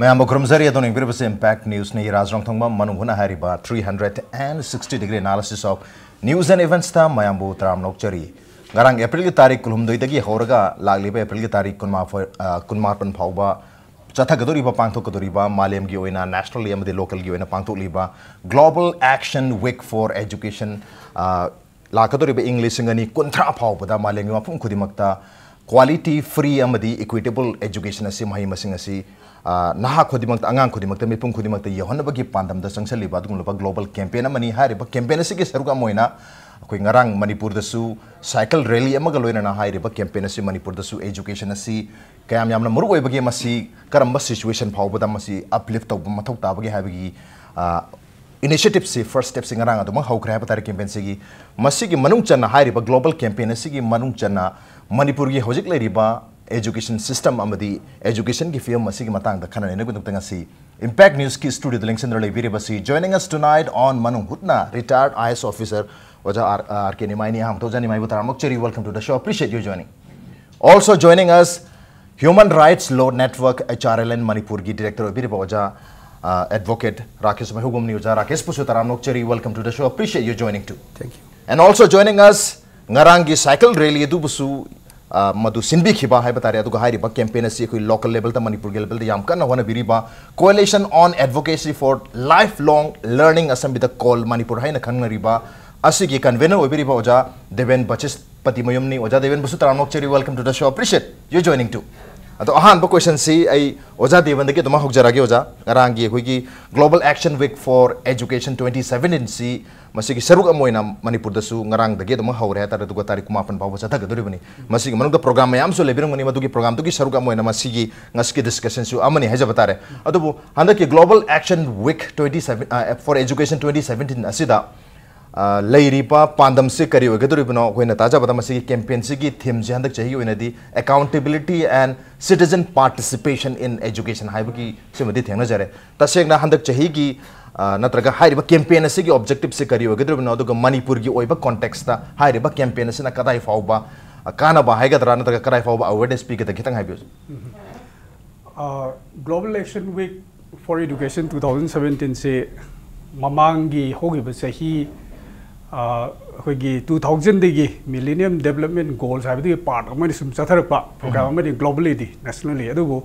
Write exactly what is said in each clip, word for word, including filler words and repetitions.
ꯃꯌꯥꯝꯕꯨ ꯈꯨꯔꯨꯝꯖꯔꯤ꯫ ꯑꯗꯣꯝꯅ ꯌꯦꯡꯕꯤꯔꯤꯕꯁꯤ Impact Newsꯅꯤ꯫ ꯔꯥꯖ ꯔꯣꯡꯊꯣꯡꯕꯝ ꯃꯅꯨꯡ ꯍꯨꯠꯅ ꯍꯥꯏꯔꯤꯕ three hundred and sixty degree analysis of news and eventsꯇ ꯃꯌꯥꯝꯕꯨ ꯇꯔꯥꯝꯅ ꯑꯣꯛꯆꯔꯤ꯫ ꯉꯔꯥꯡ Aprilꯒꯤ ꯇꯥꯔꯤꯛ ꯀꯨꯟꯍꯨꯝꯗꯣꯏꯗꯒꯤ ꯍꯧꯔꯒ ꯂꯥꯛꯂꯤꯕ Aprilꯒꯤ ꯇꯥꯔꯤꯛ ꯀꯨꯟꯃꯥꯄꯟ, ꯑ, ꯀꯨꯟꯃꯥꯄꯟ ꯐꯥꯎꯕ ꯆꯠꯊꯒꯗꯧꯔꯤꯕ, ꯄꯥꯡꯊꯣꯛꯀꯗꯧꯔꯤꯕ, ꯃꯥꯂꯦꯝꯒꯤ ꯑꯣꯏꯅ, nationally ꯑꯃꯗꯤ localꯒꯤ ꯑꯣꯏꯅ ꯄꯥꯡꯊꯣꯛꯂꯤꯕ Global Action Week for Education, ꯑ, ꯂꯥꯛꯀꯗꯧꯔꯤꯕ ꯏꯪ ꯂꯤꯁꯤꯡ ꯑꯅꯤ ꯀꯨꯟꯊ꯭ꯔꯥ ꯐꯥꯎꯕꯗ ꯃꯥꯂꯦꯝꯒꯤ ꯃꯐꯝ ꯈꯨꯗꯤꯡꯃꯛꯇ quality, free ꯑꯃꯗꯤ equitable education ꯑꯁꯤ, ꯃꯍꯩ ꯃꯁꯤꯡ ꯑꯁꯤ, ꯑ, ꯅꯍꯥ ꯈꯨꯗꯤꯡꯃꯛꯇ, ꯑꯉꯥꯡ ꯈꯨꯗꯤꯡꯃꯛꯇ, ꯃꯤꯄꯨꯝ ꯈꯨꯗꯤꯡꯃꯛꯇ ꯌꯧꯍꯟꯅꯕꯒꯤ ꯄꯥꯟꯗꯝꯗ ꯆꯪꯁꯤꯜꯂꯤꯕ ꯑꯗꯨꯒꯨꯝꯂꯕ global campaign ꯑꯃꯅꯤ꯫ ꯍꯥꯏꯔꯤꯕ campaign ꯑꯁꯤꯒꯤ ꯁꯔꯨꯛ ꯑꯃ ꯑꯣꯏꯅ ꯑꯩꯈꯣꯏ ꯉꯔꯥꯡ ꯃꯅꯤꯄꯨꯔꯗꯁꯨ cycle rally ꯑꯃꯒ ꯂꯣꯏꯅꯅ ꯍꯥꯏꯔꯤꯕ campaign ꯑꯁꯤ ꯃꯅꯤꯄꯨꯔꯗꯁꯨ education ꯑꯁꯤ ꯀꯌꯥꯝ ꯌꯥꯝꯅ ꯃꯔꯨ ꯑꯣꯏꯕꯒꯦ, ꯃꯁꯤ ꯀꯔꯝꯕ situation ꯐꯥꯎꯕꯗ ꯃꯁꯤ uplift ꯇꯧꯕ ꯃꯊꯧ ꯇꯥꯕꯒꯦ ꯍꯥꯏꯕꯒꯤ, ꯑ, initiativeꯁꯤ, first stepꯁꯤ ꯉꯔꯥꯡ ꯑꯗꯨꯃꯛ ꯍꯧꯈ꯭ꯔꯦ ꯍꯥꯏꯕ ꯇꯥꯔꯦ campaignꯁꯤꯒꯤ꯫ ꯃꯁꯤꯒꯤ ꯃꯅꯨꯡ ꯆꯟꯅ, ꯍꯥꯏꯔꯤꯕ global campaign ꯑꯁꯤꯒꯤ ꯃꯅꯨꯡ ꯆꯟꯅ ꯃꯅꯤꯄꯨꯔꯒꯤ ꯍꯧꯖꯤꯛ ꯂꯩꯔꯤꯕ education system ꯑꯃꯗꯤ educationꯒꯤ ꯐꯤꯕꯝ ꯑꯁꯤꯒꯤ ꯃꯇꯥꯡꯗ ꯈꯟꯅ ꯅꯩꯅꯕꯒꯤꯗꯃꯛꯇ ꯉꯁꯤ Impact Newsꯀꯤ studioꯗ ꯂꯦꯡꯁꯤꯟꯗꯨꯅ ꯂꯩꯕꯤꯔꯤꯕꯁꯤ, joining us tonight on ꯃꯅꯨꯡ ꯍꯨꯠꯅ, retired IAS officer ꯑꯣꯖꯥ R, R K ꯅꯤꯃꯥꯏꯅꯤ꯫ ꯑꯍꯥꯟꯕꯗ ꯑꯣꯖꯥ ꯅꯤꯃꯥꯏꯕꯨ ꯇꯔꯥꯝꯅ ꯑꯣꯛꯆꯔꯤ, welcome to the show, appreciate you joining. Also joining us, Human Rights Law Network, H R L N ꯃꯅꯤꯄꯨꯔꯒꯤ director ꯑꯣꯏꯕꯤꯔꯤꯕ ꯑꯣꯖꯥ, ꯑ, advocate ꯔꯥꯀꯦꯁ ꯃꯩꯍꯧꯕꯝꯅꯤ꯫ ꯑꯣꯖꯥ ꯔꯥꯀꯦꯁꯄꯨꯁꯨ ꯇꯔꯥꯝꯅ ꯑꯣꯛꯆꯔꯤ, welcome to the show, appreciate you joining too. Thank you. And also joining us, ꯉꯔꯥꯡꯒꯤ cycle rally ꯑꯗꯨꯕꯨꯁꯨ, ꯑ, ꯃꯗꯨ ꯁꯤꯟꯕꯤꯈꯤꯕ ꯍꯥꯏꯕ ꯇꯥꯔꯦ, ꯑꯗꯨꯒ ꯍꯥꯏꯔꯤꯕ campaign ꯑꯁꯤ ꯑꯩꯈꯣꯏ local levelꯗ, ꯃꯅꯤꯄꯨꯔꯒꯤ levelꯗ ꯌꯥꯝ ꯀꯟꯅ ꯍꯣꯠꯅꯕꯤꯔꯤꯕ Coalition on Advocacy for Lifelong Learning, ꯑꯁꯝꯕꯤꯗ ꯀꯣꯜ ꯃꯅꯤꯄꯨꯔ ꯍꯥꯏꯅ ꯈꯪꯅꯔꯤꯕ, ꯑꯁꯤꯒꯤ convener ꯑꯣꯏꯕꯤꯔꯤꯕ ꯑꯣꯖꯥ ꯗꯦꯕꯦꯟ ꯕꯆꯤꯁ ꯄꯇꯤꯃꯌꯨꯝꯅꯤ꯫ ꯑꯣꯖꯥ ꯗꯦꯕꯦꯟꯕꯨꯁꯨ ꯇꯔꯥꯝꯅ ꯑꯣꯛꯆꯔꯤ, welcome to the show, appreciate you joining too. ꯑꯗꯣ ꯑꯍꯥꯟꯕ questionꯁꯤ ꯑꯩ ꯑꯣꯖꯥ ꯗꯦꯕꯦꯟꯗꯒꯤ ꯑꯗꯨꯃꯛ ꯍꯧꯖꯔꯛꯑꯒꯦ ꯑꯣꯖꯥ꯫ ꯉꯔꯥꯡꯒꯤ ꯑꯩꯈꯣꯏꯒꯤ Global Action Week for Education twenty seventeen ꯁꯤ ꯃꯁꯤꯒꯤ ꯁꯔꯨꯛ ꯑꯃ ꯑꯣꯏꯅ ꯃꯅꯤꯄꯨꯔꯗꯁꯨ ꯉꯔꯥꯡꯗꯒꯤ ꯑꯗꯨꯃꯛ ꯍꯧꯔꯦ ꯍꯥꯏꯇꯥꯔꯦ, ꯑꯗꯨꯒ ꯇꯥꯔꯤꯛ ꯀꯨꯟꯃꯥꯄꯟ ꯐꯥꯎꯕ ꯆꯠꯊꯒꯗꯧꯔꯤꯕꯅꯤ꯫ ꯃꯁꯤꯒꯤ ꯃꯅꯨꯡꯗ program ꯃꯌꯥꯝꯁꯨ ꯂꯩꯕꯤꯔꯝꯒꯅꯤ, ꯃꯗꯨꯒꯤ programꯗꯨꯒꯤ ꯁꯔꯨꯛ ꯑꯃ ꯑꯣꯏꯅ ꯃꯁꯤꯒꯤ ꯉꯁꯤꯒꯤ discussionꯁꯨ ꯑꯃꯅꯤ ꯍꯥꯏꯖꯕ ꯇꯥꯔꯦ꯫ ꯑꯗꯨꯕꯨ ꯍꯟꯗꯛꯀꯤ Global Action Week twenty seven, ꯑ, for Education twenty seventeen ꯑꯁꯤꯗ ꯑ, ꯂꯩꯔꯤꯕ ꯄꯥꯟꯗꯝꯁꯤ ꯀꯔꯤ ꯑꯣꯏꯒꯗꯧꯔꯤꯕꯅꯣ? ꯑꯩꯈꯣꯏꯅ ꯇꯥꯖꯕꯗ ꯃꯁꯤꯒꯤ campaignꯁꯤꯒꯤ themeꯁꯤ ꯍꯟꯗꯛ ꯆꯍꯤꯒꯤ ꯑꯣꯏꯅꯗꯤ Accountability and Citizen Participation in Education ꯍꯥꯏꯕꯒꯤ ꯁꯤꯃꯗꯤ ꯊꯦꯡꯅꯖꯔꯦ꯫ ꯇꯁꯦꯡꯅ ꯍꯟꯗꯛ ꯆꯍꯤꯒꯤ, ꯑ, ꯅꯠꯇ꯭ꯔꯒ ꯍꯥꯏꯔꯤꯕ campaign ꯑꯁꯤꯒꯤ objectiveꯁꯤ ꯀꯔꯤ ꯑꯣꯏꯒꯗꯧꯔꯤꯕꯅꯣ? ꯑꯗꯨꯒ ꯃꯅꯤꯄꯨꯔꯒꯤ ꯑꯣꯏꯕ contextꯇ ꯍꯥꯏꯔꯤꯕ campaign ꯑꯁꯤꯅ ꯀꯗꯥꯏ ꯐꯥꯎꯕ, ꯑ, ꯀꯥꯟꯅꯕ ꯍꯥꯏꯒꯗ꯭ꯔꯥ, ꯅꯠꯇ꯭ꯔꯒ ꯀꯗꯥꯏ ꯐꯥꯎꯕ awareness ꯄꯤꯒꯗꯒꯦ? ꯈꯤꯇꯪ ꯍꯥꯏꯕꯤꯌꯨ꯫ Global Action Week for Education two thousand seventeen ꯁꯤ ꯃꯃꯥꯡꯒꯤ ꯍꯧꯈꯤꯕ ꯆꯍꯤ ꯑꯩꯈꯣꯏꯒꯤ two thousand ꯗꯒꯤ Millennium Development Goals ꯍꯥꯏꯕꯗꯨꯒꯤ part ꯑꯃ ꯑꯣꯏꯅ ꯁꯨꯝ ꯆꯠꯊꯔꯛꯄ program ꯑꯃꯅꯤ globally ꯗꯤ, nationally꯫ ꯑꯗꯨꯕꯨ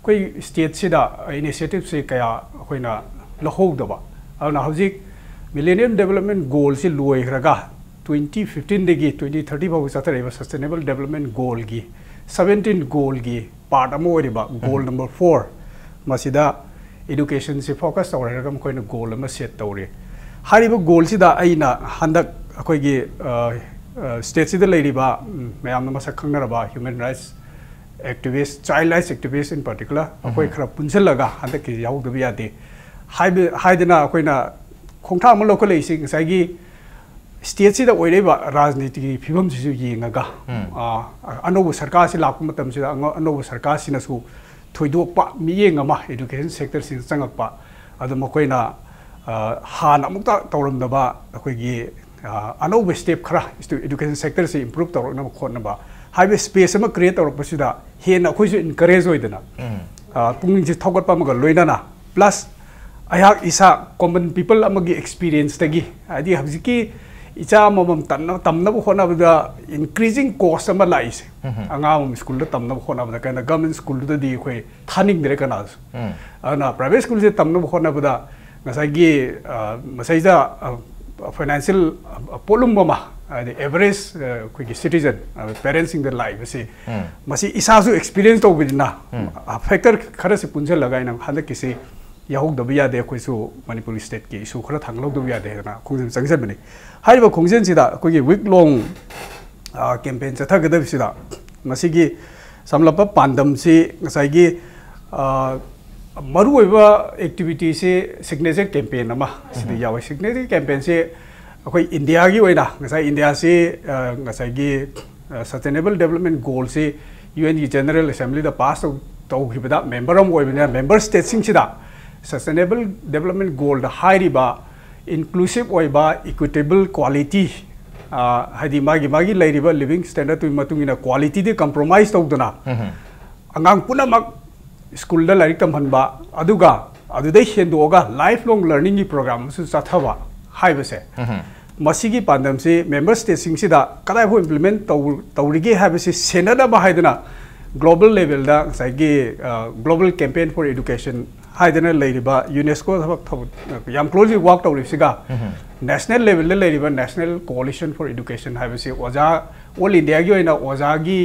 ꯑꯩꯈꯣꯏ state ꯁꯤꯗ initiative ꯁꯦ ꯀꯌꯥ ꯑꯩꯈꯣꯏꯅ ꯂꯧꯍꯧꯗꯕ꯫ ꯑꯗꯨꯅ ꯍꯧꯖꯤꯛ Millennium Development Goal ꯁꯤ ꯂꯣꯏꯈ꯭ꯔꯒ twenty fifteen ꯗꯒꯤ twenty thirty ꯐꯥꯎꯕ ꯆꯠꯊꯔꯛꯏꯕ Sustainable Development Goal ꯒꯤ seventeen goal ꯒꯤ part ꯑꯃ ꯑꯣꯏꯔꯤꯕ goal number four, ꯃꯁꯤꯗ education ꯁꯤ focus ꯇꯧꯔꯒ ꯃꯈꯣꯏꯅ goal ꯑꯃ set ꯇꯧꯔꯤ꯫ ꯍꯥꯏꯔꯤꯕ goal ꯁꯤꯗ ꯑꯩꯅ ꯍꯟꯗꯛ ꯑꯩꯈꯣꯏꯒꯤ state ꯁꯤꯗ ꯂꯩꯔꯤꯕ ꯃꯌꯥꯝꯅ ꯃꯁꯛ ꯈꯪꯅꯔꯕ human rights activist, child rights activist in particular, ꯑꯩꯈꯣꯏ ꯈꯔ ꯄꯨꯟꯁꯤꯜꯂꯒ ꯍꯟꯗꯛꯀꯤ ꯌꯥꯎꯗꯕ ꯌꯥꯗꯦ ꯍꯥꯏꯕ ꯍꯥꯏꯗꯅ ꯑꯩꯈꯣꯏꯅ ꯈꯣꯡꯊꯥꯡ ꯑꯃ ꯂꯧꯈꯠꯂꯛꯏꯁꯤ ꯉꯁꯥꯏꯒꯤ state ꯁꯤꯗ ꯑꯣꯏꯔꯛꯏꯕ ꯔꯥꯖꯅꯤꯇꯤꯒꯤ ꯐꯤꯕꯝꯁꯤꯁꯨ ꯌꯦꯡꯉꯒ ꯑꯅꯧꯕ ꯁꯔꯀꯥꯔꯁꯤ ꯂꯥꯛꯄ ꯃꯇꯝꯁꯤꯗ ꯑꯅꯧꯕ ꯁꯔꯀꯥꯔꯁꯤꯅꯁꯨ ꯊꯣꯏꯗꯣꯛꯄ ꯃꯤꯠꯌꯦꯡ ꯑꯃ education sector ꯁꯤꯗ ꯆꯪꯉꯛꯄ, ꯑꯗꯨ ꯃꯈꯣꯏꯅ ꯍꯥꯟꯅ ꯑꯃꯨꯛꯇ ꯇꯧꯔꯝꯗꯕ ꯑꯩꯈꯣꯏꯒꯤ ꯑꯅꯧꯕ step ꯈꯔ education sector ꯁꯤ improve ꯇꯧꯔꯛꯅꯕ ꯈꯣꯠꯅꯕ ꯍꯥꯏꯕ space ꯑꯃ create ꯇꯧꯔꯛꯄꯁꯤꯗ ꯍꯦꯟꯅ ꯑꯩꯈꯣꯏꯁꯨ encourage ꯑꯣꯏꯗꯅ ꯄꯨꯛꯅꯤꯡꯁꯦ ꯊꯧꯒꯠꯄ ꯑꯃꯒ ꯂꯣꯏꯅꯅ, plus ꯑꯩꯍꯥꯛ ꯏꯁꯥ common people ꯑꯃꯒꯤ experience ꯇꯒꯤ, ꯍꯥꯏꯗꯤ ꯍꯧꯖꯤꯛꯀꯤ ꯏꯆꯥ ꯑꯃꯃꯝ ꯇꯝꯅꯕ ꯍꯣꯠꯅꯕꯗ increasing cost ꯑꯃ ꯂꯥꯛꯏꯁꯦ꯫ ꯑꯉꯥꯡ ꯑꯃ ꯁ꯭ꯀꯨꯜꯗ ꯇꯝꯅꯕ ꯍꯣꯠꯅꯕꯗ ꯀꯩꯅꯣ, government ꯁ꯭ꯀꯨꯜꯗꯨꯗꯗꯤ ꯑꯩꯈꯣꯏ ꯊꯥꯅꯤꯡꯗ꯭ꯔꯦ ꯀꯅꯥꯁꯨ꯫ ꯑꯗꯨꯅ private ꯁ꯭ꯀꯨꯜꯁꯦ ꯇꯝꯅꯕ ꯍꯣꯠꯅꯕꯗ ꯉꯁꯥꯏꯒꯤ ꯃꯁꯩꯗ financial ꯄꯣꯠꯂꯨꯝ ꯑꯃ, ꯍꯥꯏꯗꯤ average ꯑꯩꯈꯣꯏꯒꯤ citizen parents ꯁꯤꯡꯗ ꯂꯥꯛꯏꯕꯁꯤ, ꯃꯁꯤ ꯏꯁꯥꯁꯨ experience ꯇꯧꯕꯅꯤꯅ factor ꯈꯔꯁꯤ ꯄꯨꯟꯁꯤꯜꯂꯒ ꯑꯩꯅ ꯍꯟꯗꯛꯀꯤꯁꯤ ꯌꯥꯎꯍꯧꯗꯕ ꯌꯥꯗꯦ꯫ ꯑꯩꯈꯣꯏꯁꯨ ꯃꯅꯤꯄꯨꯔ state ꯀꯤ issue ꯈꯔ ꯊꯥꯡꯒꯠꯍꯧꯗꯕ ꯌꯥꯗꯦ ꯍꯥꯏꯗꯅ ꯈꯣꯡꯖꯦꯜ ꯆꯪꯁꯤꯟꯕꯅꯤ꯫ ꯍꯥꯏꯔꯤꯕ ꯈꯣꯡꯖꯦꯜꯁꯤꯗ ꯑꯩꯈꯣꯏꯒꯤ week long campaign ꯆꯠꯊꯒꯗꯕꯁꯤꯗ ꯃꯁꯤꯒꯤ ꯁꯝꯂꯞꯄ ꯄꯥꯟꯗꯝꯁꯤ ꯉꯁꯥꯏꯒꯤ ꯃꯔꯨꯑꯣꯏꯕ activity ꯁꯤ signature campaign ꯑꯃ ꯁꯤꯗ ꯌꯥꯎꯋꯦ꯫ Signature campaign ꯁꯤ ꯑꯩꯈꯣꯏ ꯏꯟꯗꯤꯌꯥꯒꯤ ꯑꯣꯏꯅ ꯉꯁꯥꯏ ꯏꯟꯗꯤꯌꯥꯁꯤ ꯉꯁꯥꯏꯒꯤ Sustainable Development Goal ꯁꯤ UN ꯒꯤ General Assembly ꯗ pass ꯇꯧꯈꯤꯕꯗ member ꯑꯃ ꯑꯣꯏꯕꯅꯤꯅ member state ꯁꯤꯡꯁꯤꯗ Sustainable Development Goal ꯗ ꯍꯥꯏꯔꯤꯕ inclusive ꯑꯣꯏꯕ, equitable quality, ꯍꯥꯏꯗꯤ ꯃꯥꯒꯤ ꯃꯥꯒꯤ ꯂꯩꯔꯤꯕ living standard ꯇꯨꯒꯤ ꯃꯇꯨꯡ ꯏꯟꯅ quality ꯗꯤ compromise ꯇꯧꯗꯅ ꯑꯉꯥꯡ ꯄꯨꯝꯅꯃꯛ ꯁ꯭ꯀꯨꯜꯗ ꯂꯥꯏꯔꯤꯛ ꯇꯝꯍꯟꯕ, ꯑꯗꯨꯒ ꯑꯗꯨꯗꯩ ꯍꯦꯟꯗꯣꯛꯑꯒ life long learning ꯒꯤ program ꯑꯃꯁꯨ ꯆꯠꯊꯕ ꯍꯥꯏꯕꯁꯦ, ꯃꯁꯤꯒꯤ ꯄꯥꯟꯗꯝꯁꯤ member state ꯁꯤꯡꯁꯤꯗ ꯀꯗꯥꯏꯐꯥꯎ implement ꯇꯧ-, ꯇꯧꯔꯤꯒꯦ ꯍꯥꯏꯕꯁꯤ ꯁꯦꯟꯅꯅꯕ ꯍꯥꯏꯗꯅ global level ꯗ ꯉꯁꯥꯏꯒꯤ, ꯑ, Global Campaign for Education ꯍꯥꯏꯗꯅ ꯂꯩꯔꯤꯕ UNESCO ꯊꯕꯛ, ꯊꯕꯛ ꯌꯥꯝ closely work ꯇꯧꯔꯤꯕꯁꯤꯒ national level ꯗ ꯂꯩꯔꯤꯕ National Coalition for Education ꯍꯥꯏꯕꯁꯤ ꯑꯣꯖꯥ, all India ꯒꯤ ꯑꯣꯏꯅ ꯑꯣꯖꯥꯒꯤ,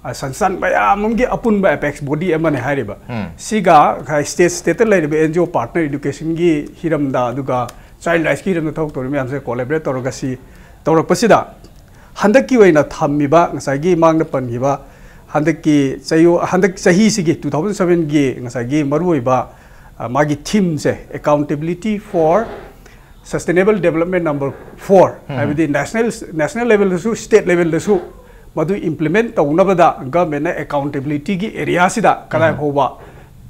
ꯑ, ꯁꯪꯁꯊꯥꯟ ꯃꯌꯥꯝ ꯑꯃꯒꯤ ꯑꯄꯨꯟꯕ apex body ꯑꯃꯅꯤ ꯍꯥꯏꯔꯤꯕ꯫ ꯁꯤꯒ state state ꯇ ꯂꯩꯔꯤꯕ N G O partner education ꯒꯤ ꯍꯤꯔꯝꯗ, ꯑꯗꯨꯒ child rights ꯀꯤ ꯍꯤꯔꯝꯗ ꯊꯕꯛ ꯇꯧꯔꯤꯕ ꯃꯌꯥꯝꯁꯦ collaborate ꯇꯧꯔꯒ ꯁꯤ ꯇꯧꯔꯛꯄꯁꯤꯗ, ꯍꯟꯗꯛꯀꯤ ꯑꯣꯏꯅ ꯊꯝꯃꯤꯕ ꯉꯁꯥꯏꯒꯤ ꯃꯥꯡꯗ ꯄꯟꯈꯤꯕ ꯍꯟꯗꯛꯀꯤ ꯆꯌꯣ-, ꯍꯟꯗꯛ ꯆꯍꯤꯁꯤꯒꯤ two thousand seven ꯒꯤ ꯉꯁꯥꯏꯒꯤ ꯃꯔꯨꯑꯣꯏꯕ, ꯑ, ꯃꯥꯒꯤ theme say, Accountability for Sustainable Development number four, ꯍꯥꯏꯕꯗꯤ national, national level ꯗꯁꯨ, state level ꯗꯁꯨ ꯃꯗꯨ implement ꯇꯧꯅꯕꯗ government ꯅ accountability ꯒꯤ area ꯁꯤꯗ ꯀꯗꯥꯏ ꯐꯥꯎꯕ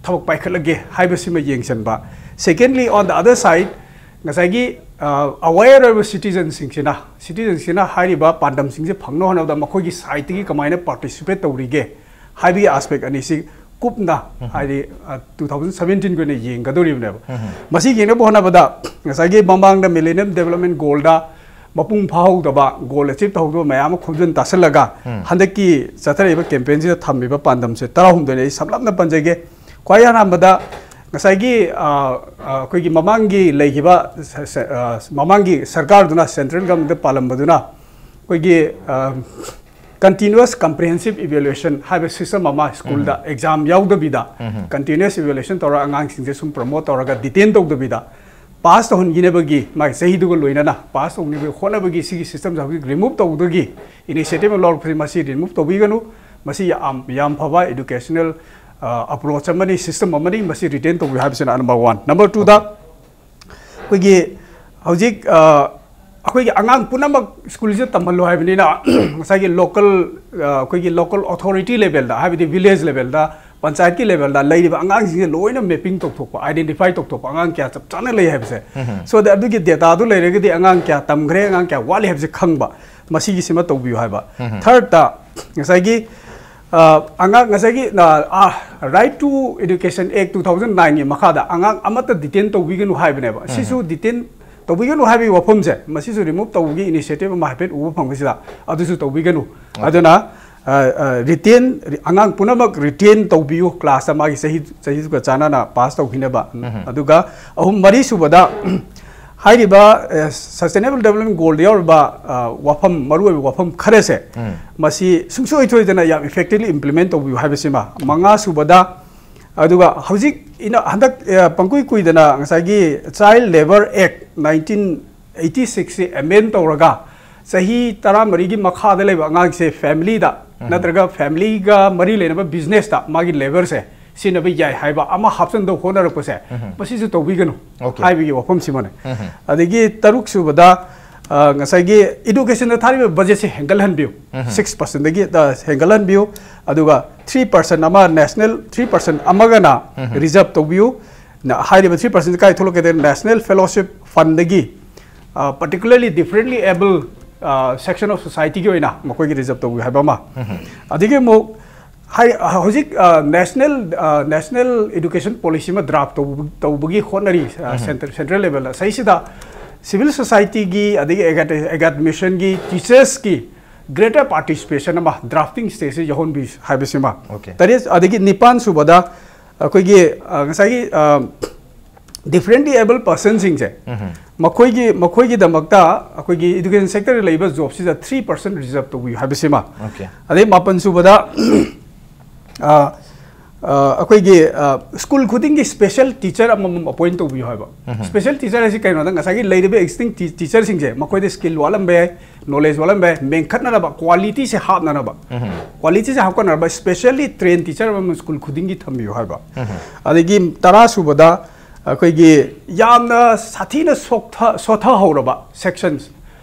ꯊꯕꯛ ꯄꯥꯏꯈꯠꯂꯒꯦ ꯍꯥꯏꯕꯁꯤꯃ ꯌꯦꯡꯁꯤꯟꯕ꯫ Secondly, on the other side, ꯉꯁꯥꯏꯒꯤ, ꯑ, aware ꯑꯣꯏꯕ citizen ꯁꯤꯡꯁꯤꯅ, citizen ꯁꯤꯅ ꯍꯥꯏꯔꯤꯕ ꯄꯥꯟꯗꯝꯁꯤꯡꯁꯦ ꯐꯪꯅꯕ ꯍꯣꯠꯅꯕꯗ ꯃꯈꯣꯏꯒꯤ side ꯇꯒꯤ ꯀꯃꯥꯏꯅ participate ꯇꯧꯔꯤꯒꯦ ꯍꯥꯏꯕꯒꯤ aspect ꯑꯅꯤꯁꯤ ꯀꯨꯞꯅ, ꯍꯥꯏꯗꯤ, ꯑ, two thousand seventeen ꯒꯤ ꯑꯣꯏꯅ ꯌꯦꯡꯒꯗꯧꯔꯤꯕꯅꯦꯕ꯫ ꯃꯁꯤ ꯌꯦꯡꯅꯕ ꯍꯣꯠꯅꯕꯗ ꯉꯁꯥꯏꯒꯤ ꯃꯃꯥꯡꯗ Millennium Development Goal ꯗ ꯃꯄꯨꯡ ꯐꯥꯍꯧꯗꯕ, goal achieve ꯇꯧꯍꯧꯗꯕ ꯃꯌꯥꯝ ꯑꯃ ꯈꯣꯝꯖꯤꯟ ꯇꯥꯁꯤꯜꯂꯒ ꯍꯟꯗꯛꯀꯤ ꯆꯠꯊꯔꯛꯏꯕ campaign ꯁꯤꯗ ꯊꯝꯃꯤꯕ ꯄꯥꯟꯗꯝꯁꯦ ꯇꯔꯥꯍꯨꯝꯗꯣꯏꯅꯤ꯫ ꯑꯩ ꯁꯝꯂꯞꯅ ꯄꯟꯖꯒꯦ꯫ ꯈ꯭ꯋꯥꯏ ꯑꯍꯥꯟꯕꯗ ꯉꯁꯥꯏꯒꯤ, ꯑ, ꯑ, ꯑꯩꯈꯣꯏꯒꯤ ꯃꯃꯥꯡꯒꯤ ꯂꯩꯈꯤꯕ ꯁ-, ꯁ-, ꯑ, ꯃꯃꯥꯡꯒꯤ ꯁꯔꯀꯥꯔꯗꯨꯅ, central government ꯗ ꯄꯥꯜꯂꯝꯕꯗꯨꯅ ꯑꯩꯈꯣꯏꯒꯤ, ꯑ, continuous comprehensive evaluation ꯍꯥꯏꯕ system ꯑꯃ ꯁ꯭ꯀꯨꯜꯗ exam ꯌꯥꯎꯗꯕꯤꯗ continuous evaluation ꯇꯧꯔꯒ ꯑꯉꯥꯡꯁꯤꯡꯁꯦ ꯁꯨꯝ promote ꯇꯧꯔꯒ detain ꯇꯧꯗꯕꯤꯗ pass ꯇꯧꯍꯟꯈꯤꯅꯕꯒꯤ, ꯃꯥꯒꯤ ꯆꯍꯤꯗꯨꯒ ꯂꯣꯏꯅꯅ pass ꯇꯧꯅꯕꯒꯤ ꯍꯣꯠꯅꯕꯒꯤ ꯁꯤꯒꯤ system ꯁꯦ ꯍꯧꯖꯤꯛ remove ꯇꯧꯕꯗꯒꯤ initiative ꯑꯃ ꯂꯧꯔꯛꯄꯁꯤ, ꯃꯁꯤ remove ꯇꯧꯕꯤꯒꯅꯨ꯫ ꯃꯁꯤ ꯌꯥꯝ, ꯌꯥꯝ ꯐꯕ educational, ꯑ, approach ꯑꯃꯅꯤ, system ꯑꯃꯅꯤ꯫ ꯃꯁꯤ retain ꯇꯧꯕꯤꯌꯨ ꯍꯥꯏꯕꯁꯤꯅ number one꯫ Number two ꯗ ꯑꯩꯈꯣꯏꯒꯤ ꯍꯧꯖꯤꯛ, ꯑ, ꯑꯩꯈꯣꯏꯒꯤ ꯑꯉꯥꯡ ꯄꯨꯝꯅꯃꯛ ꯁ꯭ꯀꯨꯜꯁꯤꯗ ꯇꯝꯍꯜꯂꯣ ꯍꯥꯏꯕꯅꯤꯅ, ꯉꯁꯥꯏꯒꯤ local, ꯑ, ꯑꯩꯈꯣꯏꯒꯤ local authority level ꯗ, ꯍꯥꯏꯕꯗꯤ village level ꯗ, ꯄꯟꯆꯥꯌꯠꯀꯤ level ꯗ ꯂꯩꯔꯤꯕ ꯑꯉꯥꯡꯁꯤꯡꯁꯦ ꯂꯣꯏꯅ mapping ꯇꯧꯊꯣꯛꯄ, identify ꯇꯧꯊꯣꯛꯄ, ꯑꯉꯥꯡ ꯀꯌꯥ ꯆꯞ ꯆꯥꯅ ꯂꯩ ꯍꯥꯏꯕꯁꯦ꯫ So, ꯑꯗꯨꯒꯤ data ꯗꯨ ꯂꯩꯔꯒꯗꯤ ꯑꯉꯥꯡ ꯀꯌꯥ ꯇꯝꯈ꯭ꯔꯦ, ꯑꯉꯥꯡ ꯀꯌꯥ ꯋꯥꯠꯂꯤ ꯍꯥꯏꯕꯁꯦ ꯈꯪꯕ, ꯃꯁꯤꯒꯤꯁꯤꯃ ꯇꯧꯕꯤꯌꯨ ꯍꯥꯏꯕ꯫ Third ꯇ ꯉꯁꯥꯏꯒꯤ ꯑ, ꯑꯉꯥꯡ ꯉꯁꯥꯏꯒꯤ, ꯑ, ꯑ, Right to Education Act two thousand nine ꯒꯤ ꯃꯈꯥꯗ ꯑꯉꯥꯡ ꯑꯃꯠꯇ detain ꯇꯧꯕꯤꯒꯅꯨ ꯍꯥꯏꯕꯅꯦꯕ꯫ ꯁꯤꯁꯨ detain ꯇꯧꯕꯤꯒꯅꯨ ꯍꯥꯏꯕꯒꯤ ꯋꯥꯐꯝꯁꯦ, ꯃꯁꯤꯁꯨ remove ꯇꯧꯕꯒꯤ initiative ꯑꯃ ꯍꯥꯏꯐꯦꯠ ꯎꯕ ꯐꯪꯕꯁꯤꯗ, ꯑꯗꯨꯁꯨ ꯇꯧꯕꯤꯒꯅꯨ꯫ ꯑꯗꯨꯅ, ꯑ, ꯑ, retain, ꯑꯉꯥꯡ ꯄꯨꯝꯅꯃꯛ retain ꯇꯧꯕꯤꯌꯨ, class ꯇ ꯃꯥꯒꯤ ꯆꯍꯤ, ꯆꯍꯤꯗꯨꯒ ꯆꯥꯟꯅꯅ pass ꯇꯧꯈꯤꯅꯕ꯫ ꯑꯗꯨꯒ ꯑꯍꯨꯝ, ꯃꯔꯤ ꯁꯨꯕꯗ, ꯍꯥꯏꯔꯤꯕ, ꯑ, Sustainable Development Goal ꯗ ꯌꯥꯎꯔꯤꯕ, ꯑ, ꯋꯥꯐꯝ, ꯃꯔꯨꯑꯣꯏꯕ ꯋꯥꯐꯝ ꯈꯔꯁꯦ, ꯃꯁꯤ ꯁꯨꯡꯁꯣꯏ ꯁꯣꯏꯗꯅ ꯌꯥꯝ effectively implement ꯇꯧꯕꯤꯌꯨ ꯍꯥꯏꯕꯁꯤꯃ꯫ ꯃꯉꯥ ꯁꯨꯕꯗ, ꯑꯗꯨꯒ ꯍꯧꯖꯤꯛ ꯏꯅ-, ꯍꯟꯗꯛ, ꯑ, ꯄꯪꯀꯨꯏ ꯀꯨꯏꯗꯅ ꯉꯁꯥꯏꯒꯤ Child Labour Act nineteen eighty six ꯁꯤ amend ꯇꯧꯔꯒ, ꯆꯍꯤ ꯇꯔꯥꯃꯔꯤꯒꯤ ꯃꯈꯥꯗ ꯂꯩꯕ ꯑꯉꯥꯡꯁꯦ family ꯗ ꯅꯠꯇ꯭ꯔꯒ family ꯒ ꯃꯔꯤ ꯂꯩꯅꯕ business ꯇ ꯃꯥꯒꯤ labour ꯁꯦ ꯁꯤꯖꯤꯟꯅꯕ ꯌꯥꯏ ꯍꯥꯏꯕ ꯑꯃ ꯍꯥꯞꯆꯤꯟꯗꯧ ꯍꯣꯠꯅꯔꯛꯄꯁꯦ, ꯃꯁꯤꯁꯨ ꯇꯧꯕꯤꯒꯅꯨ ꯍꯥꯏꯕꯒꯤ ꯋꯥꯐꯝꯁꯤꯃꯅꯦ꯫ ꯑꯗꯒꯤ ꯇꯔꯨꯛ ꯁꯨꯕꯗ, ꯑ, ꯉꯁꯥꯏꯒꯤ education ꯗ ꯊꯥꯔꯤꯕ budget ꯁꯦ ꯍꯦꯟꯒꯠꯍꯟꯕꯤꯌꯨ꯫ Six percent ꯗꯒꯤ, ꯑ, ꯍꯦꯟꯒꯠꯍꯟꯕꯤꯌꯨ꯫ ꯑꯗꯨꯒ three percent ꯑꯃ, national three percent ꯑꯃꯒꯅ reserve ꯇꯧꯕꯤꯌꯨ꯫ ꯅ-, ꯍꯥꯏꯔꯤꯕ three percent ꯀꯥꯏ ꯊꯣꯛꯂꯛꯀꯦ ꯍꯥꯏꯗꯤ National Fellowship Fund ꯗꯒꯤ, ꯑ, particularly differently able, ꯑ, section of society ꯒꯤ ꯑꯣꯏꯅ ꯃꯈꯣꯏꯒꯤ reserve ꯇꯧꯕꯤꯌꯨ ꯍꯥꯏꯕ ꯑꯃ꯫ ꯑꯗꯒꯤ ꯑꯃꯨꯛ ꯍꯥꯏ-, ꯍꯧꯖꯤꯛ, ꯑ, national, ꯑ, national education policy ꯑꯃ draft ꯇꯧꯕ-, ꯇꯧꯕꯒꯤ ꯍꯣꯠꯅꯔꯤ, ꯑ, central, central level ꯗ꯫ ꯁꯤꯁꯤꯗ civil society ꯒꯤ, ꯑꯗꯒꯤ acad-, academician ꯒꯤ, teachers ꯀꯤ greater participation ꯑꯃ drafting stage ꯁꯤ ꯌꯥꯎꯍꯟꯕꯤꯌꯨ ꯍꯥꯏꯕꯁꯤꯃ꯫ ꯇꯔꯦꯠ, ꯑꯗꯒꯤ ꯅꯤꯄꯥꯟ ꯁꯨꯕꯗ ꯑꯩꯈꯣꯏꯒꯤ, ꯑ, ꯉꯁꯥꯏꯒꯤ, ꯑ, differently able person ꯁꯤꯡꯁꯦ, ꯃꯈꯣꯏꯒꯤ, ꯃꯈꯣꯏꯒꯤꯗꯃꯛꯇ ꯑꯩꯈꯣꯏꯒꯤ education sector ꯗ ꯂꯩꯕ job ꯁꯤꯗ three percent reserve ꯇꯧꯕꯤꯌꯨ ꯍꯥꯏꯕꯁꯤꯃ꯫ ꯑꯗꯩ ꯃꯥꯄꯟ ꯁꯨꯕꯗ, ꯑ, ꯑ, ꯑꯩꯈꯣꯏꯒꯤ, ꯑ, school ꯈꯨꯗꯤꯡꯒꯤ special teacher ꯑꯃꯃꯝ appoint ꯇꯧꯕꯤꯌꯨ ꯍꯥꯏꯕ꯫ Special teacher ꯍꯥꯏꯁꯤ ꯀꯩꯅꯣꯗ ꯉꯁꯥꯏꯒꯤ ꯂꯩꯔꯤꯕ existing tea-, teacher ꯁꯤꯡꯁꯦ ꯃꯈꯣꯏꯗ skill ꯋꯥꯠꯂꯝꯕ ꯌꯥꯏ, knowledge ꯋꯥꯠꯂꯝꯕ ꯌꯥꯏ, ꯃꯦꯟꯈꯠꯅꯅꯕ, quality ꯁꯦ ꯍꯥꯞꯅꯅꯕ, quality ꯁꯦ ꯍꯥꯞꯀꯠꯅꯅꯕ specially trained teacher ꯑꯃꯃꯝ school ꯈꯨꯗꯤꯡꯒꯤ ꯊꯝꯕꯤꯌꯨ ꯍꯥꯏꯕ꯫ ꯑꯗꯒꯤ ꯇꯔꯥ ꯁꯨꯕꯗ ꯑꯩꯈꯣꯏꯒꯤ ꯌꯥꯝꯅ ꯁꯥꯊꯤꯅ ꯁꯣꯛꯊ-, ꯁꯣꯠꯊꯍꯧꯔꯕ sections,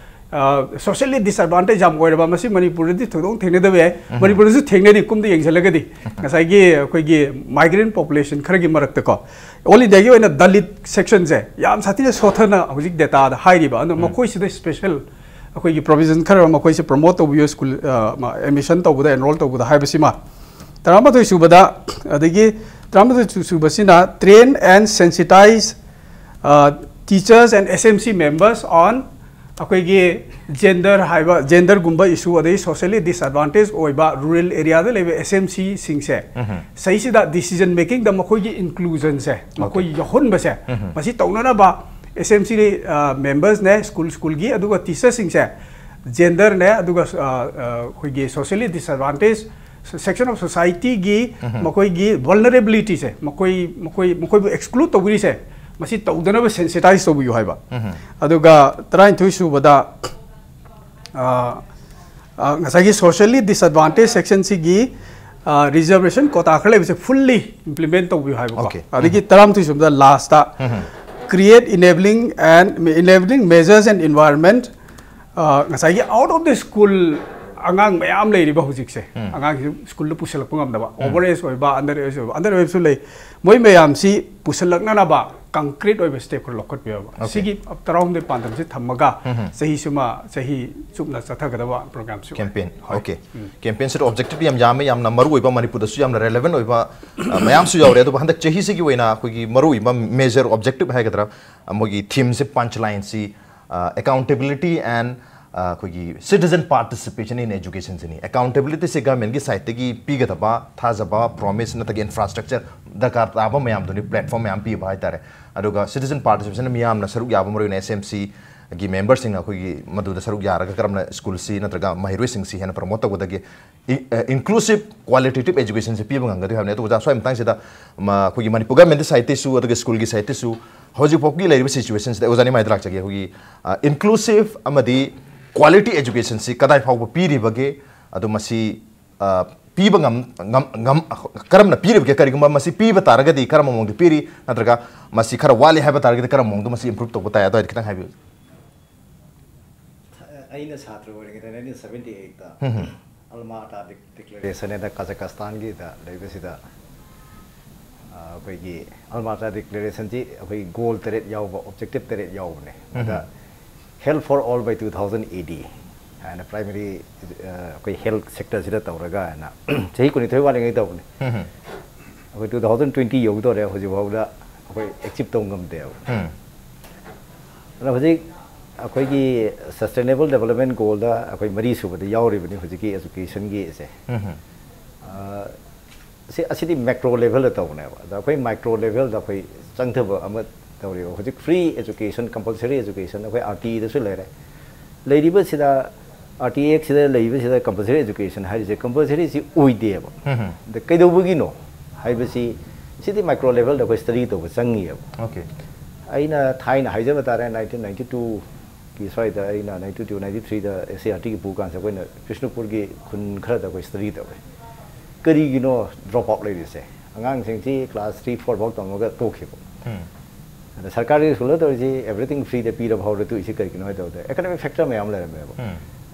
ꯑ, socially disadvantage ꯌꯥꯝ ꯑꯣꯏꯔꯕ, ꯃꯁꯤ ꯃꯅꯤꯄꯨꯔꯗꯗꯤ ꯊꯣꯏꯗꯣꯛ ꯊꯦꯡꯅꯗꯕ ꯌꯥꯏ꯫ ꯃꯅꯤꯄꯨꯔꯗꯁꯨ ꯊꯦꯡꯅꯔꯤ, ꯀꯨꯝꯗ ꯌꯦꯡꯁꯤꯜꯂꯒꯗꯤ ꯉꯁꯥꯏꯒꯤ ꯑꯩꯈꯣꯏꯒꯤ migrant population ꯈꯔꯒꯤ ꯃꯔꯛꯇꯀꯣ, all India ꯒꯤ ꯑꯣꯏꯅ Dalit section ꯁꯦ ꯌꯥꯝ ꯁꯥꯊꯤꯅ ꯁꯣꯠꯊꯅ ꯍꯧꯖꯤꯛ data ꯗ ꯍꯥꯏꯔꯤꯕ꯫ ꯑꯗꯨꯅ ꯃꯈꯣꯏꯁꯤꯗ special, ꯑꯩꯈꯣꯏꯒꯤ ꯄ꯭ꯔꯣꯕꯤꯖꯟ ꯈꯔ ꯃꯈꯣꯏꯁꯦ ꯄ꯭ꯔꯣꯃꯣꯠ ꯇꯧꯕꯤꯌꯨ ꯁ꯭ꯀꯨꯜ ꯑꯦꯗꯃꯤꯁꯟ ꯇꯧꯕꯗ, ꯑꯦꯟꯔꯣꯜ ꯇꯧꯕꯗ ꯍꯥꯏꯕꯁꯤꯃ꯫ ꯇꯔꯥꯃꯥꯊꯣꯏ ꯁꯨꯕꯗ, ꯑꯗꯒꯤ ꯇꯔꯥꯃꯥꯊꯣꯏ ꯁꯨꯕꯁꯤꯅ train and sensitize teachers and S M C members on ꯑꯩꯈꯣꯏꯒꯤ ꯖꯦꯟꯗꯔ ꯍꯥꯏꯕ, ꯖꯦꯟꯗꯔꯒꯨꯝꯕ ꯏꯁꯨ, ꯑꯗꯩ ꯁꯣꯁꯤꯌꯦꯂꯤ ꯗꯤꯁꯑꯦꯗꯚꯥꯟꯇꯦꯖ ꯑꯣꯏꯕ ꯔꯨꯔꯦꯜ ꯑꯦꯔꯤꯌꯥꯗ ꯂꯩꯕ S M C ꯁꯤꯡꯁꯦ, ꯁꯤꯁꯤꯗ ꯗꯤꯁꯤꯖꯟ ꯃꯦꯀꯤꯡꯗ ꯃꯈꯣꯏꯒꯤ ꯏꯟꯀ꯭ꯂꯨꯖꯟꯁꯦ, ꯃꯈꯣꯏ ꯌꯥꯎꯍꯟꯕꯁꯦ, ꯃꯁꯤ ꯇꯧꯅꯅꯕ S M C members ꯅꯦ, ꯁ꯭ꯀꯨꯜ ꯁ꯭ꯀꯨꯜꯒꯤ, ꯑꯗꯨꯒ ꯇꯤꯆꯔꯁꯤꯡꯁꯦ ꯖꯦꯟꯗꯔꯅꯦ, ꯑꯗꯨꯒ ꯑꯩꯈꯣꯏꯒꯤ ꯁꯣꯁꯤꯌꯦꯂꯤ ꯗꯤꯁꯑꯦꯗꯚꯥꯟꯇꯦꯖ section of society ꯒꯤ ꯃꯈꯣꯏꯒꯤ ꯚꯜꯅꯔꯦꯕꯤꯂꯤꯇꯤꯁꯦ, ꯃꯈꯣꯏ ꯃꯈꯣꯏ ꯃꯈꯣꯏꯕꯨ ꯑꯦꯛꯁꯀ꯭ꯂꯨꯗ ꯇꯧꯕꯤꯔꯤꯁꯦ, ꯃꯁꯤ ꯇꯧꯗꯅꯕ ꯁꯦꯟꯁꯤꯇꯥꯏꯁ ꯇꯧꯕꯤꯌꯨ ꯍꯥꯏꯕ꯫ ꯑꯗꯨꯒ ꯇꯔꯥꯅꯤꯊꯣꯏ ꯁꯨꯕꯗ, ꯑ, ꯑ, ꯉꯁꯥꯏꯒꯤ ꯁꯣꯁꯤꯌꯦꯂꯤ ꯗꯤꯁꯑꯦꯗꯚꯥꯟꯇꯦꯖ ꯁꯦꯛꯁꯟꯁꯤꯒꯤ ꯔꯤꯖꯔꯕꯦꯁꯟ ꯀꯣꯇꯥ ꯈꯔ ꯂꯩꯕꯁꯦ ꯐꯨꯜꯂꯤ ꯏꯝꯄ꯭ꯂꯤꯃꯦꯟ ꯇꯧꯕꯤꯌꯨ ꯍꯥꯏꯕꯀꯣ꯫ Okay. ꯑꯗꯒꯤ ꯇꯔꯥꯃꯥꯊꯣꯏ ꯁꯨꯕꯗ last create enabling and enabling measures and environment, ꯑ, ꯉꯁꯥꯏꯒꯤ out of the school ꯑꯉꯥꯡ ꯃꯌꯥꯝ ꯂꯩꯔꯤꯕ ꯍꯧꯖꯤꯛꯁꯦ, ꯑꯉꯥꯡꯁꯤ ꯁ꯭ꯀꯨꯜꯗ ꯄꯨꯁꯤꯜꯂꯛꯄ ꯉꯝꯗꯕ, ꯑꯣꯚꯔ ꯑꯦꯖ ꯑꯣꯏꯕ, ꯑꯟꯗꯔ ꯑꯦꯖ ꯑꯣꯏꯕ, ꯑꯟꯗꯔ ꯑꯦꯖꯁꯨ ꯂꯩ꯫ ꯃꯣꯏ ꯃꯌꯥꯝꯁꯤ ꯄꯨꯁꯤꯜꯂꯛꯅꯅꯕ ꯀꯪꯀ꯭ꯔꯤꯠ ꯑꯣꯏꯕ ꯁ꯭ꯇꯦꯞ ꯈꯔ ꯂꯧꯈꯠꯄꯤꯌꯣꯕ꯫ Okay. ꯁꯤꯒꯤ ꯇꯔꯥꯍꯨꯝꯗꯣꯏ ꯄꯥꯟꯗꯝꯁꯤ ꯊꯝꯃꯒ ꯆꯍꯤꯁꯤꯃ ꯆꯍꯤ ꯆꯨꯞꯅ ꯆꯠꯊꯒꯗꯕ ꯄ꯭ꯔꯣꯒ꯭ꯔꯥꯝꯁꯤ ꯑꯣꯏ꯫ ꯀꯦꯝꯄꯦꯟ ꯍꯣꯏ꯫ Okay. ꯀꯦꯝꯄꯦꯟꯁꯤꯗ ꯑꯣꯕꯖꯦꯛꯇꯤꯚ ꯌꯥꯝ ꯌꯥꯝꯃꯦ, ꯌꯥꯝꯅ ꯃꯔꯨ ꯑꯣꯏꯕ, ꯃꯅꯤꯄꯨꯔꯗꯁꯨ ꯌꯥꯝꯅ ꯔꯦꯂꯦꯚꯦꯟ ꯑꯣꯏꯕ ꯑ, ꯃꯌꯥꯝꯁꯨ ꯌꯥꯎꯔꯦ꯫ ꯑꯗꯨꯕꯨ ꯍꯟꯗꯛ ꯆꯍꯤꯁꯤꯒꯤ ꯑꯣꯏꯅ ꯑꯩꯈꯣꯏꯒꯤ ꯃꯔꯨ ꯑꯣꯏꯕ ꯃꯦꯖꯔ ꯑꯣꯕꯖꯦꯛꯇꯤꯚ ꯍꯥꯏꯒꯗ꯭ꯔꯥ, ꯑ, ꯃꯣꯏꯒꯤ ꯊꯤꯝꯁꯦ, ꯄꯟꯆ ꯂꯥꯏꯟꯁꯤ, ꯑ, accountability and, ꯑ, ꯑꯩꯈꯣꯏꯒꯤ citizen participation in education ꯁꯤꯅꯤ꯫ ꯑꯦꯀꯥꯎꯟꯇꯦꯕꯤꯂꯤꯇꯤꯁꯦ ꯒꯚꯔꯟꯃꯦꯟꯒꯤ ꯁꯥꯏꯠꯇꯒꯤ ꯄꯤꯒꯗꯕ ꯊꯥꯖꯕ, ꯄ꯭ꯔꯣꯃꯤꯁ ꯅꯠꯇ꯭ꯔꯒ ꯏꯟꯐ꯭ꯔꯥꯁ꯭ꯇ꯭ꯔꯛꯆꯔ ꯗꯔꯀꯥꯔ ꯇꯥꯕ ꯃꯌꯥꯝꯗꯨꯅꯤ, ꯄ꯭ꯂꯦꯠꯐꯣꯔꯝ ꯃꯌꯥꯝ ꯄꯤꯕ ꯍꯥꯏꯇꯥꯔꯦ꯫ ꯑꯗꯨꯒ ꯁꯤꯇꯤꯖꯟ ꯄꯥꯔꯇꯤꯁꯤꯄꯦꯁꯟ ꯃꯤꯌꯥꯝꯅ ꯁꯔꯨꯛ ꯌꯥꯕ, ꯃꯔꯨꯑꯣꯏꯅ S M C ꯒꯤ ꯃꯦꯝꯕꯔꯁꯤꯡꯅ ꯑꯩꯈꯣꯏꯒꯤ ꯃꯗꯨꯗ ꯁꯔꯨꯛ ꯌꯥꯔꯒ ꯀꯔꯝꯅ ꯁ꯭ꯀꯨꯜꯁꯤ ꯅꯠꯇ꯭ꯔꯒ ꯃꯍꯩꯔꯣꯏꯁꯤꯡꯁꯤ ꯍꯦꯟꯅ ꯄ꯭ꯔꯃꯣꯠ ꯇꯧꯒꯗꯒꯦ, inclusive qualitative education ꯁꯦ ꯄꯤꯕ ꯉꯝꯒꯗꯣꯏ ꯍꯥꯏꯕꯅꯤ꯫ ꯑꯗꯣ ꯑꯣꯖꯥ, ꯁ꯭ꯋꯥꯏ ꯃꯇꯥꯡꯁꯤꯗ ꯃ, ꯑꯩꯈꯣꯏꯒꯤ ꯃꯅꯤꯄꯨꯔ ꯒꯚꯔꯟꯃꯦꯟꯠ ꯁꯥꯏꯠꯇꯩꯁꯨ ꯑꯗꯨꯒ ꯁ꯭ꯀꯨꯜꯒꯤ ꯁꯥꯏꯠꯇꯩꯁꯨ ꯍꯧꯖꯤꯛ ꯐꯥꯎꯒꯤ ꯂꯩꯔꯤꯕ ꯁꯤꯆꯨꯋꯦꯁꯟꯁꯤꯗ ꯑꯣꯖꯥꯅ ꯃꯥꯏꯗ ꯂꯥꯛꯆꯒꯦ꯫ ꯑꯩꯈꯣꯏꯒꯤ inclusive ꯑꯃꯗꯤ quality education ꯁꯤ ꯀꯗꯥꯏ ꯐꯥꯎꯕ ꯄꯤꯔꯤꯕꯒꯦ? ꯑꯗꯣ ꯃꯁꯤ ꯑ, ꯄꯤꯕ ꯉꯝ, ꯉꯝ, ꯉꯝ, ꯀꯔꯝꯅ ꯄꯤꯔꯤꯕꯒꯦ? ꯀꯔꯤꯒꯨꯝꯕ ꯃꯁꯤ ꯄꯤꯕ ꯇꯥꯔꯒꯗꯤ ꯀꯔꯝꯕ ꯃꯑꯣꯡꯗ ꯄꯤꯔꯤ? ꯅꯠꯇ꯭ꯔꯒ ꯃꯁꯤ ꯈꯔ ꯋꯥꯠꯂꯤ ꯍꯥꯏꯕ ꯇꯥꯔꯒꯗꯤ ꯀꯔꯝꯕ ꯃꯑꯣꯡꯗ ꯃꯁꯤ ꯏꯝꯄ꯭ꯔꯨꯚ ꯇꯧꯕ ꯇꯥꯏ? ꯑꯗꯨꯋꯥꯏꯗ ꯈꯤꯇꯪ ꯍꯥꯏꯕꯤꯌꯨ꯫ ꯑꯩꯅ ꯁꯥꯇ꯭ꯔ ꯑꯣꯏꯔꯤꯉꯩꯗ nineteen seventy eight ꯇ ꯎꯝ ꯍꯝ꯫ ꯑꯜꯃꯥ ꯑꯇꯥ ꯗꯤꯛꯂꯦꯔꯦꯁꯟ ꯍꯥꯏꯅ ꯀꯥꯖꯥꯀꯁꯇꯥꯟꯒꯤꯗ ꯂꯩꯕꯁꯤꯗ, ꯑ, ꯑꯩꯈꯣꯏꯒꯤ ꯑꯜꯃꯥ ꯑꯇꯥ ꯗꯤꯛꯂꯦꯔꯦꯁꯟꯁꯤ ꯑꯩꯈꯣꯏ ꯒꯣꯜ ꯇꯔꯦꯠ ꯌꯥꯎꯕ, ꯑꯣꯕꯖꯦꯛꯇꯤꯚ ꯇꯔꯦꯠ ꯌꯥꯎꯕꯅꯦ꯫ ꯑꯗ Health for All by two thousand A D ꯍꯥꯏꯅ primary ꯑꯩꯈꯣꯏ health sector ꯁꯤꯗ ꯇꯧꯔꯒ ꯍꯥꯏꯅ ꯆꯍꯤ ꯀꯨꯟꯅꯤꯊꯣꯏ ꯋꯥꯠꯂꯤꯉꯩ ꯇꯧꯕꯅꯤ꯫ ꯑꯩꯈꯣꯏ two thousand twenty ꯌꯧꯗꯣꯔꯦ, ꯍꯧꯖꯤꯛꯐꯥꯎꯗ ꯑꯩꯈꯣꯏ achieve ꯇꯧ ꯉꯝꯗꯦꯕ꯫ ꯑꯗꯣ ꯍꯧꯖꯤꯛ ꯑꯩꯈꯣꯏꯒꯤ sustainable development goal ꯗ ꯑꯩꯈꯣꯏ ꯃꯔꯤ ꯁꯨꯕꯗ ꯌꯥꯎꯔꯤꯕꯅꯤ ꯍꯧꯖꯤꯛꯀꯤ education ꯒꯤꯁꯦ꯫ ꯁꯤ, ꯑꯁꯤꯗꯤ macro level ꯗ ꯇꯧꯕꯅꯦꯕ꯫ ꯑꯗ ꯑꯩꯈꯣꯏ micro level ꯗ ꯑꯩꯈꯣꯏ ꯆꯪꯊꯕ ꯑꯃ ꯇꯧꯔꯤꯕ꯫ ꯍꯧꯖꯤꯛ free education, compulsory education ꯑꯩꯈꯣꯏ R T E ꯗꯁꯨ ꯂꯩꯔꯦ꯫ ꯂꯩꯔꯤꯕꯁꯤꯗ, R T E Act ꯁꯤꯗ ꯂꯩꯔꯤꯕꯁꯤꯗ compulsory education ꯍꯥꯏꯔꯤꯁꯦ compulsory ꯁꯤ ꯑꯣꯏꯗꯦꯕ꯫ ꯑꯗ ꯀꯩꯗꯧꯕꯒꯤꯅꯣ ꯍꯥꯏꯕꯁꯤ, ꯁꯤꯗꯤ micro level ꯗ ꯑꯩꯈꯣꯏ study ꯇꯧꯕ ꯆꯪꯉꯤꯑꯕ꯫ Okay. ꯑꯩꯅ ꯊꯥꯏꯅ ꯍꯥꯏꯖꯕ ꯇꯥꯔꯦ, nineteen ninety two ꯒꯤ ꯁ꯭ꯋꯥꯏꯗ ꯑꯩꯅ ninety two, ninety three ꯗ S C E R T ꯒꯤ ꯄꯨ ꯀꯥꯟꯁꯤꯗ ꯑꯩꯈꯣꯏꯅ ꯕꯤꯁꯅꯨꯄꯨꯔꯒꯤ ꯈꯨꯟ ꯈꯔꯗ ꯑꯩꯈꯣꯏ study ꯇꯧꯋꯦ꯫ ꯀꯔꯤꯒꯤꯅꯣ drop out ꯂꯩꯔꯤꯁꯦ? ꯑꯉꯥꯡꯁꯤꯡꯁꯤ class three, four ꯐꯥꯎ ꯇꯝꯃꯒ ꯇꯣꯛꯈꯤꯕ꯫ ꯑꯗ ꯁꯔꯀꯥꯔꯒꯤ school ꯗ ꯇꯧꯔꯤꯁꯤ everything free ꯗ ꯄꯤꯔꯕ ꯐꯥꯎꯗ ꯇꯣꯛꯏꯁꯤ ꯀꯔꯤꯒꯤꯅꯣ ꯍꯥꯏ ꯇꯧꯕꯗ economic factor ꯃꯌꯥꯝ ꯂꯩꯔꯝꯃꯦꯕ꯫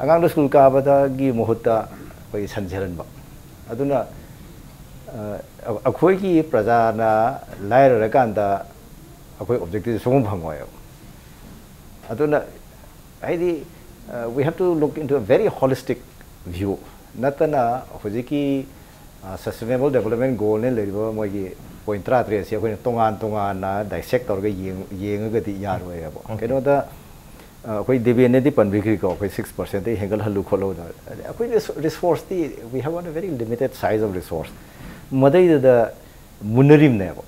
ꯑꯉꯥꯡꯗꯣ school ꯀꯥꯕꯗꯒꯤ ꯃꯍꯨꯠꯇ ꯑꯩꯈꯣꯏ ꯁꯟꯖꯤꯍꯟꯕ꯫ ꯑꯗꯨꯅ ꯑ, ꯑꯩꯈꯣꯏꯒꯤ ꯄ꯭ꯔꯖꯥꯅ ꯂꯥꯏꯔꯔꯀꯥꯟꯗ ꯑꯩꯈꯣꯏ objective ꯁꯨꯡꯐꯪ ꯐꯪꯉꯣꯏꯕ꯫ ꯑꯗꯨꯅ ꯍꯥꯏꯗꯤ, uh, we have to look into a very holistic view ꯅꯠꯇꯅ ꯍꯧꯖꯤꯛꯀꯤ sustainable development goal ꯅ ꯂꯩꯔꯤꯕ ꯃꯣꯏꯒꯤ point ꯇꯔꯥꯇꯔꯦꯠ ꯑꯁꯤ ꯑꯩꯈꯣꯏꯅ ꯇꯣꯉꯥꯟ ꯇꯣꯉꯥꯟꯅ dissect ꯇꯧꯔꯒ ꯌꯦꯡ- ꯌꯦꯡꯉꯒꯗꯤ ꯌꯥꯔꯣꯏꯕ꯫ ꯀꯩꯅꯣꯗ, uh, ꯑꯩꯈꯣꯏ ꯗꯦꯕꯦꯟꯅꯗꯤ ꯄꯟꯕꯤꯈ꯭ꯔꯤꯀꯣ, ꯑꯩꯈꯣꯏ six percent ꯗꯒꯤ ꯍꯦꯟꯒꯠꯍꯜꯂꯨ ꯈꯣꯠꯂꯨꯗ꯫ ꯑꯩꯈꯣꯏ resource T, we have a very limited size of resource꯫ ꯃꯗꯩꯗꯨꯗ ꯃꯨꯟꯅꯔꯤꯕꯅꯦꯕ꯫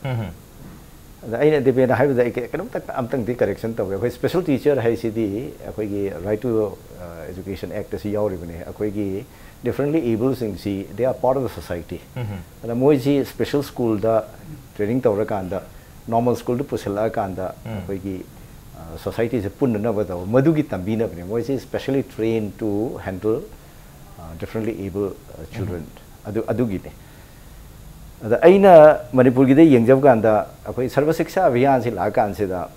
ꯑꯗ ꯑꯩꯅ ꯗꯦꯕꯦꯟꯅ ꯍꯥꯏꯕꯗ ꯑꯩ ꯀꯩ- ꯀꯩꯅꯣꯝꯇ ꯑꯝꯇꯪꯗꯤ correction ꯇꯧꯒꯦ꯫ ꯑꯩꯈꯣꯏ special teacher ꯍꯥꯏꯁꯤꯗꯤ ꯑꯩꯈꯣꯏꯒꯤ Right to, uh, Education Act ꯇꯁꯨ ꯌꯥꯎꯔꯤꯕꯅꯤ꯫ ꯑꯩꯈꯣꯏꯒꯤ differently able ꯁꯤꯡꯁꯤ, they are part of the society꯫ ꯑꯗ ꯃꯣꯏꯁꯤ special school ꯗ training ꯇꯧꯔꯀꯥꯟꯗ normal school ꯗ ꯄꯨꯁꯤꯜꯂꯛꯑꯀꯥꯟꯗ ꯑꯩꯈꯣꯏꯒꯤ, uh, society ꯁꯦ ꯄꯨꯟꯅꯅꯕ ꯇꯧꯕ, ꯃꯗꯨꯒꯤ ꯇꯝꯕꯤꯅꯕꯅꯦ꯫ ꯃꯣꯏꯁꯤ specially trained to handle, uh, differently able, uh, children꯫ ꯑꯗꯨ, ꯑꯗꯨꯒꯤꯅꯦ꯫ ꯑꯗ ꯑꯩꯅ ꯃꯅꯤꯄꯨꯔꯒꯤꯗ ꯌꯦꯡꯖꯕ ꯀꯥꯟꯗ, ꯑꯩꯈꯣꯏ ꯁꯔꯕ ꯁꯤꯛꯁꯥ ꯑꯚꯤꯌꯥꯟꯁꯤ ꯂꯥꯛꯑꯀꯥꯟꯁꯤꯗ,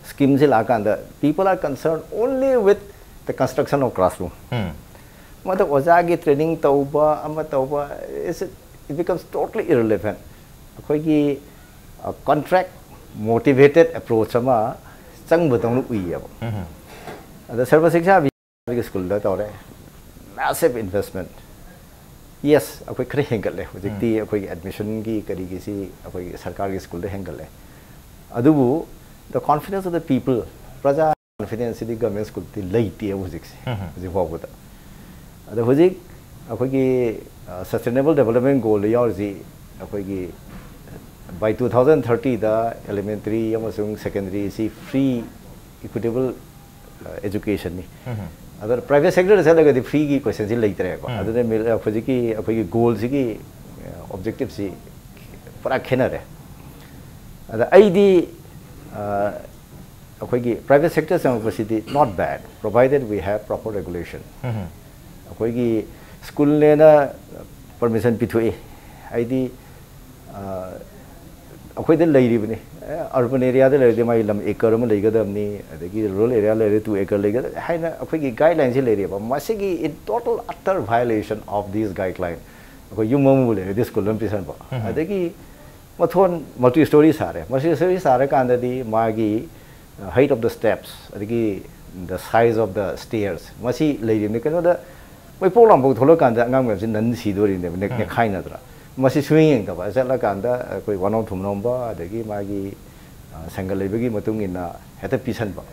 scheme ꯁꯤ ꯂꯥꯛꯑꯀꯥꯟꯗ, people are concerned only with the construction of classroom꯫ ꯃꯗ ꯑꯣꯖꯥꯒꯤ training ꯇꯧꯕ, ꯑꯃ ꯇꯧꯕ, it's, it becomes totally irrelevant꯫ ꯑꯩꯈꯣꯏꯒꯤ, uh, contract motivated approach ꯑꯃ ꯆꯪꯕꯗꯧꯅ ꯎꯏꯌꯦꯕ꯫ ꯑꯗ ꯁꯔꯕ ꯁꯤꯛꯁꯥ ꯑꯚꯤꯌꯥꯟꯒꯤ ꯁ꯭ꯀꯨꯜꯗ ꯇꯧꯔꯦ, massive investment. Yes, ꯑꯩꯈꯣꯏ ꯈꯔ ꯍꯦꯟꯒꯠꯂꯦ ꯍꯧꯖꯤꯛꯇꯤ, ꯑꯩꯈꯣꯏꯒꯤ ꯑꯦꯗꯃꯤꯁꯟꯒꯤ ꯀꯔꯤꯒꯤꯁꯤ ꯑꯩꯈꯣꯏꯒꯤ ꯁꯔꯀꯥꯔꯒꯤ ꯁ꯭ꯀꯨꯜꯗ ꯍꯦꯟꯒꯠꯂꯦ꯫ ꯑꯗꯨꯕꯨ the confidence of the people, ꯄ꯭ꯔꯖꯥ ꯀꯣꯟꯐꯤꯗꯦꯟꯁꯁꯤꯗꯤ ꯒꯚꯔꯟꯃꯦꯟ ꯁ꯭ꯀꯨꯜꯗꯤ ꯂꯩꯇꯦꯕ ꯍꯧꯖꯤꯛꯁꯦ, ꯍꯧꯖꯤꯛ ꯐꯥꯎꯕꯗ꯫ ꯑꯗꯣ ꯍꯧꯖꯤꯛ ꯑꯩꯈꯣꯏꯒꯤ ꯁꯁꯇꯦꯅꯦꯕꯜ ꯗꯦꯕꯂꯞꯃꯦꯟ ꯒꯣꯜꯗ ꯌꯥꯎꯔꯤꯁꯤ, ꯑꯩꯈꯣꯏꯒꯤ by two thousand thirtyꯗ elementary ꯑꯃꯁꯨꯡ secondary ꯁꯤ free equitable educationꯅꯤ꯫ ꯑꯗꯨꯅ ꯄ꯭ꯔꯥꯏꯚꯦꯠ ꯁꯦꯛꯇꯔꯗ ꯆꯠꯂꯒꯗꯤ ꯐ꯭ꯔꯤꯒꯤ ꯀꯣꯏꯁꯟꯁꯤ ꯂꯩꯇ꯭ꯔꯦꯀꯣ꯫ ꯑꯗꯨꯅ ꯃꯤꯜ-, ꯍꯧꯖꯤꯛꯀꯤ ꯑꯩꯈꯣꯏꯒꯤ ꯒꯣꯜꯁꯤꯒꯤ ꯑꯣꯕꯖꯦꯛꯇꯤꯞꯁꯤ ꯄꯨꯔꯥ ꯈꯦꯠꯅꯔꯦ꯫ ꯑꯗ ꯑꯩꯗꯤ ꯑ, ꯑꯩꯈꯣꯏꯒꯤ ꯄ꯭ꯔꯥꯏꯚꯦꯠ ꯁꯦꯛꯇꯔ ꯆꯪꯉꯛꯄꯁꯤꯗꯤ not bad, provided we have proper regulation. ꯑꯩꯈꯣꯏꯒꯤ ꯁ꯭ꯀꯨꯜꯅꯦꯅ ꯄꯔꯃꯤꯁꯟ ꯄꯤꯊꯣꯛꯏ ꯍꯥꯏꯗꯤ, ꯑ, ꯑꯩꯈꯣꯏꯗ ꯂꯩꯔꯤꯕꯅꯤ꯫ ꯑꯔꯕꯟ ꯑꯦꯔꯤꯌꯥꯗ ꯂꯩꯔꯗꯤ ꯃꯥꯒꯤ ꯂꯝ ꯑꯦꯀꯔ ꯑꯃ ꯂꯩꯒꯗꯕꯅꯤ, ꯑꯗꯒꯤ ꯔꯨꯔꯦꯜ ꯑꯦꯔꯤꯌꯥ ꯂꯩꯔꯗꯤ two acre ꯂꯩꯒꯗꯕꯅꯤ ꯍꯥꯏꯅ ꯑꯩꯈꯣꯏꯒꯤ ꯒꯥꯏꯗꯂꯥꯏꯟꯁꯤ ꯂꯩꯔꯤꯕ꯫ ꯃꯁꯤꯒꯤ in total utter violation of these guideline꯫ ꯑꯩꯈꯣꯏ ꯌꯨꯝ ꯑꯃꯕꯨ ꯂꯩꯔꯗꯤ ꯁ꯭ꯀꯨꯜ ꯑꯃ ꯄꯤꯁꯟꯕ, ꯑꯗꯒꯤ ꯃꯊꯣꯟ multi story ꯁꯥꯔꯦ꯫ Multi story ꯁꯥꯔꯀꯥꯟꯗꯗꯤ ꯃꯥꯒꯤ height of the steps, ꯑꯗꯒꯤ the size of the stairs, ꯃꯁꯤ ꯂꯩꯔꯤꯕꯅꯤ꯫ ꯀꯩꯅꯣꯗ ꯃꯩꯄꯣꯛ ꯂꯥꯡꯄꯣꯛ ꯊꯣꯛꯂꯛꯀꯥꯟꯗ ꯑꯉꯥꯡ ꯃꯌꯥꯝꯁꯤ ꯅꯟ ꯁꯤꯗꯣꯔꯤꯅꯦꯕ, ꯅꯦꯛ-, ꯅꯦꯛꯈꯥꯏꯅꯗ꯭ꯔꯥ? ꯃꯁꯤ ꯁꯨꯡꯌꯦꯡ ꯌꯦꯡꯗꯕ, ꯆꯠꯂꯀꯥꯟꯗ ꯑꯩꯈꯣꯏ ꯋꯥꯅꯣꯝ ꯊꯨꯝꯅꯣꯝꯕ, ꯑꯗꯒꯤ ꯃꯥꯒꯤ, ꯑ, ꯁꯪꯒ ꯂꯩꯕꯒꯤ ꯃꯇꯨꯡ ꯏꯟꯅ ꯍꯦꯛꯇ ꯄꯤꯁꯟꯕ꯫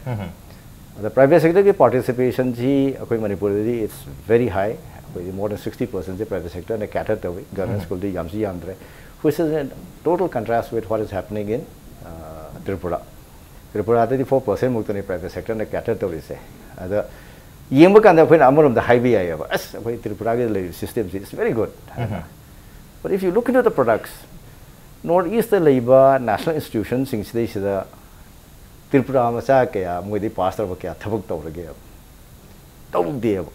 ꯑꯗ ꯄ꯭ꯔꯥꯏꯚꯦꯠ ꯁꯦꯛꯇꯔꯒꯤ ꯄꯥꯔꯇꯤꯁꯤꯄꯦꯁꯟꯁꯤ ꯑꯩꯈꯣꯏ ꯃꯅꯤꯄꯨꯔꯗꯗꯤ it's very high꯫ ꯑꯩꯈꯣꯏꯗꯤ more than sixty percentꯁꯦ ꯄ꯭ꯔꯥꯏꯚꯦꯠ ꯁꯦꯛꯇꯔꯅ cater ꯇꯧꯏ, ꯒꯚꯔꯟꯃꯦꯟ ꯁ꯭ꯀꯨꯜꯗꯤ ꯌꯥꯝꯁꯨ ꯌꯥꯝꯗ꯭ꯔꯦ, which is in total contrast with what is happening in, uh, Tripura꯫ ꯇ꯭ꯔꯤꯄꯨꯔꯥꯗꯗꯤ four percent ꯃꯨꯛꯇꯅꯤ ꯄ꯭ꯔꯥꯏꯚꯦꯠ ꯁꯦꯛꯇꯔꯅ cater ꯇꯧꯔꯤꯁꯦ꯫ ꯑꯗ ꯌꯦꯡꯕ ꯀꯥꯟꯗ ꯑꯩꯈꯣꯏꯅ ꯑꯃꯔꯣꯝꯗ ꯍꯥꯏꯕ ꯌꯥꯏꯑꯕ, "ꯑꯁ, ꯑꯩꯈꯣꯏ ꯇ꯭ꯔꯤꯄꯨꯔꯥꯒꯤ ꯂꯩꯔꯤꯕ systemꯁꯤ is very good" ꯍꯥꯏꯅ꯫ But if you look into the products, North Eastꯇ ꯂꯩꯕ ꯅꯦꯁꯅꯦꯜ ꯏꯟꯁꯇꯤꯇ꯭ꯌꯨꯁꯟꯁꯤꯡꯁꯤꯗꯩꯁꯤꯗ ꯇ꯭ꯔꯤꯄꯨꯔꯥ ꯃꯆꯥ ꯀꯌꯥ, ꯃꯣꯏꯗꯤ ꯄꯥꯁ ꯇꯧꯕ ꯀꯌꯥ ꯊꯕꯛ ꯇꯧꯔꯒꯦꯕ? ꯇꯧꯗꯦꯕ꯫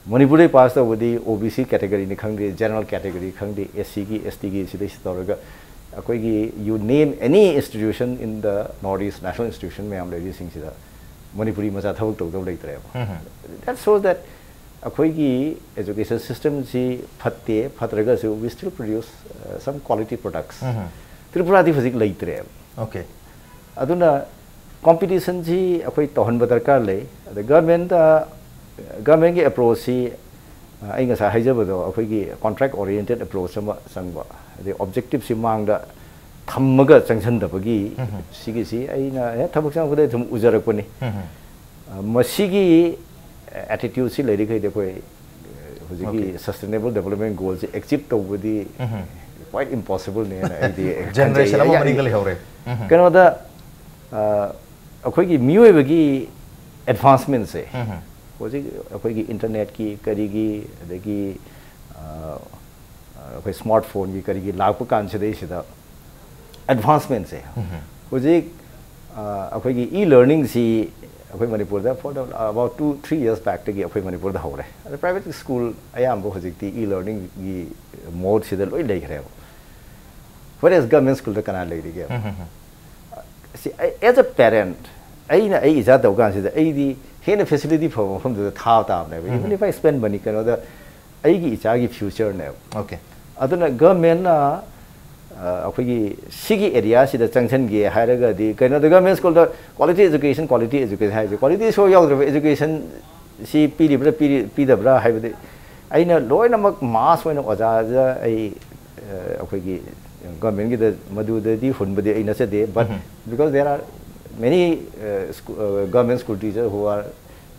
ꯃꯅꯤꯄꯨꯔꯗꯩ ꯄꯥꯁ ꯇꯧꯕꯗꯤ ꯑꯣ ꯕꯤ ꯁꯤ ꯀꯦꯇꯦꯒꯣꯔꯤꯅꯤ ꯈꯪꯗꯦ, ꯖꯦꯅꯔꯦꯜ ꯀꯦꯇꯦꯒꯣꯔꯤ ꯈꯪꯗꯦ, ꯑꯦꯁ ꯁꯤꯒꯤ, ꯑꯦꯁ ꯇꯤꯒꯤ, ꯁꯤꯗꯩꯁꯤ ꯇꯧꯔꯒ ꯑꯩꯈꯣꯏꯒꯤ you name any institution in the North East, national institution ꯃꯌꯥꯝ ꯂꯩꯔꯤꯁꯤꯡꯁꯤꯗ ꯃꯅꯤꯄꯨꯔꯤ ꯃꯆꯥ ꯊꯕꯛ ꯇꯧꯗꯕ ꯂꯩꯇ꯭ꯔꯦꯕ꯫ That shows that ꯑꯩꯈꯣꯏꯒꯤ education systemꯁꯤ ꯐꯠꯇꯦ, ꯐꯠꯇ꯭ꯔꯒꯁꯨ we still produce, uh, some quality products. ꯇ꯭ꯔꯤꯄꯨꯔꯥꯗꯤ ꯍꯧꯖꯤꯛ ꯂꯩꯇ꯭ꯔꯦꯕ꯫ Okay. ꯑꯗꯨꯅ ꯀꯣꯝꯄꯤꯇꯤꯁꯟꯁꯤ ꯑꯩꯈꯣꯏ ꯇꯧꯍꯟꯕ ꯗꯔꯀꯥꯔ ꯂꯩ꯫ ꯑꯗ ꯒꯔꯃꯦꯟꯗ, ꯒꯔꯃꯦꯟꯒꯤ ꯑꯦꯄ꯭ꯔꯣꯆꯁꯤ, ꯑ, ꯑꯩ ꯉꯁꯥꯏ ꯍꯥꯏꯖꯕꯗꯣ, ꯑꯩꯈꯣꯏꯒꯤ ꯀꯣꯟꯇ꯭ꯔꯦꯛ ꯑꯣꯔꯤꯌꯦꯟꯇꯦꯠ ꯑꯦꯄ꯭ꯔꯣꯆ ꯑꯃ ꯆꯪꯕ, ꯑꯗꯩ ꯑꯣꯕꯖꯦꯛꯇꯤꯞꯁꯤ ꯃꯥꯡꯗ ꯊꯝꯃꯒ ꯆꯪꯁꯤꯟꯗꯕꯒꯤ, ꯎꯝ꯫ ꯁꯤꯒꯤꯁꯤ ꯑꯩꯅ ꯍꯦꯛ ꯊꯕꯛ ꯆꯪꯉꯛꯄꯗ ꯑꯗꯨꯝ ꯎꯖꯔꯛꯄꯅꯤ꯫ ꯎꯝ꯫ ꯑ, ꯃꯁꯤꯒꯤ ꯑꯦꯇꯤꯇ꯭ꯌꯨꯠꯁꯤ ꯂꯩꯔꯤꯈꯩꯗꯤ ꯑꯩꯈꯣꯏ, ꯑ, ꯍꯧꯖꯤꯛꯀꯤ ꯑꯣꯀꯦ꯫ ꯁꯁꯇꯦꯅꯦꯕꯜ ꯗꯦꯕꯂꯞꯃꯦꯟ ꯒꯣꯜꯁꯤ ꯑꯦꯆꯤꯞ ꯇꯧꯕꯗꯤ ꯎꯝ꯫ ꯀ꯭ꯋꯥꯏꯠ ꯏꯝꯄꯣꯁꯤꯕꯜꯅꯦꯅ ꯑꯩꯗꯤ ꯖꯦꯅꯦꯔꯦꯁꯟ ꯈꯟꯖꯩ꯫ ꯑꯃ ꯌꯥ-, ꯃꯅꯤꯡꯗ ꯂꯩꯍꯧꯔꯦ꯫ ꯎꯝ꯫ ꯀꯩꯅꯣꯗ, ꯑ, ꯑꯩꯈꯣꯏꯒꯤ ꯃꯤꯑꯣꯏꯕꯒꯤ ꯑꯦꯗꯚꯥꯟꯁꯃꯦꯟꯁꯦ, ꯎꯝ꯫ ꯍꯧꯖꯤꯛ ꯑꯩꯈꯣꯏꯒꯤ ꯏꯟꯇꯔꯅꯦꯠꯀꯤ, ꯀꯔꯤꯒꯤ, ꯑꯗꯒꯤ, ꯑ, ꯑꯩꯈꯣꯏ ꯁ꯭ꯃꯥꯔꯠ ꯐꯣꯟꯒꯤ, ꯀꯔꯤꯒꯤ ꯂꯥꯛꯄ ꯀꯥꯟꯁꯤꯗꯩꯁꯤꯗ ꯑꯦꯗꯚꯥꯟꯁꯃꯦꯟꯁꯦ, ꯎꯝ꯫ ꯍꯧꯖꯤꯛ, ꯑ, ꯑꯩꯈꯣꯏꯒꯤ ꯏ ꯂꯔꯅꯤꯡꯁꯤ ꯑꯩꯈꯣꯏ ꯃꯅꯤꯄꯨꯔꯗ for the, about two, three years backꯇꯒꯤ ꯑꯩꯈꯣꯏ ꯃꯅꯤꯄꯨꯔꯗ ꯍꯧꯔꯦ꯫ ꯑꯗ ꯄ꯭ꯔꯥꯏꯚꯦꯠ ꯁ꯭ꯀꯨꯜ ꯑꯌꯥꯝꯕ ꯍꯧꯖꯤꯛꯇꯤ ꯏ ꯂꯔꯅꯤꯡꯒꯤ ꯃꯣꯗꯁꯤꯗ ꯂꯣꯏ ꯂꯩꯈ꯭ꯔꯦꯕ꯫ Whereas ꯒꯚꯔꯟꯃꯦꯟ ꯁ꯭ꯀꯨꯜꯗ ꯀꯅꯥ ꯂꯩꯔꯤꯒꯦ? ꯎꯝ, ꯎꯝ, ꯎꯝ꯫ ꯁꯤ, ꯑꯩ, as a parent, ꯑꯩꯅ ꯑꯩ ꯏꯆꯥ ꯇꯧ ꯀꯥꯟꯁꯤꯗ ꯑꯩꯗꯤ ꯍꯦꯟꯅ ꯐꯦꯁꯤꯂꯤꯇꯤ ꯐꯕ ꯃꯐꯝꯗꯨꯗ ꯊꯥꯕ ꯇꯥꯕꯅꯦꯕ꯫ ꯎꯝ꯫ Even if I spend money, ꯀꯩꯅꯣꯗ ꯑꯩꯒꯤ ꯏꯆꯥꯒꯤ ꯐ꯭ꯌꯨꯆꯔꯅꯦꯕ꯫ ꯑꯣꯀꯦ꯫ ꯑꯗꯨꯅ ꯒꯚꯔꯟꯃꯦꯟꯅ, ꯑ, ꯑꯩꯈꯣꯏꯒꯤ ꯁꯤꯒꯤ ꯑꯦꯔꯤꯌꯥꯁꯤꯗ ꯆꯪꯁꯤꯟꯒꯦ ꯍꯥꯏꯔꯒꯗꯤ, ꯀꯩꯅꯣꯗ ꯒꯚꯔꯟꯃꯦꯟ ꯁ꯭ꯀꯨꯜꯗ quality education, quality education ꯍꯥꯏꯁꯦ, quality ꯁꯣ ꯌꯥꯎꯗ꯭ꯔꯕ education ꯁꯤ ꯄꯤꯔꯤꯕ꯭ꯔꯥ, ꯄꯤꯔꯤ-, ꯄꯤꯗꯕ꯭ꯔꯥ ꯍꯥꯏꯕꯗꯤ ꯑꯩꯅ ꯂꯣꯏꯅꯃꯛ ꯃꯥꯁ ꯑꯣꯏꯅ ꯑꯣꯖꯥꯗ ꯑꯩ, ꯑ, ꯑꯩꯈꯣꯏꯒꯤ ꯒꯚꯔꯟꯃꯦꯟꯒꯤꯗ ꯃꯗꯨꯗꯗꯤ ꯍꯨꯟꯕꯗꯤ ꯑꯩ ꯅꯠꯆꯗꯦ, but um. Because there are many, uh, scho-, uh, government school teachers who are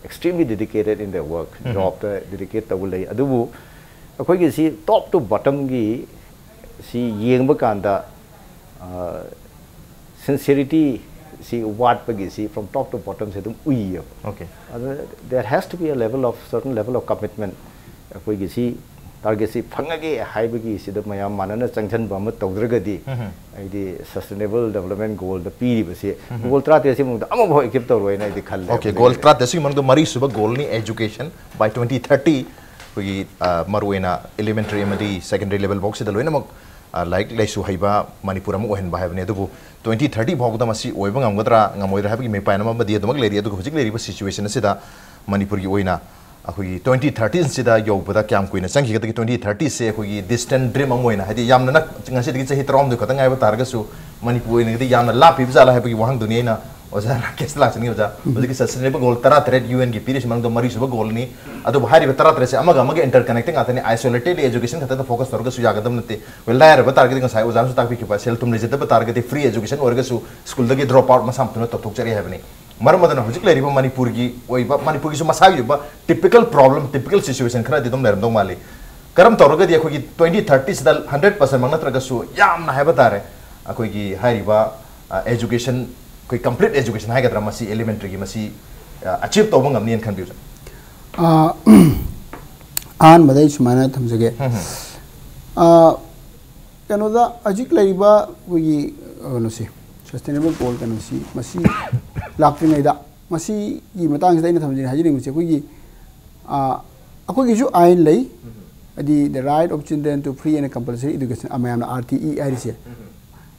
extremely dedicated in their work, um. ꯖꯣꯕꯇ ꯗꯦꯗꯤꯀꯦꯠ ꯇꯧꯕ ꯂꯩ, ꯑꯗꯨꯕꯨ ꯑꯩꯈꯣꯏꯒꯤ ꯁꯤ top to bottomꯒꯤ ꯁꯤ ꯌꯦꯡꯕ ꯀꯥꯟꯗ, ꯑ, ꯁꯤꯟꯁꯤꯌꯔꯤꯇꯤ ꯁꯤ ꯋꯥꯠꯄꯒꯤ ꯁꯤ from top to bottomꯁꯦ ꯑꯗꯨꯝ ꯎꯏꯌꯦꯕ꯫ ꯑꯣꯀꯦ꯫ ꯑꯗꯨ there has to be a level of, certain level of commitment꯫ ꯑꯩꯈꯣꯏꯒꯤ ꯁꯤ ꯇꯥꯔꯒꯦꯠꯁꯤ ꯐꯪꯉꯒꯦ ꯍꯥꯏꯕꯒꯤ ꯁꯤꯗ ꯃꯌꯥꯝ ꯃꯥꯟꯅꯅ ꯆꯪꯁꯤꯟꯕ ꯑꯃ ꯇꯧꯗ꯭ꯔꯒꯗꯤ, ꯎꯝ꯫ ꯑꯩꯗꯤ ꯁꯁꯇꯦꯅꯦꯕꯜ ꯗꯦꯕꯂꯞꯃꯦꯟ ꯒꯣꯜꯗ ꯄꯤꯔꯤꯕꯁꯤ, ꯎꯝ꯫ ꯒꯣꯜ ꯇꯔꯥꯇꯔꯦꯠꯁꯤ ꯃꯅꯨꯡꯗ ꯑꯃꯐꯥꯎ ꯑꯦꯆꯤꯞ ꯇꯧꯔꯣꯏꯅ ꯑꯩꯗꯤ ꯈꯜꯂꯦ꯫ ꯑꯣꯀꯦ, ꯒꯣꯜ ꯇꯔꯥꯇꯔꯦꯠꯁꯤꯒꯤ ꯃꯅꯨꯡꯗ ꯃꯔꯤꯁꯨꯕ ꯒꯣꯜꯅꯤ education by twenty thirty꯫ ꯑꯩꯈꯣꯏꯒꯤ, ꯑ, ꯃꯔꯨꯑꯣꯏꯅ elementary ꯑꯃꯗꯤ secondary level ꯐꯥꯎꯁꯤꯗ ꯂꯣꯏꯅꯃꯛ, ꯑ, ꯂꯥꯏꯔꯤꯛ ꯂꯥꯏꯁꯨ ꯍꯩꯕ ꯃꯅꯤꯄꯨꯔ ꯑꯃ ꯑꯣꯏꯍꯟꯕ ꯍꯥꯏꯕꯅꯤ꯫ ꯑꯗꯨꯕꯨ twenty thirty ꯐꯥꯎꯕꯗ ꯃꯁꯤ ꯑꯣꯏꯕ ꯉꯝꯒꯗ꯭ꯔꯥ ꯉꯝꯃꯣꯏꯗ꯭ꯔꯥ ꯍꯥꯏꯕꯒꯤ ꯃꯤꯄꯥꯏ ꯑꯃ ꯑꯃꯗꯤ ꯑꯗꯨꯃꯛ ꯂꯩꯔꯤ꯫ ꯑꯗꯨꯒ ꯍꯧꯖꯤꯛ ꯂꯩꯔꯤꯕ ꯁꯤꯆꯨꯋꯦꯁꯟ ꯑꯁꯤꯗ ꯃꯅꯤꯄꯨꯔꯒꯤ ꯑꯣꯏꯅ ꯑꯩꯈꯣꯏꯒꯤ twenty thirty ꯁꯤꯗ ꯌꯧꯕꯗ ꯀꯌꯥꯝ ꯀꯨꯏꯅ ꯆꯪꯈꯤꯒꯗꯒꯦ? Twenty thirty ꯁꯦ ꯑꯩꯈꯣꯏꯒꯤ distant dream ꯑꯃ ꯑꯣꯏꯅ, ꯍꯥꯏꯗꯤ ꯌꯥꯝꯅ ꯅꯛ-, ꯉꯁꯤꯗꯒꯤ ꯆꯍꯤ ꯇꯔꯥꯍꯨꯝꯗꯣꯏ ꯈꯛꯇ ꯉꯥꯏꯕ ꯇꯥꯔꯒꯁꯨ ꯃꯅꯤꯄꯨꯔ ꯑꯣꯏꯅꯗꯤ ꯌꯥꯝꯅ ꯂꯥꯞꯄꯤꯕ ꯖꯥꯠꯂꯥ ꯍꯥꯏꯕꯒꯤ ꯋꯥꯍꯪꯗꯨꯅꯤ ꯑꯩꯅ ꯑꯣꯖꯥ ꯔꯥꯀꯦꯁꯇ ꯂꯥꯛꯆꯅꯤ꯫ ꯑꯣꯖꯥ, ꯍꯧꯖꯤꯛꯀꯤ sustainable goal ꯇꯔꯥꯇꯔꯦꯠ UN ꯒꯤ ꯄꯤꯔꯤꯁꯤ ꯃꯅꯨꯡꯗ ꯃꯔꯤꯁꯨꯕ goal ꯅꯤ꯫ ꯑꯗꯨꯕꯨ ꯍꯥꯏꯔꯤꯕ ꯇꯔꯥꯇꯔꯦꯠꯁꯦ ꯑꯃꯒ ꯑꯃꯒ interconnected ꯉꯥꯛꯇꯅꯤ꯫ Isolatedly education ꯈꯛꯇꯗ focus ꯇꯧꯔꯒꯁꯨ ꯌꯥꯒꯗꯕ ꯅꯠꯇꯦ꯫ ꯑꯩꯈꯣꯏ ꯂꯥꯏꯔꯕ ꯇꯥꯔꯒꯗꯤ, ꯉꯁꯥꯏ ꯑꯣꯖꯥꯅꯁꯨ ꯇꯥꯛꯄꯤꯈꯤꯕ, ꯁꯦꯜ ꯊꯨꯝ ꯂꯩꯖꯗꯕ ꯇꯥꯔꯒꯗꯤ free education ꯑꯣꯏꯔꯒꯁꯨ ꯁ꯭ꯀꯨꯜꯗꯒꯤ drop out ꯃꯁꯥ ꯃꯊꯟꯇ ꯇꯧꯊꯣꯛꯆꯔꯦ ꯍꯥꯏꯕꯅꯤ꯫ ꯃꯔꯝ ꯑꯗꯨꯅ ꯍꯧꯖꯤꯛ ꯂꯩꯔꯤꯕ ꯃꯅꯤꯄꯨꯔꯒꯤ ꯑꯣꯏꯕ, ꯃꯅꯤꯄꯨꯔꯒꯤꯁꯨ ꯃꯁꯥꯒꯤ ꯑꯣꯏꯕ typical problem, typical situation ꯈꯔꯗꯤ ꯑꯗꯨꯝ ꯂꯩꯔꯝꯗꯧ ꯃꯥꯜꯂꯤ꯫ ꯀꯔꯝ ꯇꯧꯔꯒꯗꯤ ꯑꯩꯈꯣꯏꯒꯤ twenty thirty ꯁꯤꯗ hundred percent ꯃꯛ ꯅꯠꯇ꯭ꯔꯒꯁꯨ ꯌꯥꯝꯅ ꯍꯥꯏꯕ ꯇꯥꯔꯦ, ꯑꯩꯈꯣꯏꯒꯤ ꯍꯥꯏꯔꯤꯕ education, ꯑꯩꯈꯣꯏ complete education ꯍꯥꯏꯒꯗ꯭ꯔꯥ, ꯃꯁꯤ elementary ꯒꯤ ꯃꯁꯤ achieve ꯇꯧꯕ ꯉꯝꯅꯤꯅ ꯈꯟꯕꯤꯕꯁꯦ? ꯑ, ꯑꯍꯥꯟꯕꯗ ꯑꯩ ꯁꯨꯃꯥꯏꯅ ꯊꯝꯖꯒꯦ꯫ ꯎꯝ, ꯎꯝ꯫ ꯑ, ꯀꯩꯅꯣꯗ ꯍꯧꯖꯤꯛ ꯂꯩꯔꯤꯕ ꯑꯩꯈꯣꯏꯒꯤ, ꯑ, ꯀꯩꯅꯣꯁꯦ, sustainable goal ꯀꯩꯅꯣꯁꯤ, ꯃꯁꯤ ꯂꯥꯛꯇ꯭ꯔꯤꯉꯩꯗ, ꯃꯁꯤꯒꯤ ꯃꯇꯥꯡꯁꯤꯗ ꯑꯩꯅ ꯊꯝꯖꯅꯤꯡ-, ꯍꯥꯏꯖꯅꯤꯡꯕꯁꯦ, ꯑꯩꯈꯣꯏꯒꯤ, ꯑ, ꯑꯩꯈꯣꯏꯒꯤꯁꯨ ꯑꯥꯏꯟ ꯂꯩ, ꯍꯥꯏꯗꯤ the right of children to free and compulsory education, ꯑ, ꯃꯌꯥꯝꯅ R T E ꯍꯥꯏꯔꯤꯁꯦ꯫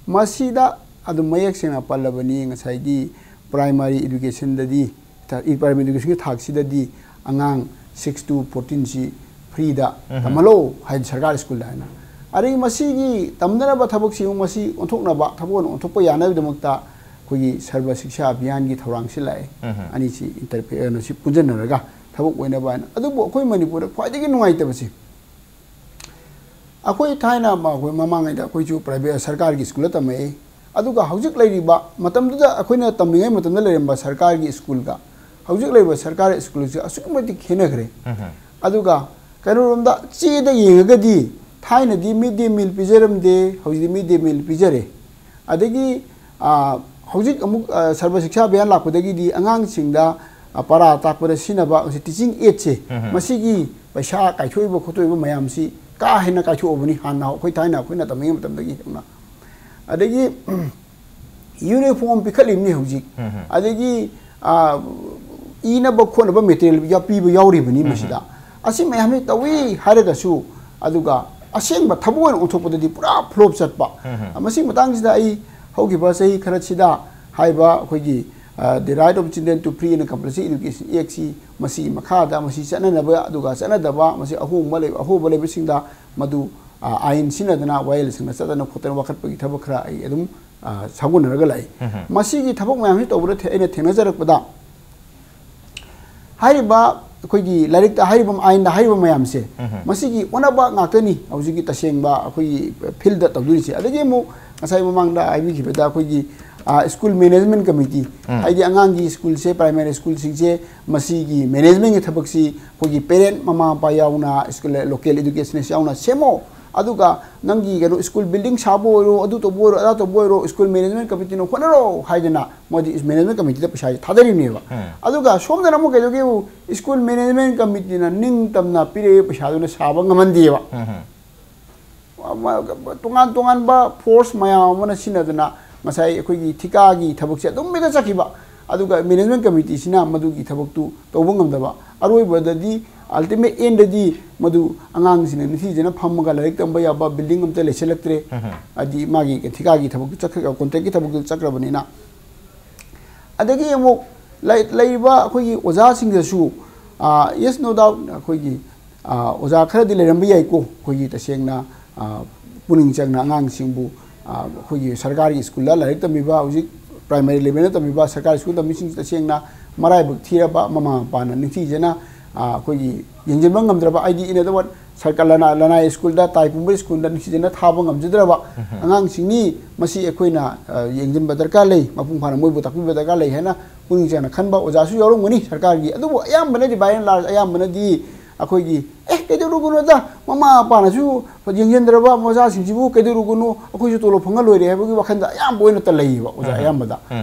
ꯃꯁꯤꯗ ꯑꯗꯨꯝ ꯃꯌꯦꯛ ꯁꯦꯡꯅ ꯄꯜꯂꯕꯅꯤ, ꯉꯁꯥꯏꯒꯤ primary education ꯗꯗꯤ, ꯊ-, ꯏ-, primary education ꯒꯤ ꯊꯥꯛꯁꯤꯗꯗꯤ ꯑꯉꯥꯡ six to fourteen ꯁꯤ free ꯗ ꯇꯝꯍꯜꯂꯣ ꯍꯥꯏꯗꯤ ꯁꯔꯀꯥꯔ ꯁ꯭ꯀꯨꯜꯗ ꯍꯥꯏꯅ꯫ ꯑꯗꯒꯤ ꯃꯁꯤꯒꯤ ꯇꯝꯅꯅꯕ ꯊꯕꯛꯁꯤ ꯑꯃꯨꯛ ꯃꯁꯤ ꯑꯣꯟꯊꯣꯛꯅꯕ, ꯊꯕꯛ ꯑꯣꯏꯅ ꯑꯣꯟꯊꯣꯛꯄ ꯌꯥꯅꯕꯒꯤꯗꯃꯛꯇ ꯑꯩꯈꯣꯏꯒꯤ ꯁꯔꯕ ꯁꯤꯛꯁꯥ ꯑꯕꯤꯌꯥꯟꯒꯤ ꯊꯧꯔꯥꯡꯁꯤ ꯂꯥꯛꯑꯦ꯫ ꯑꯅꯤꯁꯤ interfe-, ꯀꯩꯅꯣꯁꯤ ꯄꯨꯟꯁꯤꯟꯅꯔꯒ ꯊꯕꯛ ꯑꯣꯏꯅꯕ ꯍꯥꯏꯅ꯫ ꯑꯗꯨꯕꯨ ꯑꯩꯈꯣꯏ ꯃꯅꯤꯄꯨꯔꯗ ꯈ꯭ꯋꯥꯏꯗꯒꯤ ꯅꯨꯡꯉꯥꯏꯇꯕꯁꯤ, ꯑꯩꯈꯣꯏ ꯊꯥꯏꯅ ꯃ-, ꯑꯩꯈꯣꯏ ꯃꯃꯥꯡꯉꯩꯗ ꯑꯩꯈꯣꯏꯁꯨ private, ꯁꯔꯀꯥꯔꯒꯤ ꯁ꯭ꯀꯨꯜꯗ ꯇꯝꯃꯛꯏ꯫ ꯑꯗꯨꯒ ꯍꯧꯖꯤꯛ ꯂꯩꯔꯤꯕ ꯃꯇꯝꯗꯨꯗ, ꯑꯩꯈꯣꯏꯅ ꯇꯝꯂꯤꯉꯩ ꯃꯇꯝꯗ ꯂꯩꯔꯝꯕ ꯁꯔꯀꯥꯔꯒꯤ ꯁ꯭ꯀꯨꯜꯒ ꯍꯧꯖꯤꯛ ꯂꯩꯔꯤꯕ ꯁꯔꯀꯥꯔꯒꯤ ꯁ꯭ꯀꯨꯜꯁꯦ ꯑꯁꯨꯛꯀꯤ ꯃꯇꯤꯛ ꯈꯦꯠꯅꯈ꯭ꯔꯦ꯫ ꯑꯗꯨꯒ ꯀꯩꯅꯣꯔꯣꯝꯗ, ꯆꯦꯗ ꯌꯦꯡꯉꯒꯗꯤ ꯊꯥꯏꯅꯗꯤ mid day meal ꯄꯤꯖꯔꯝꯗꯦ, ꯍꯧꯖꯤꯛꯇꯤ mid day meal ꯄꯤꯖꯔꯦ꯫ ꯑꯗꯒꯤ, ꯑ, ꯍꯧꯖꯤꯛ ꯑꯃꯨꯛ, ꯑ, ꯁꯔꯕ ꯁꯤꯛꯁꯥ ꯑꯕꯤꯌꯥꯟ ꯂꯥꯛꯄꯗꯒꯤꯗꯤ ꯑꯉꯥꯡꯁꯤꯡꯗ, ꯑ, ꯄꯔꯥ ꯇꯥꯛꯄꯗ ꯁꯤꯖꯤꯟꯅꯕ ꯍꯧꯖꯤꯛ teaching aid ꯁꯦ, ꯃꯁꯤꯒꯤ ꯄꯩꯁꯥ ꯀꯥꯏꯊꯣꯛꯏꯕ ꯈꯣꯠꯇꯣꯛꯏꯕ ꯃꯌꯥꯝꯁꯤ ꯀꯥ ꯍꯦꯟꯅ ꯀꯥꯏꯊꯣꯛꯑꯕꯅꯤ, ꯍꯥꯟꯅ ꯑꯩꯈꯣꯏ ꯊꯥꯏꯅ ꯑꯩꯈꯣꯏꯅ ꯇꯝꯂꯤꯉꯩ ꯃꯇꯝꯗꯒꯤ ꯍꯧꯅ꯫ ꯑꯗꯒꯤ uniform ꯄꯤꯈꯠꯂꯤꯕꯅꯤ ꯍꯧꯖꯤꯛ꯫ ꯑꯗꯒꯤ, ꯑ, ꯏꯅꯕ ꯈꯣꯠꯅꯕ material ꯌꯥ-, ꯄꯤꯕ ꯌꯥꯎꯔꯤꯕꯅꯤ ꯃꯁꯤꯗ꯫ ꯑꯁꯤ ꯃꯌꯥꯝꯁꯤ ꯇꯧꯏ ꯍꯥꯏꯔꯒꯁꯨ, ꯑꯗꯨꯒ ꯑꯁꯦꯡꯕ ꯊꯕꯛ ꯑꯣꯏꯅ ꯑꯣꯟꯊꯣꯛꯄꯗꯗꯤ ꯄꯨꯔꯥ flop ꯆꯠꯄ꯫ ꯃꯁꯤꯒꯤ ꯃꯇꯥꯡꯁꯤꯗ ꯑꯩ ꯍꯧꯈꯤꯕ ꯆꯍꯤ ꯈꯔꯁꯤꯗ ꯍꯥꯏꯔꯤꯕ ꯑꯩꯈꯣꯏꯒꯤ, ꯑ, the right of children to free and compulsory education act ꯁꯤ, ꯃꯁꯤꯒꯤ ꯃꯈꯥꯗ ꯃꯁꯤ ꯆꯠꯅꯅꯕ, ꯑꯗꯨꯒ ꯆꯠꯅꯗꯕ, ꯃꯁꯤ ꯑꯍꯣꯡꯕ ꯂꯩ-, ꯑꯍꯣꯕ ꯂꯩꯕꯁꯤꯡꯗ ꯃꯗꯨ, ꯑ, ꯑꯥꯏꯟ ꯁꯤꯖꯤꯟꯅꯗꯅ ꯋꯥꯌꯦꯜꯁꯪꯗ ꯆꯠꯇꯅ ꯈꯣꯠꯇꯅ ꯋꯥꯀꯠꯄꯒꯤ ꯊꯕꯛ ꯈꯔ ꯑꯩ ꯑꯗꯨꯝ ꯁꯥꯒꯣꯟꯅꯔꯒ ꯂꯥꯛꯏ꯫ ꯃꯁꯤꯒꯤ ꯊꯕꯛ ꯃꯌꯥꯝꯁꯤ ꯇꯧꯕꯗ ꯑꯩꯅ ꯊꯦꯡꯅꯖꯔꯛꯄꯗ, ꯍꯥꯏꯔꯤꯕ ꯑꯩꯈꯣꯏꯒꯤ ꯂꯥꯏꯔꯤꯛꯇ ꯍꯥꯏꯔꯤꯕ, ꯑꯥꯏꯟꯗ ꯍꯥꯏꯔꯤꯕ ꯃꯌꯥꯝꯁꯦ, ꯃꯁꯤꯒꯤ ꯑꯣꯟꯅꯕ ꯉꯥꯛꯇꯅꯤ ꯍꯧꯖꯤꯛꯀꯤ ꯇꯁꯦꯡꯕ ꯑꯩꯈꯣꯏꯒꯤ ꯐꯤꯜꯗ ꯇꯧꯗꯣꯔꯤꯁꯦ꯫ ꯑꯗꯒꯤ ꯑꯃꯨꯛ ꯉꯁꯥꯏ ꯃꯃꯥꯡꯗ ꯍꯥꯏꯕꯤꯈꯤꯕꯗ, ꯑꯩꯈꯣꯏꯒꯤ ꯁ꯭ꯀꯨꯜ ꯃꯦꯅꯦꯖꯃꯦꯟ ꯀꯃꯤꯇꯤ, ꯍꯥꯏꯗꯤ ꯑꯉꯥꯡꯒꯤ ꯁ꯭ꯀꯨꯜꯁꯦ, ꯄ꯭ꯔꯥꯏꯃꯥꯔꯤ ꯁ꯭ꯀꯨꯜꯁꯤꯡꯁꯦ, ꯃꯁꯤꯒꯤ ꯃꯦꯅꯦꯖꯃꯦꯟꯒꯤ ꯊꯕꯛꯁꯤ ꯑꯩꯈꯣꯏꯒꯤ ꯄꯦꯔꯦꯟ, ꯃꯃꯥ ꯃꯄꯥ ꯌꯥꯎꯅ, ꯁ꯭ꯀꯨꯜ ꯂꯣꯀꯦꯜ ꯏꯗꯨꯀꯦꯁꯅꯤꯁ ꯌꯥꯎꯅ ꯁꯦꯝꯃꯣ꯫ ꯑꯗꯨꯒ ꯅꯪꯒꯤ ꯀꯩꯅꯣ, ꯁ꯭ꯀꯨꯜ ꯕꯤꯜꯗꯤꯡ ꯁꯥꯕ ꯑꯣꯏꯔꯣ, ꯑꯗꯨ ꯇꯧꯕ ꯑꯣꯏꯔꯣ, ꯑꯗꯥ ꯇꯧꯕ ꯑꯣꯏꯔꯣ, ꯁ꯭ꯀꯨꯜ ꯃꯦꯅꯦꯖꯃꯦꯟ ꯀꯃꯤꯇꯤꯅ ꯍꯣꯠꯅꯔꯣ ꯍꯥꯏꯗꯅ ꯃꯣꯏꯗꯤ ꯃꯦꯅꯦꯖꯃꯦꯟ ꯀꯃꯤꯇꯤꯗ ꯄꯩꯁꯥꯁꯦ ꯊꯥꯗꯔꯤꯕꯅꯦꯕ꯫ ꯑꯗꯨꯒ ꯁꯣꯝꯗꯅ ꯑꯃꯨꯛ ꯀꯩꯗꯧꯒꯦꯕꯨ, ꯁ꯭ꯀꯨꯜ ꯃꯦꯅꯦꯖꯃꯦꯟ ꯀꯃꯤꯇꯤꯅ ꯅꯤꯡꯇꯝꯅ ꯄꯤꯔꯛꯏꯕ ꯄꯩꯁꯥꯗꯨꯅ ꯁꯥꯕ ꯉꯝꯍꯟꯗꯦꯕ꯫ ꯇꯣꯉꯥꯟ ꯇꯣꯉꯥꯟꯕ ꯐꯣꯔꯁ ꯃꯌꯥꯝ ꯑꯃꯅ ꯁꯤꯖꯤꯟꯅꯗꯅ ꯉꯁꯥꯏ ꯑꯩꯈꯣꯏꯒꯤ ꯊꯤꯀꯥꯒꯤ ꯊꯕꯛꯁꯦ ꯑꯗꯨꯝ ꯍꯦꯛꯇ ꯆꯠꯈꯤꯕ꯫ ꯑꯗꯨꯒ ꯃꯦꯅꯦꯖꯃꯦꯟ ꯀꯃꯤꯇꯤꯁꯤꯅ ꯃꯗꯨꯒꯤ ꯊꯕꯛꯇꯨ ꯇꯧꯕ ꯉꯝꯗꯕ꯫ ꯑꯔꯣꯏꯕꯗꯗꯤ, ꯑꯜꯇꯤꯃꯦꯠ ꯑꯦꯟꯗꯗꯤ, ꯃꯗꯨ ꯑꯉꯥꯡꯁꯤꯡꯅ ꯅꯤꯡꯊꯤꯖꯅ ꯐꯝꯃꯒ ꯂꯥꯏꯔꯤꯛ ꯇꯝꯕ ꯌꯥꯕ ꯕꯤꯜꯗꯤꯡ ꯑꯝꯇ ꯂꯩꯁꯤꯜꯂꯛꯇ꯭ꯔꯦ꯫ ꯍꯥꯏꯗꯤ ꯃꯥꯒꯤ ꯊꯤꯀꯥꯒꯤ ꯊꯕꯛꯇꯨ ꯆꯠꯈ꯭ꯔ-, ꯀꯣꯟꯇ꯭ꯔꯦꯛꯀꯤ ꯊꯕꯛꯇꯨ ꯆꯠꯈ꯭ꯔꯕꯅꯤꯅ꯫ ꯑꯗꯒꯤ ꯑꯃꯨꯛ ꯂꯩ-, ꯂꯩꯔꯤꯕ ꯑꯩꯈꯣꯏꯒꯤ ꯑꯣꯖꯥꯁꯤꯡꯗꯁꯨ, ꯑ, yes, no doubt, ꯑꯩꯈꯣꯏꯒꯤ, ꯑ, ꯑꯣꯖꯥ ꯈꯔꯗꯤ ꯂꯩꯔꯝꯕ ꯌꯥꯏꯀꯣ, ꯑꯩꯈꯣꯏꯒꯤ ꯇꯁꯦꯡꯅ, ꯑ, ꯄꯨꯛꯅꯤꯡ ꯆꯪꯅ ꯑꯉꯥꯡꯁꯤꯡꯕꯨ, ꯑ, ꯑꯩꯈꯣꯏꯒꯤ ꯁꯔꯀꯥꯔꯒꯤ ꯁ꯭ꯀꯨꯜꯗ ꯂꯥꯏꯔꯤꯛ ꯇꯝꯕꯤꯕ, ꯍꯧꯖꯤꯛ ꯄ꯭ꯔꯥꯏꯃꯥꯔꯤ ꯂꯦꯚꯦꯜꯗ ꯇꯝꯕꯤꯕ ꯁꯔꯀꯥꯔꯒꯤ ꯁ꯭ꯀꯨꯜ ꯇꯝꯕꯤꯁꯤꯡ ꯇꯁꯦꯡꯅ ꯃꯔꯥꯏꯕꯛ ꯊꯤꯔꯕ, ꯃꯃꯥ ꯃꯄꯥꯅ ꯅꯤꯡꯊꯤꯖꯅ, ꯑ, ꯑꯩꯈꯣꯏꯒꯤ ꯌꯦꯡꯁꯤꯟꯕ ꯉꯝꯗ꯭ꯔꯕ, ꯍꯥꯏꯗꯤ, in other words, ꯁꯔꯀꯥꯔ ꯂꯅꯥꯏ, ꯂꯅꯥꯏ ꯁ꯭ꯀꯨꯜꯗ, ꯇꯥꯏ ꯄꯨꯝꯕ ꯁ꯭ꯀꯨꯜꯗ ꯅꯤꯡꯊꯤꯖꯅ ꯊꯥꯕ ꯉꯝꯖꯗ꯭ꯔꯕ ꯑꯉꯥꯡꯁꯤꯡꯅꯤ꯫ ꯃꯁꯤ ꯑꯩꯈꯣꯏꯅ, ꯑ, ꯌꯦꯡꯁꯤꯟꯕ ꯗꯔꯀꯥꯔ ꯂꯩ, ꯃꯄꯨꯡ ꯐꯥꯅ ꯃꯣꯏꯕꯨ ꯇꯥꯛꯄꯤꯕ ꯗꯔꯀꯥꯔ ꯂꯩ ꯍꯥꯏꯅ ꯄꯨꯛꯅꯤꯡ ꯆꯪꯅ ꯈꯟꯕ ꯑꯣꯖꯥꯁꯨ ꯌꯥꯎꯔꯝꯒꯅꯤ ꯁꯔꯀꯥꯔꯒꯤ꯫ ꯑꯗꯨꯕꯨ ꯑꯌꯥꯝꯕꯅꯗꯤ, by and large, ꯑꯌꯥꯝꯕꯅꯗꯤ ꯑꯩꯈꯣꯏꯒꯤ, "ꯑꯦ, ꯀꯩꯗꯧꯔꯨꯒꯅꯣꯗ, ꯃꯃꯥ ꯃꯄꯥꯅꯁꯨ ꯌꯦꯡꯁꯤꯟꯗ꯭ꯔꯕ ꯃꯆꯥꯁꯤꯡꯁꯤꯕꯨ ꯀꯩꯗꯧꯔꯨꯒꯅꯣ, ꯑꯩꯈꯣꯏꯁꯨ ꯇꯣꯂꯣꯞ ꯐꯪꯉ ꯂꯣꯏꯔꯦ" ꯍꯥꯏꯕꯒꯤ ꯋꯥꯈꯜꯗ ꯑꯌꯥꯝꯕ ꯑꯣꯏꯅ ꯇꯜꯂꯩꯌꯦꯕ ꯑꯣꯖꯥ ꯑꯌꯥꯝꯕꯗ꯫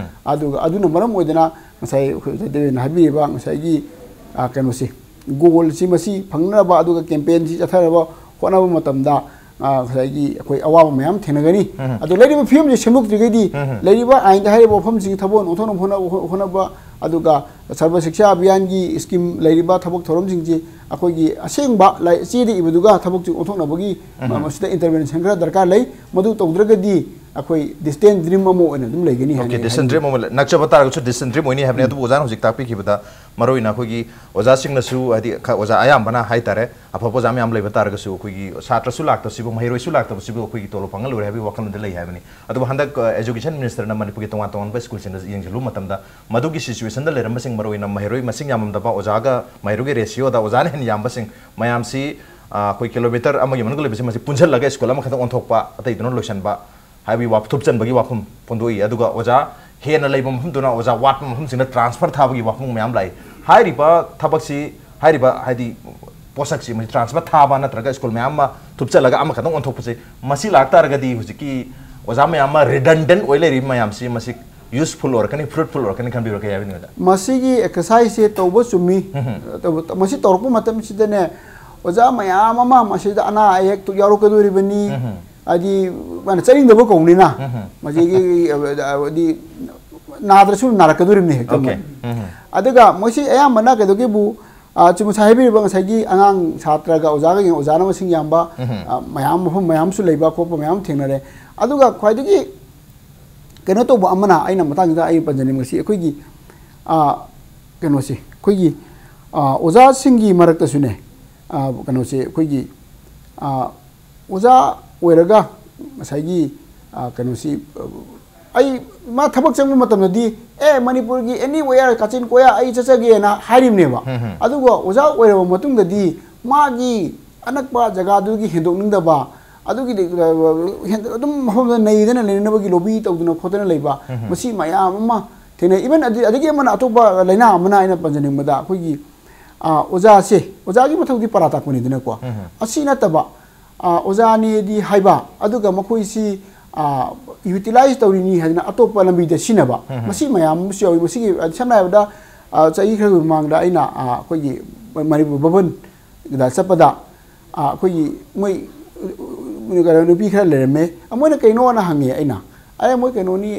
ꯑꯗꯨꯒ ꯑꯗꯨꯅ ꯃꯔꯝ ꯑꯣꯏꯗꯅ ꯉꯁꯥꯏ ꯑꯩꯈꯣꯏ ꯑꯣꯖꯥ ꯗꯦꯕꯦꯟꯅ ꯍꯥꯏꯕꯤꯔꯤꯕ ꯉꯁꯥꯏꯒꯤ, ꯑ, ꯀꯩꯅꯣꯁꯦ, ꯒꯣꯜꯁꯤ ꯃꯁꯤ ꯐꯪꯅꯕ, ꯑꯗꯨꯒ ꯀꯦꯝꯄꯦꯟꯁꯤ ꯆꯠꯊꯅꯕ ꯍꯣꯠꯅꯕ ꯃꯇꯝꯗ, ꯑ, ꯉꯁꯥꯏꯒꯤ ꯑꯩꯈꯣꯏ ꯑꯋꯥꯕ ꯃꯌꯥꯝ ꯊꯦꯡꯅꯒꯅꯤ꯫ ꯑꯗꯣ ꯂꯩꯔꯤꯕ ꯐꯤꯕꯝꯁꯦ ꯁꯦꯝꯗꯣꯛꯇ꯭ꯔꯤꯉꯩꯗꯤ, ꯂꯩꯔꯤꯕ ꯑꯥꯏꯟꯗ ꯍꯥꯏꯔꯤꯕ ꯋꯥꯐꯝꯁꯤꯡ ꯊꯕꯛ ꯑꯣꯟꯊꯣꯛꯅꯕ ꯍꯣꯠꯅ-, ꯍꯣꯠꯅꯕ, ꯑꯗꯨꯒ ꯁꯔꯕ ꯁꯤꯛꯁꯥ ꯑꯚꯤꯌꯥꯟꯒꯤ ꯁ꯭ꯀꯤꯝ ꯂꯩꯔꯤꯕ ꯊꯕꯛ ꯊꯧꯔꯝꯁꯤꯡꯁꯤ ꯑꯩꯈꯣꯏꯒꯤ ꯑꯁꯦꯡꯕ ꯂꯥꯏ-, ꯆꯦꯗ ꯏꯕꯗꯨꯒ ꯊꯕꯛꯁꯤ ꯑꯣꯟꯊꯣꯛꯅꯕꯒꯤ ꯃ-, ꯃꯁꯤꯗ ꯏꯟꯇꯔꯚꯦꯟꯁꯟ ꯈꯔ ꯗꯔꯀꯥꯔ ꯂꯩ꯫ ꯃꯗꯨ ꯇꯧꯗ꯭ꯔꯒꯗꯤ ꯑꯩꯈꯣꯏ ꯗꯤꯁꯇꯦꯟ ꯗ꯭ꯔꯤꯝ ꯑꯃ ꯑꯣꯏꯅ ꯑꯗꯨꯝ ꯂꯩꯒꯅꯤ ꯑꯣꯀꯦ ꯍꯥꯏꯅ ꯑꯩ ꯗꯤꯁꯇꯦꯟ ꯗ꯭ꯔꯤꯝ ꯑꯃ ꯂꯩ- ꯅꯛꯆꯕ ꯇꯥꯔꯒꯁꯨ ꯗꯤꯁꯇꯦꯟ ꯗ꯭ꯔꯤꯝ ꯑꯣꯏꯅꯤ ꯍꯥꯏꯕꯅꯤ꯫ ꯑꯗꯨꯕꯨ ꯑꯣꯖꯥꯅ ꯍꯧꯖꯤꯛ ꯇꯥꯛꯄꯤꯈꯤꯕꯗ ꯃꯔꯨꯑꯣꯏꯅ ꯑꯩꯈꯣꯏꯒꯤ ꯑꯣꯖꯥꯁꯤꯡꯅꯁꯨ ꯍꯥꯏꯗꯤ ꯈ- ꯑꯣꯖꯥ ꯑꯌꯥꯝꯕꯅ ꯍꯥꯏꯇꯥꯔꯦ ꯑꯐꯕ ꯑꯣꯖꯥ ꯃꯌꯥꯝ ꯂꯩꯕ ꯇꯥꯔꯒꯁꯨ ꯑꯩꯈꯣꯏꯒꯤ ꯁꯥꯇ꯭ꯔꯁꯨ ꯂꯥꯛꯇꯕꯁꯤꯕꯨ ꯃꯍꯩꯔꯣꯏꯁꯨ ꯂꯥꯛꯇꯕꯁꯤꯕꯨ ꯑꯩꯈꯣꯏꯒꯤ ꯇꯣꯂꯣꯞ ꯐꯪꯍꯜꯂꯣꯏꯔꯦ ꯍꯥꯏꯕꯒꯤ ꯋꯥꯈꯜꯂꯣꯟꯗ ꯂꯩ ꯍꯥꯏꯕꯅꯤ꯫ ꯑꯗꯨꯕꯨ ꯍꯟꯗꯛ ꯑꯦꯖꯨꯀꯦꯁꯟ ꯃꯤꯅꯤꯁꯇꯔꯅ ꯃꯅꯤꯄꯨꯔꯒꯤ ꯇꯣꯉꯥꯟ ꯇꯣꯉꯥꯟꯕ ꯁ꯭ꯀꯨꯜꯁꯤꯡꯗ ꯌꯦꯡꯁꯤꯜꯂꯨꯕ ꯃꯇꯝꯗ ꯃꯗꯨꯒꯤ ꯁꯤꯆꯨꯋꯦꯁꯟꯗ ꯂꯩꯔꯝꯕꯁꯤꯡ ꯃꯔꯨꯑꯣꯏꯅ ꯃꯍꯩꯔꯣꯏ ꯃꯁꯤꯡ ꯌꯥꯝꯃꯝꯗꯕ ꯑꯣꯖꯥꯒ ꯃꯍꯩꯔꯣꯏꯒꯤ ꯔꯦꯁꯤꯌꯣꯗ ꯑꯣꯖꯥꯅ ꯍꯦꯟꯅ ꯌꯥꯝꯕꯁꯤꯡ ꯃꯌꯥꯝꯁꯤ ꯑ, ꯑꯩꯈꯣꯏ ꯀꯤꯂꯣꯃꯤꯇꯔ ꯑꯃꯒꯤ ꯃꯅꯨꯡꯗ ꯂꯩꯕꯁꯤ ꯃꯁꯤ ꯄꯨꯟꯁꯤꯜꯂꯒ ꯁ꯭ꯀꯨꯜ ꯑꯃꯈꯛꯇꯪ ꯑꯣꯟꯊꯣꯛꯄ ꯑꯇꯩꯗꯨꯅ ꯂꯣꯏꯁꯤꯟꯕ ꯍꯥꯏꯕꯒꯤ ꯋꯥ ꯊꯨꯞꯆꯟꯕꯒꯤ ꯋꯥꯐꯝ ꯐꯣꯡꯗꯣꯛꯏ꯫ ꯑꯗꯨꯒ ꯑꯣꯖꯥ ꯍꯦꯟꯅ ꯂꯩꯕ ꯃꯐꯝꯗꯨꯅ ꯑꯣꯖꯥ ꯋꯥꯠꯄ ꯃꯐꯝꯁꯤꯡꯗ ꯇ꯭ꯔꯥꯟꯁꯐꯔ ꯊꯥꯕꯒꯤ ꯋꯥꯐꯝ ꯃꯌꯥꯝ ꯂꯥꯛꯏ꯫ ꯍꯥꯏꯔꯤꯕ ꯊꯕꯛꯁꯤ ꯍꯥꯏꯔꯤꯕ ꯍꯥꯏꯗꯤ ꯄꯣꯠꯁꯛꯁꯤ ꯃꯁꯤ ꯇ꯭ꯔꯥꯟꯁꯐꯔ ꯊꯥꯕ ꯅꯠꯇ꯭ꯔꯒ ꯁ꯭ꯀꯨꯜ ꯃꯌꯥꯝ ꯑꯃ ꯊꯨꯞꯆꯜꯂꯒ ꯑꯃꯈꯛꯇꯪ ꯑꯣꯟꯊꯣꯛꯄꯁꯤ ꯃꯁꯤ ꯂꯥꯛꯇꯥꯔꯒꯗꯤ ꯍꯧꯖꯤꯛꯀꯤ ꯑꯣꯖꯥ ꯃꯌꯥꯝ ꯑꯃ ꯔꯤꯗꯟꯗꯦꯟ ꯑꯣꯏ ꯂꯩꯔꯤꯕ ꯃꯌꯥꯝꯁꯤ ꯃꯁꯤ ꯌꯨꯁꯐꯨꯜ ꯑꯣꯏꯔꯛꯀꯅꯤ, ꯐ꯭ꯔꯨꯠꯐꯨꯜ ꯑꯣꯏꯔꯛꯀꯅꯤ ꯈꯟꯕꯤꯕ꯭ꯔꯥ? ꯀꯩ ꯍꯥꯏꯕꯤꯅꯤꯡꯉꯤ ꯑꯣꯖꯥ? ꯃꯁꯤꯒꯤ ꯑꯦꯛꯁꯔꯁꯥꯏꯁꯁꯦ ꯇꯧꯕ ꯆꯨꯝꯃꯤ꯫ ꯎꯝꯍꯨꯝ꯫ ꯇꯧꯕ- ꯃꯁꯤ ꯇꯧꯔꯛꯄ ꯃꯇꯝꯁꯤꯗꯅꯦ ꯑꯣꯖꯥ ꯃꯌꯥꯝ ꯑꯃ ꯃꯁꯤꯗ ꯑꯅꯥ ꯑꯌꯦꯛ ꯌꯥꯎꯔꯛꯀꯗꯣꯔꯤꯕꯅꯤ꯫ ꯎꯝꯍꯨꯝ꯫ ꯍꯥꯏꯗꯤ ꯃꯥꯅ ꯆꯠꯅꯤꯡꯗꯕ ꯀꯧꯕꯅꯤꯅ ꯎꯝꯍꯨꯝ꯫ ꯃꯁꯤꯒꯤ ꯍꯥꯏꯗꯤ ꯅꯥꯗ꯭ꯔꯁꯨ ꯅꯥꯔꯛꯀꯗꯣꯔꯤꯕꯅꯤ ꯍꯦꯛꯇ ꯑꯣꯀꯦ꯫ ꯃꯣꯏ꯫ ꯎꯝꯍꯨꯝ꯫ ꯑꯗꯨꯒ ꯃꯣꯏꯁꯤ ꯑꯌꯥꯝꯕꯅ ꯀꯩꯗꯧꯒꯦꯕꯨ ꯑ, ꯆꯨꯝꯅ ꯉꯁꯥꯏ ꯍꯥꯏꯕꯤꯔꯤꯕ ꯉꯁꯥꯏꯒꯤ ꯑꯉꯥꯡ ꯁꯥꯇ꯭ꯔꯒ ꯑꯣꯖꯥꯒ ꯌꯦꯡ- ꯑꯣꯖꯥꯅ ꯃꯁꯤꯡ ꯌꯥꯝꯕ ꯎꯝꯍꯨꯝ꯫ ꯑ, ꯃꯌꯥꯝ ꯃꯐꯝ ꯃꯌꯥꯝꯁꯨ ꯂꯩꯕ ꯈꯣꯠꯄ ꯃꯌꯥꯝ ꯊꯦꯡꯅꯔꯦ꯫ ꯑꯗꯨꯒ ꯈ꯭ꯋꯥꯏꯗꯒꯤ ꯀꯩꯅꯣ ꯇꯧꯕ ꯑꯃꯅ ꯑꯩꯅ ꯃꯇꯥꯡꯁꯤꯗ ꯑꯩ ꯄꯟꯖꯅꯤꯡꯕꯁꯤ ꯑꯩꯈꯣꯏꯒꯤ ꯑ, ꯀꯩꯅꯣꯁꯤ ꯑꯩꯈꯣꯏꯒꯤ ꯑ, ꯑꯣꯖꯥꯁꯤꯡꯒꯤ ꯃꯔꯛꯇꯁꯨꯅꯦ ꯑ, ꯀꯩꯅꯣꯁꯤ ꯑꯩꯈꯣꯏꯒꯤ ꯑ, ꯑꯣꯖꯥ ꯑꯣꯏꯔꯒ ꯉꯁꯥꯏꯒꯤ ꯑ, ꯀꯩꯅꯣꯁꯤ ꯑ, ꯑꯩ ꯃꯥ ꯊꯕꯛ ꯆꯪꯕ ꯃꯇꯝꯗꯗꯤ ꯑꯦ ꯃꯅꯤꯄꯨꯔꯒꯤ ꯑꯦꯅꯤ ꯋꯦꯌꯔ ꯀꯥꯆꯤꯟ ꯀꯣꯌꯥ ꯑꯩ ꯆꯠꯆꯒꯦꯅ ꯍꯥꯏꯔꯤꯕꯅꯦꯕ꯫ ꯎꯝ, ꯎꯝ꯫ ꯑꯗꯨꯒ ꯑꯣꯖꯥ ꯑꯣꯏꯔꯕ ꯃꯇꯨꯡꯗꯗꯤ ꯃꯥꯒꯤ ꯑꯅꯛꯄ ꯖꯒꯥꯗꯨꯒꯤ ꯍꯦꯟꯗꯣꯛꯅꯤꯡꯗꯕ ꯑꯗꯨꯒꯤꯗꯤ ꯑ, ꯍꯦꯟ- ꯑꯗꯨꯝ ꯃꯐꯝꯗ ꯅꯩꯗꯅ ꯂꯩꯅꯅꯕꯒꯤ ꯂꯣꯕꯤ ꯇꯧꯗꯅ ꯈꯣꯠꯇꯅ ꯂꯩꯕ ꯎꯝ, ꯎꯝ꯫ ꯃꯁꯤ ꯃꯌꯥꯝ ꯑꯃ ꯊꯦꯡꯅꯩ꯫ ꯏꯚꯟ ꯑꯗꯒꯤ ꯑꯃꯅ ꯑꯇꯣꯞꯄ ꯂꯥꯏꯅꯥ ꯑꯃꯅ ꯑꯩꯅ ꯄꯟꯖꯅꯤꯡꯕꯗ ꯑꯩꯈꯣꯏꯒꯤ ꯑ, ꯑꯣꯖꯥꯁꯦ ꯑꯣꯖꯥꯒꯤ ꯃꯊꯧꯗꯤ ꯄꯔꯥ ꯇꯥꯛꯄꯅꯤꯗꯅꯀꯣ꯫ ꯎꯝ, ꯎꯝ꯫ ꯑꯁꯤ ꯅꯠꯇꯕ ꯑ, ꯑꯣꯖꯥꯅꯦꯗꯤ ꯍꯥꯏꯕ ꯑꯗꯨꯒ ꯃꯈꯣꯏꯁꯤ ꯌꯨꯇꯤꯂꯥꯏꯁ ꯇꯧꯔꯤꯅꯤ ꯍꯥꯏꯗꯅ ꯑꯇꯣꯞꯄ ꯂꯝꯕꯤꯗ ꯁꯤꯖꯤꯟꯅꯕ ꯎꯝ, ꯎꯝ꯫ ꯃꯁꯤ ꯃꯌꯥꯝ ꯑꯃꯁꯨ ꯌꯥꯎꯏ꯫ ꯃꯁꯤꯒꯤ ꯑ, ꯁꯝꯅ ꯍꯥꯏꯔꯕꯗ ꯑ, ꯆꯍꯤ ꯈꯔꯒꯤ ꯃꯃꯥꯡꯗ ꯑꯩꯅ ꯑ, ꯑꯩꯈꯣꯏꯒꯤ ꯃꯅꯤꯄꯨꯔ ꯚꯕꯟꯗ ꯆꯠꯄꯗ ꯑ, ꯑꯩꯈꯣꯏꯒꯤ ꯃꯣꯏ ꯀꯩꯅꯣ ꯅꯨꯄꯤ ꯈꯔ ꯂꯩꯔꯝꯃꯦ꯫ ꯑ, ꯃꯣꯏꯅ ꯀꯩꯅꯣꯅ ꯍꯪꯉꯦ ꯑꯩꯅ ꯑꯦ ꯃꯣꯏ ꯀꯩꯅꯣꯅꯤ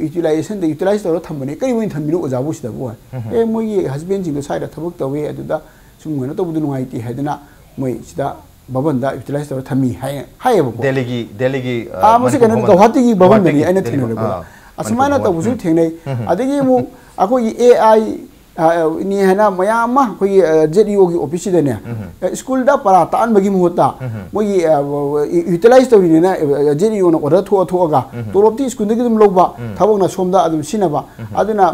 ꯌꯨꯇꯤꯂꯥꯏꯖꯦꯁꯟꯗ ꯌꯨꯇꯤꯂꯥꯏꯁ ꯇꯧꯔ ꯊꯝꯕꯅꯦ ꯀꯔꯤ ꯑꯣꯏꯅ ꯊꯝꯃꯤꯅꯣ ꯑꯣꯖꯥꯕꯨ ꯁꯤꯗꯕꯨ ꯍꯥꯏ꯫ ꯎꯝ, ꯎꯝ꯫ ꯑꯦ ꯃꯣꯏꯒꯤ ꯍꯁꯕꯦꯟꯁꯤꯡꯗꯣ ꯁ꯭ꯋꯥꯏꯗ ꯊꯕꯛ ꯇꯧꯋꯦ ꯑꯗꯨꯗ ꯁꯨꯝ ꯀꯩꯅꯣ ꯇꯧꯕꯗꯣ ꯅꯨꯡꯉꯥꯏꯇꯦ ꯍꯥꯏꯗꯅ ꯃꯣꯏ ꯁꯤꯗ ꯚꯕꯟꯗ ꯌꯨꯇꯤꯂꯥꯏꯁ ꯇꯧꯔ ꯊꯝꯃꯤ ꯍꯥꯏ, ꯍꯥꯏꯌꯦꯕꯀꯣ꯫ ꯗꯦꯜꯂꯤꯒꯤ ꯗꯦꯜꯂꯤꯒꯤ ꯑꯥ, ꯃꯁꯤ ꯀꯩꯅꯣꯅꯤ, ꯒꯧꯍꯥꯇꯤꯒꯤ ꯚꯕꯟꯗꯅꯤ ꯑꯩꯅ ꯊꯦꯡꯅꯔꯛꯄꯗ꯫ ꯑꯁꯨꯃꯥꯏꯅ ꯇꯧꯕꯁꯨ ꯊꯦꯡꯅꯩ꯫ ꯑꯗꯒꯤ ꯑꯃꯨꯛ ꯑꯩꯈꯣꯏꯒꯤ ꯑꯦ ꯑꯥꯏ ꯅꯤ ꯍꯥꯏꯅ ꯃꯌꯥꯝ ꯑꯃ ꯑꯩꯈꯣꯏꯒꯤ ꯖꯦꯠ ꯏ ꯑꯣꯒꯤ ꯑꯣꯐꯤꯁꯁꯤꯗꯅꯦ, ꯁ꯭ꯀꯨꯜꯗ ꯄꯔꯥ ꯇꯥꯛꯍꯟꯕꯒꯤ ꯃꯍꯨꯠꯇ ꯃꯣꯏꯒꯤ ꯌꯨꯇꯤꯂꯥꯏꯁ ꯇꯧꯔꯤꯅꯤꯅ ꯖꯦꯠ ꯏ ꯑꯣꯅ ꯑꯣꯔꯗꯔ ꯊꯣꯛꯑ ꯊꯣꯛꯑꯒ ꯇꯣꯂꯣꯞꯇꯤ ꯁ꯭ꯀꯨꯜꯗꯒꯤ ꯑꯗꯨꯝ ꯂꯧꯕ, ꯊꯕꯛꯅ ꯁꯣꯝꯗ ꯑꯗꯨꯝ ꯁꯤꯟꯅꯕ꯫ ꯑꯗꯨꯅ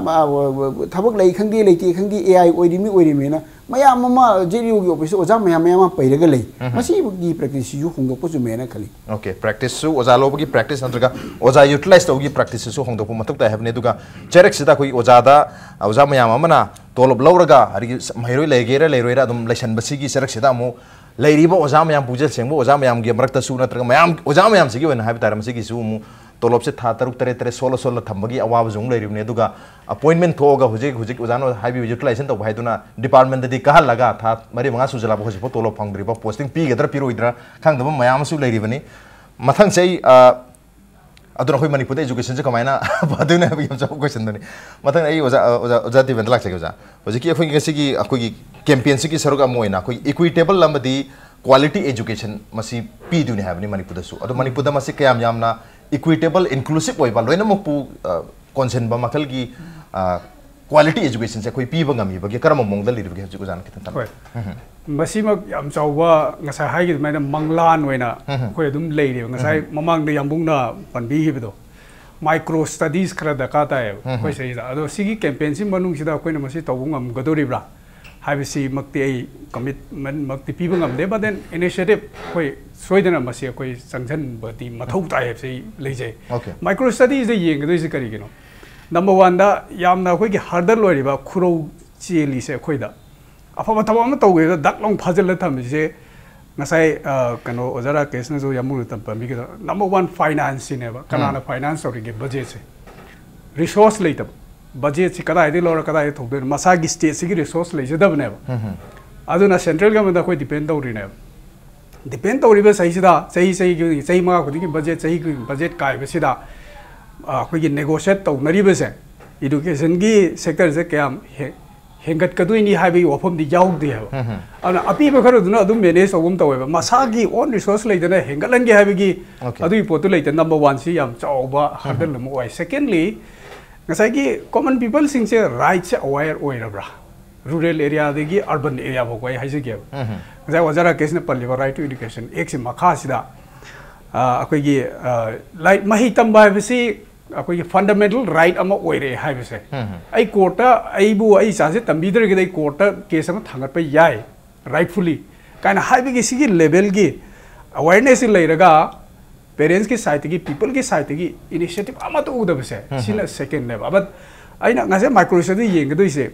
ꯊꯕꯛ ꯂꯩ ꯈꯪꯗꯦ ꯂꯩꯇꯦ ꯈꯪꯗꯦ, ꯑꯦ ꯑꯥꯏ ꯑꯣꯏꯔꯤꯃꯤ ꯑꯣꯏꯔꯤꯃꯤꯅ ꯃꯌꯥꯝ ꯑꯃ ꯖꯦꯠ ꯏ ꯑꯣꯒꯤ ꯑꯣꯐꯤꯁꯇ ꯑꯣꯖꯥ ꯃꯌꯥꯝ ꯃꯌꯥꯝ ꯑꯃ ꯄꯩꯔꯒ ꯂꯩ꯫ ꯃꯁꯤꯒꯤ ꯄ꯭ꯔꯦꯛꯇꯤꯁꯁꯤꯁꯨ ꯍꯣꯡꯗꯣꯛꯄ ꯆꯨꯝꯃꯦꯅ ꯈꯜꯂꯤ꯫ ꯑꯣꯀꯦ, ꯄ꯭ꯔꯦꯛꯇꯤꯁꯁꯨ, ꯑꯣꯖꯥ ꯂꯧꯕꯒꯤ ꯄ꯭ꯔꯦꯛꯇꯤꯁ ꯅꯠꯇ꯭ꯔꯒ ꯑꯣꯖꯥ ꯌꯨꯇꯤꯂꯥꯏꯁ ꯇꯧꯕꯒꯤ ꯄ꯭ꯔꯦꯛꯇꯤꯁꯁꯤꯁꯨ ꯍꯣꯡꯗꯣꯛꯄ ꯃꯊꯧ ꯇꯥꯏ ꯍꯥꯏꯕꯅꯤ꯫ ꯑꯗꯨꯒ ꯆꯩꯔꯛꯁꯤꯗ ꯑꯩꯈꯣꯏ ꯑꯣꯖꯥꯗ, ꯑꯣꯖꯥ ꯃꯌꯥꯝ ꯑꯃꯅ ꯇꯣꯂꯣꯞ ꯂꯧꯔꯒ ꯑꯗꯒꯤ ꯃꯍꯩꯔꯣꯏ ꯂꯩꯒꯦꯔꯥ ꯂꯩꯔꯣꯏꯔꯥ ꯑꯗꯨꯝ ꯂꯩꯁꯟꯕꯁꯤꯒꯤ ꯆꯩꯔꯛꯁꯤꯗ ꯑꯃꯨꯛ ꯂꯩꯔꯤꯕ ꯑꯣꯖꯥ ꯃꯌꯥꯝ, ꯄꯨꯛꯆꯦꯜ ꯁꯦꯡꯕ ꯑꯣꯖꯥ ꯃꯌꯥꯝꯒꯤ ꯃꯔꯛꯇꯁꯨ ꯅꯠꯇ꯭ꯔꯒ ꯃꯌꯥꯝ, ꯑꯣꯖꯥ ꯃꯌꯥꯝꯁꯤꯒꯤ ꯑꯣꯏꯅ ꯍꯥꯏꯕ ꯇꯥꯔꯦ, ꯃꯁꯤꯒꯤꯁꯨ ꯑꯃꯨꯛ ꯇꯣꯂꯣꯞꯁꯦ ꯊꯥ ꯇꯔꯨꯛ ꯇꯔꯦꯠ ꯇꯔꯦꯠ ꯁꯣꯜꯂ ꯁꯣꯜꯂ ꯊꯝꯕꯒꯤ ꯑꯋꯥꯕꯁꯨ ꯑꯃꯨꯛ ꯂꯩꯔꯤꯕꯅꯤ꯫ ꯑꯗꯨꯒ ꯑꯄꯣꯏꯟꯃꯦꯟ ꯊꯣꯛꯑꯒ ꯍꯧꯖꯤꯛ, ꯍꯧꯖꯤꯛ ꯑꯣꯖꯥꯅ ꯍꯥꯏꯕꯤꯕ ꯌꯨꯇꯤꯂꯥꯏꯖꯦꯁꯟ ꯇꯧꯕ ꯍꯥꯏꯗꯨꯅ ꯗꯤꯄꯥꯔꯠꯃꯦꯟꯗꯗꯤ ꯀꯥꯍꯜꯂꯒ ꯊꯥ ꯃꯔꯤ ꯃꯉꯥ ꯁꯨꯖꯜꯂꯛꯄ ꯍꯧꯖꯤꯛꯐꯥꯎ ꯇꯣꯂꯣꯞ ꯐꯪꯗ꯭ꯔꯤꯕ, ꯄꯣꯁꯇꯤꯡ ꯄꯤꯒꯗ꯭ꯔꯥ ꯄꯤꯔꯣꯏꯗ꯭ꯔꯥ ꯈꯪꯗꯕ ꯃꯌꯥꯝ ꯑꯃꯁꯨ ꯂꯩꯔꯤꯕꯅꯤ꯫ ꯃꯊꯪꯁꯦ ꯑꯩ, ꯑ, ꯑꯗꯨꯅ ꯑꯩꯈꯣꯏ ꯃꯅꯤꯄꯨꯔꯗ ꯑꯦꯖꯨꯀꯦꯁꯟꯁꯦ ꯀꯃꯥꯏꯅ ꯐꯗꯣꯏꯅꯣ ꯍꯥꯏꯕꯒꯤ ꯌꯥꯝ ꯆꯥꯎꯕ ꯀꯣꯏꯁꯟꯗꯨꯅꯤ꯫ ꯃꯊꯪ ꯑꯩ ꯑꯣꯖꯥ, ꯑ, ꯑꯣꯖꯥ, ꯑꯣꯖꯥ ꯗꯦꯕꯦꯟꯗ ꯂꯥꯛꯆꯒꯦ ꯑꯣꯖꯥ꯫ ꯍꯧꯖꯤꯛꯀꯤ ꯑꯩꯈꯣꯏꯒꯤ ꯉꯁꯤꯒꯤ ꯑꯩꯈꯣꯏꯒꯤ ꯀꯦꯝꯄꯦꯟꯁꯤꯒꯤ ꯁꯔꯨꯛ ꯑꯃ ꯑꯣꯏꯅ ꯑꯩꯈꯣꯏ ꯏꯀ꯭ꯋꯤꯇꯦꯕꯜ ꯑꯃꯗꯤ ꯀ꯭ꯋꯥꯂꯤꯇꯤ ꯑꯦꯖꯨꯀꯦꯁꯟ ꯃꯁꯤ ꯄꯤꯗꯣꯏꯅꯤ ꯍꯥꯏꯕꯅꯤ ꯃꯅꯤꯄꯨꯔꯗꯁꯨ꯫ ꯑꯗꯣ ꯃꯅꯤꯄꯨꯔꯗ ꯃꯁꯤ ꯀꯌꯥꯝ ꯌꯥꯝꯅ ꯏꯀ꯭ꯋꯤꯇꯦꯕꯜ, ꯏꯟꯀ꯭ꯂꯨꯁꯤꯞ ꯑꯣꯏꯕ, ꯂꯣꯏꯅꯃꯛꯄꯨ, ꯑ, ꯀꯣꯟꯁꯤꯟꯕ ꯃꯈꯜꯒꯤ, ꯑ, ꯀ꯭ꯋꯥꯂꯤꯇꯤ ꯑꯦꯖꯨꯀꯦꯁꯟꯁꯦ ꯑꯩꯈꯣꯏ ꯄꯤꯕ ꯉꯝꯃꯤꯕꯒꯦ, ꯀꯔꯝꯕ ꯃꯑꯣꯡꯗ ꯂꯩꯔꯤꯕꯒꯦ ꯍꯧꯖꯤꯛ ꯑꯣꯖꯥꯅ ꯈꯤꯇꯪ ꯊꯝꯕꯤꯌꯨ꯫ ꯍꯣꯏ꯫ ꯃꯁꯤꯃꯛ ꯌꯥꯝ ꯆꯥꯎꯕ, ꯉꯁꯥꯏ ꯍꯥꯏꯈꯤꯕ ꯑꯗꯨꯃꯥꯏꯅ ꯃꯪꯂꯥꯟ ꯑꯣꯏꯅ ꯑꯩꯈꯣꯏ ꯑꯗꯨꯝ ꯂꯩꯔꯤꯕ꯫ ꯉꯁꯥꯏ ꯃꯃꯥꯡꯗ ꯌꯥꯝꯕꯨꯡꯅ ꯄꯟꯕꯤꯈꯤꯕꯗꯣ, ꯃꯥꯏꯀ꯭ꯔꯣ ꯁ꯭ꯇꯗꯤꯁ ꯈꯔ ꯗꯔꯀꯥꯔ ꯇꯥꯏꯌꯦꯕ ꯑꯩꯈꯣꯏ ꯁꯤꯗꯩꯁꯤꯗ꯫ ꯑꯗꯣ ꯁꯤꯒꯤ ꯀꯦꯝꯄꯦꯟꯁꯤ ꯃꯅꯨꯡꯁꯤꯗ ꯑꯩꯈꯣꯏꯅ ꯃꯁꯤ ꯇꯧꯕ ꯉꯝꯒꯗꯧꯔꯤꯕ꯭ꯔꯥ ꯍꯥꯏꯕꯁꯤꯃꯛꯇꯤ ꯑꯩ ꯀꯃꯤꯠꯃꯦꯟꯃꯛꯇꯤ ꯄꯤꯕ ꯉꯝꯗꯦ, but then initiative ꯑꯩꯈꯣꯏ ꯁꯣꯏꯗꯅ ꯃꯁꯤ ꯑꯩꯈꯣꯏ ꯆꯪꯁꯤꯟꯕꯗꯤ ꯃꯊꯧ ꯇꯥꯏ ꯍꯥꯏꯕꯁꯤ ꯑꯩ ꯂꯩꯖꯩ꯫ Okay. ꯃꯥꯏꯀ꯭ꯔꯣ ꯁ꯭ꯇꯗꯤꯁꯤꯗ ꯌꯦꯡꯒꯗꯣꯏꯁꯦ ꯀꯔꯤꯒꯤꯅꯣ? ꯅꯝꯕꯔ ꯋꯥꯟꯗ, ꯌꯥꯝꯅ ꯑꯩꯈꯣꯏꯒꯤ ꯍꯔꯗꯜ ꯑꯣꯏꯔꯤꯕ, ꯈꯨꯔꯧ ꯆꯦꯜꯂꯤꯁꯦ ꯑꯩꯈꯣꯏꯗ꯫ ꯑꯐꯕ ꯊꯕꯛ ꯑꯃ ꯇꯧꯒꯦꯗ ꯗꯛ ꯂꯥꯎ ꯐꯥꯖꯤꯜꯂ ꯊꯝꯃꯤꯁꯦ, ꯉꯁꯥꯏ, ꯑ, ꯀꯩꯅꯣ, ꯑꯣꯖꯥ ꯔꯥꯀꯦꯁꯅꯁꯨ ꯌꯥꯝ ꯃꯨꯟꯅ ꯇꯝ-, ꯄꯟꯕꯤꯒꯗꯕ, ꯅꯝꯕꯔ ꯋꯥꯟ ꯐꯥꯏꯅꯥꯟꯁꯁꯤꯅꯦꯕ꯫ ꯀꯅꯥꯅ ꯐꯥꯏꯅꯥꯟꯁ ꯇꯧꯔꯤꯒꯦ? ꯕꯖꯦꯠꯁꯦ꯫ ꯔꯤꯁꯣꯔꯁ ꯂꯩꯇꯕ꯫ ꯕꯖꯦꯠꯁꯤ ꯀꯗꯥꯏꯗꯒꯤ ꯂꯧꯔ ꯀꯗꯥꯏꯗ ꯊꯧꯗꯣꯏꯅꯣ? ꯃꯁꯥꯒꯤ ꯁ꯭ꯇꯦꯠꯁꯤꯒꯤ ꯔꯤꯁꯣꯔꯁ ꯂꯩꯖꯗꯕꯅꯦꯕ꯫ ꯑꯗꯨꯅ ꯁꯦꯟꯇ꯭ꯔꯦꯜ ꯒꯃꯦꯟꯗ ꯑꯩꯈꯣꯏ ꯗꯤꯄꯦꯟ ꯇꯧꯔꯤꯅꯦꯕ꯫ ꯗꯤꯄꯦꯟ ꯇꯧꯔꯤꯕ ꯆꯍꯤꯁꯤꯗ, ꯆꯍꯤ, ꯆꯍꯤ ꯈꯨꯗꯤꯡꯒꯤ, ꯆꯍꯤ ꯃꯉꯥ ꯈꯨꯗꯤꯡꯒꯤ ꯕꯖꯦꯠ, ꯆꯍꯤ ꯈꯨꯗꯤꯡꯒꯤ ꯕꯖꯦꯠ ꯀꯥꯏꯕꯁꯤꯗ, ꯑ, ꯑꯩꯈꯣꯏꯒꯤ ꯅꯦꯒꯣꯁꯤꯌꯦꯠ ꯇꯧꯅꯔꯤꯕꯁꯦ, ꯏꯗꯨꯀꯦꯁꯟꯒꯤ ꯁꯦꯛꯇꯔꯁꯦ ꯀꯌꯥꯝ ꯍꯦ-, ꯍꯦꯟꯒꯠꯀꯗꯣꯏꯅꯤ ꯍꯥꯏꯕꯒꯤ ꯋꯥꯐꯝꯗꯤ ꯌꯥꯎꯗꯦ ꯍꯥꯏꯕ꯫ ꯑꯗꯨꯅ ꯑꯄꯤꯕ ꯈꯔꯗꯨꯅ ꯑꯗꯨꯝ ꯃꯦꯅꯦꯖ ꯇꯧꯕ ꯑꯃ ꯇꯧꯋꯦꯕ, ꯃꯁꯥꯒꯤ ꯑꯣꯟ ꯔꯤꯁꯣꯔꯁ ꯂꯩꯗꯅ ꯍꯦꯟꯒꯠꯍꯟꯒꯦ ꯍꯥꯏꯕꯒꯤ ꯑꯗꯨꯒꯤ ꯄꯣꯠꯇꯨ ꯂꯩꯇꯦ꯫ ꯅꯝꯕꯔ ꯋꯥꯟꯁꯤ ꯌꯥꯝ ꯆꯥꯎꯕ ꯍꯔꯗꯜ ꯑꯃ ꯑꯣꯏ꯫ ꯁꯦꯀꯦꯟꯂꯤ, ꯉꯁꯥꯏꯒꯤ ꯀꯣꯃꯟ ꯄꯤꯄꯜꯁꯤꯡꯁꯦ ꯔꯥꯏꯠꯁꯦ ꯑꯋꯦꯌꯔ ꯑꯣꯏꯔꯕ꯭ꯔꯥ? ꯔꯨꯔꯦꯜ ꯑꯦꯔꯤꯌꯥꯗꯒꯤ ꯑꯔꯕꯟ ꯑꯦꯔꯤꯌꯥ ꯐꯥꯎꯕ ꯑꯩ ꯍꯥꯏꯖꯒꯦꯕ꯫ ꯉꯁꯥꯏ ꯑꯣꯖꯥ ꯔꯥꯀꯦꯁꯅ ꯄꯜꯂꯤꯕ ꯔꯥꯏꯠ ꯇꯨ ꯏꯗꯨꯀꯦꯁꯟ ꯑꯦꯛꯁꯤ ꯃꯈꯥꯁꯤꯗ, ꯑ, ꯑꯩꯈꯣꯏꯒꯤ, ꯑ, ꯂꯥꯏꯔꯤꯛ ꯃꯍꯩ ꯇꯝꯕ ꯍꯥꯏꯕꯁꯤ ꯑꯩꯈꯣꯏꯒꯤ ꯐꯟꯗꯥꯃꯦꯟꯇꯦꯜ ꯔꯥꯏꯠ ꯑꯃ ꯑꯣꯏꯔꯛꯑꯦ ꯍꯥꯏꯕꯁꯦ, ꯑꯩ ꯀꯣꯔꯠꯇ ꯑꯩꯕꯨ ꯑꯩ ꯏꯆꯥꯁꯦ ꯇꯝꯕꯤꯗ꯭ꯔꯒꯗꯤ ꯑꯩ ꯀꯣꯔꯠꯇ ꯀꯦꯁ ꯑꯃ ꯊꯥꯡꯒꯠꯄ ꯌꯥꯏ, ꯔꯥꯏꯠꯐꯨꯜꯂꯤ ꯀꯥꯏꯅ ꯍꯥꯏꯕꯒꯤ ꯁꯤꯒꯤ ꯂꯦꯚꯦꯜꯒꯤ ꯑꯋꯦꯔꯅꯦꯁꯁꯤ ꯂꯩꯔꯒ, ꯄꯦꯔꯦꯟꯁꯀꯤ ꯁꯥꯏꯠꯇꯒꯤ, ꯄꯤꯄꯜꯒꯤ ꯁꯥꯏꯠꯇꯒꯤ ꯏꯅꯤꯁꯤꯌꯦꯇꯤꯚ ꯑꯃꯠꯇ ꯎꯗꯕꯁꯦ, ꯁꯤꯅ ꯁꯦꯀꯦꯟꯅꯦꯕ꯫ ꯕꯠ ꯑꯩꯅ ꯉꯁꯥꯏ ꯃꯥꯏꯀ꯭ꯔꯣ ꯁ꯭ꯇꯗꯤ ꯌꯦꯡꯒꯗꯣꯏꯁꯦ,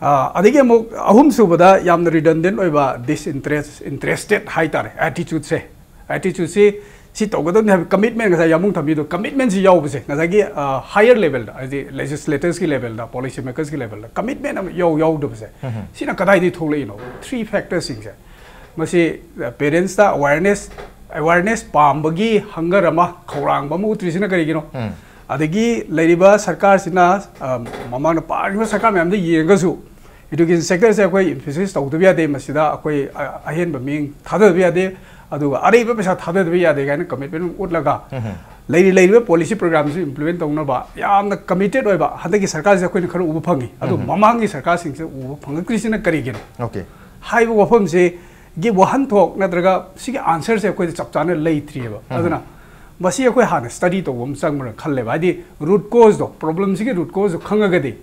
ꯑ, ꯑꯗꯒꯤ ꯑꯃꯨꯛ ꯑꯍꯨꯝꯁꯨꯕꯗ ꯌꯥꯝꯅ ꯔꯤꯗꯟꯗꯦꯟ ꯑꯣꯏꯕ, ꯗꯤꯁꯏꯟꯇꯔꯦꯁ, ꯏꯟꯇꯔꯦꯁꯇꯦꯠ ꯍꯥꯏꯇꯥꯔꯦ, ꯑꯦꯇꯤꯆꯨꯠꯁꯦ꯫ ꯑꯦꯇꯤꯆꯨꯠꯁꯤ ꯁꯤ ꯇꯧꯒꯗꯕꯅꯤ ꯍꯥꯏꯕ ꯀꯃꯤꯠꯃꯦꯟ, ꯉꯁꯥꯏ ꯌꯥꯝꯕꯨꯡ ꯊꯝꯕꯤꯗꯣ, ꯀꯃꯤꯠꯃꯦꯟꯁꯤ ꯌꯥꯎꯕꯁꯦ, ꯉꯁꯥꯏꯒꯤ, ꯑ, ꯍꯥꯌꯔ ꯂꯦꯚꯦꯜꯗ, ꯍꯥꯏꯗꯤ ꯂꯦꯖꯤꯁꯂꯦꯇꯔꯁꯀꯤ ꯂꯦꯚꯦꯜꯗ, ꯄꯣꯂꯤꯁꯤ ꯃꯦꯀꯔꯁꯀꯤ ꯂꯦꯚꯦꯜꯗ ꯀꯃꯤꯠꯃꯦꯟ ꯑꯃ ꯌꯥꯎ ꯌꯥꯎꯗꯕꯁꯦ, ꯁꯤꯅ ꯀꯗꯥꯏꯗꯒꯤ ꯊꯣꯛꯂꯛꯏꯅꯣ? ꯊ꯭ꯔꯤ ꯐꯦꯛꯇꯔꯁꯤꯡꯁꯦ꯫ ꯃꯁꯤ, ꯑ, ꯄꯦꯔꯦꯟꯁꯇ ꯑꯋꯦꯔꯅꯦꯁ, ꯑꯋꯦꯔꯅꯦꯁ ꯄꯥꯝꯕꯒꯤ ꯍꯪꯒꯔ ꯑꯃ, ꯈꯧꯔꯥꯡꯕ ꯑꯃ ꯎꯠꯇ꯭ꯔꯤꯁꯤꯅ ꯀꯔꯤꯒꯤꯅꯣ? ꯑꯗꯒꯤ ꯂꯩꯔꯤꯕ ꯁꯔꯀꯥꯔꯁꯤꯅ, ꯑ, ꯃꯃꯥꯡꯗ ꯄꯥꯔꯤꯕ ꯁꯔꯀꯥꯔ ꯃꯌꯥꯝꯗ ꯌꯦꯡꯉꯒꯁꯨ, ꯏꯗꯨꯀꯦꯁꯟ ꯁꯦꯛꯇꯔꯁꯦ ꯑꯩꯈꯣꯏ ꯏꯝꯐꯦꯁꯤꯁ ꯇꯧꯗꯕ ꯌꯥꯗꯦ꯫ ꯃꯁꯤꯗ ꯑꯩꯈꯣꯏ ꯑ-, ꯑꯍꯦꯟꯕ ꯃꯤꯠꯌꯦꯡ ꯊꯥꯗꯗꯕ ꯌꯥꯗꯦ, ꯑꯗꯨꯒ ꯑꯔꯩꯕ ꯄꯩꯁꯥ ꯊꯥꯗꯗꯕ ꯌꯥꯗꯦ ꯀꯥꯏꯅ ꯀꯃꯤꯠꯃꯦꯟ ꯑꯃ ꯎꯠꯂꯒ, ꯂꯩꯔꯤ ꯂꯩꯔꯤꯕ ꯄꯣꯂꯤꯁꯤ ꯄ꯭ꯔꯣꯒ꯭ꯔꯥꯝꯁꯤ ꯏꯝꯄ꯭ꯂꯤꯃꯦꯟ ꯇꯧꯅꯕ ꯌꯥꯝꯅ ꯀꯃꯤꯇꯦꯠ ꯑꯣꯏꯕ ꯍꯟꯗꯛꯀꯤ ꯁꯔꯀꯥꯔꯁꯦ ꯑꯩꯈꯣꯏꯅ ꯈꯔ ꯎꯕ ꯐꯪꯉꯤ꯫ ꯑꯗꯣ ꯃꯃꯥꯡꯒꯤ ꯁꯔꯀꯥꯔꯁꯤꯡꯁꯦ ꯎꯕ ꯐꯪꯉꯛꯇ꯭ꯔꯤꯁꯤꯅ ꯀꯔꯤꯒꯤꯅꯣ? ꯑꯣꯀꯦ꯫ ꯍꯥꯏꯕ ꯋꯥꯐꯝꯁꯤꯒꯤ ꯋꯥꯍꯟꯊꯣꯛ ꯅꯠꯇ꯭ꯔꯒ ꯁꯤꯒꯤ ꯑꯟꯁꯔꯁꯦ ꯑꯩꯈꯣꯏꯗ ꯆꯞ ꯆꯥꯅ ꯂꯩꯇ꯭ꯔꯤꯑꯕ꯫ ꯑꯗꯨꯅ ꯃꯁꯤ ꯑꯩꯈꯣꯏ ꯍꯥꯟꯅ ꯁ꯭ꯇꯗꯤ ꯇꯧꯕ ꯑꯃ ꯆꯪꯕ꯭ꯔꯥ ꯈꯜꯂꯦꯕ꯫ ꯍꯥꯏꯗꯤ ꯔꯨꯠ ꯀꯣꯖꯇꯣ, ꯄ꯭ꯔꯣꯕ꯭ꯂꯦꯝꯁꯤꯒꯤ ꯔꯨꯠ ꯀꯣꯖꯇꯣ ꯈꯪꯉꯒꯗꯤ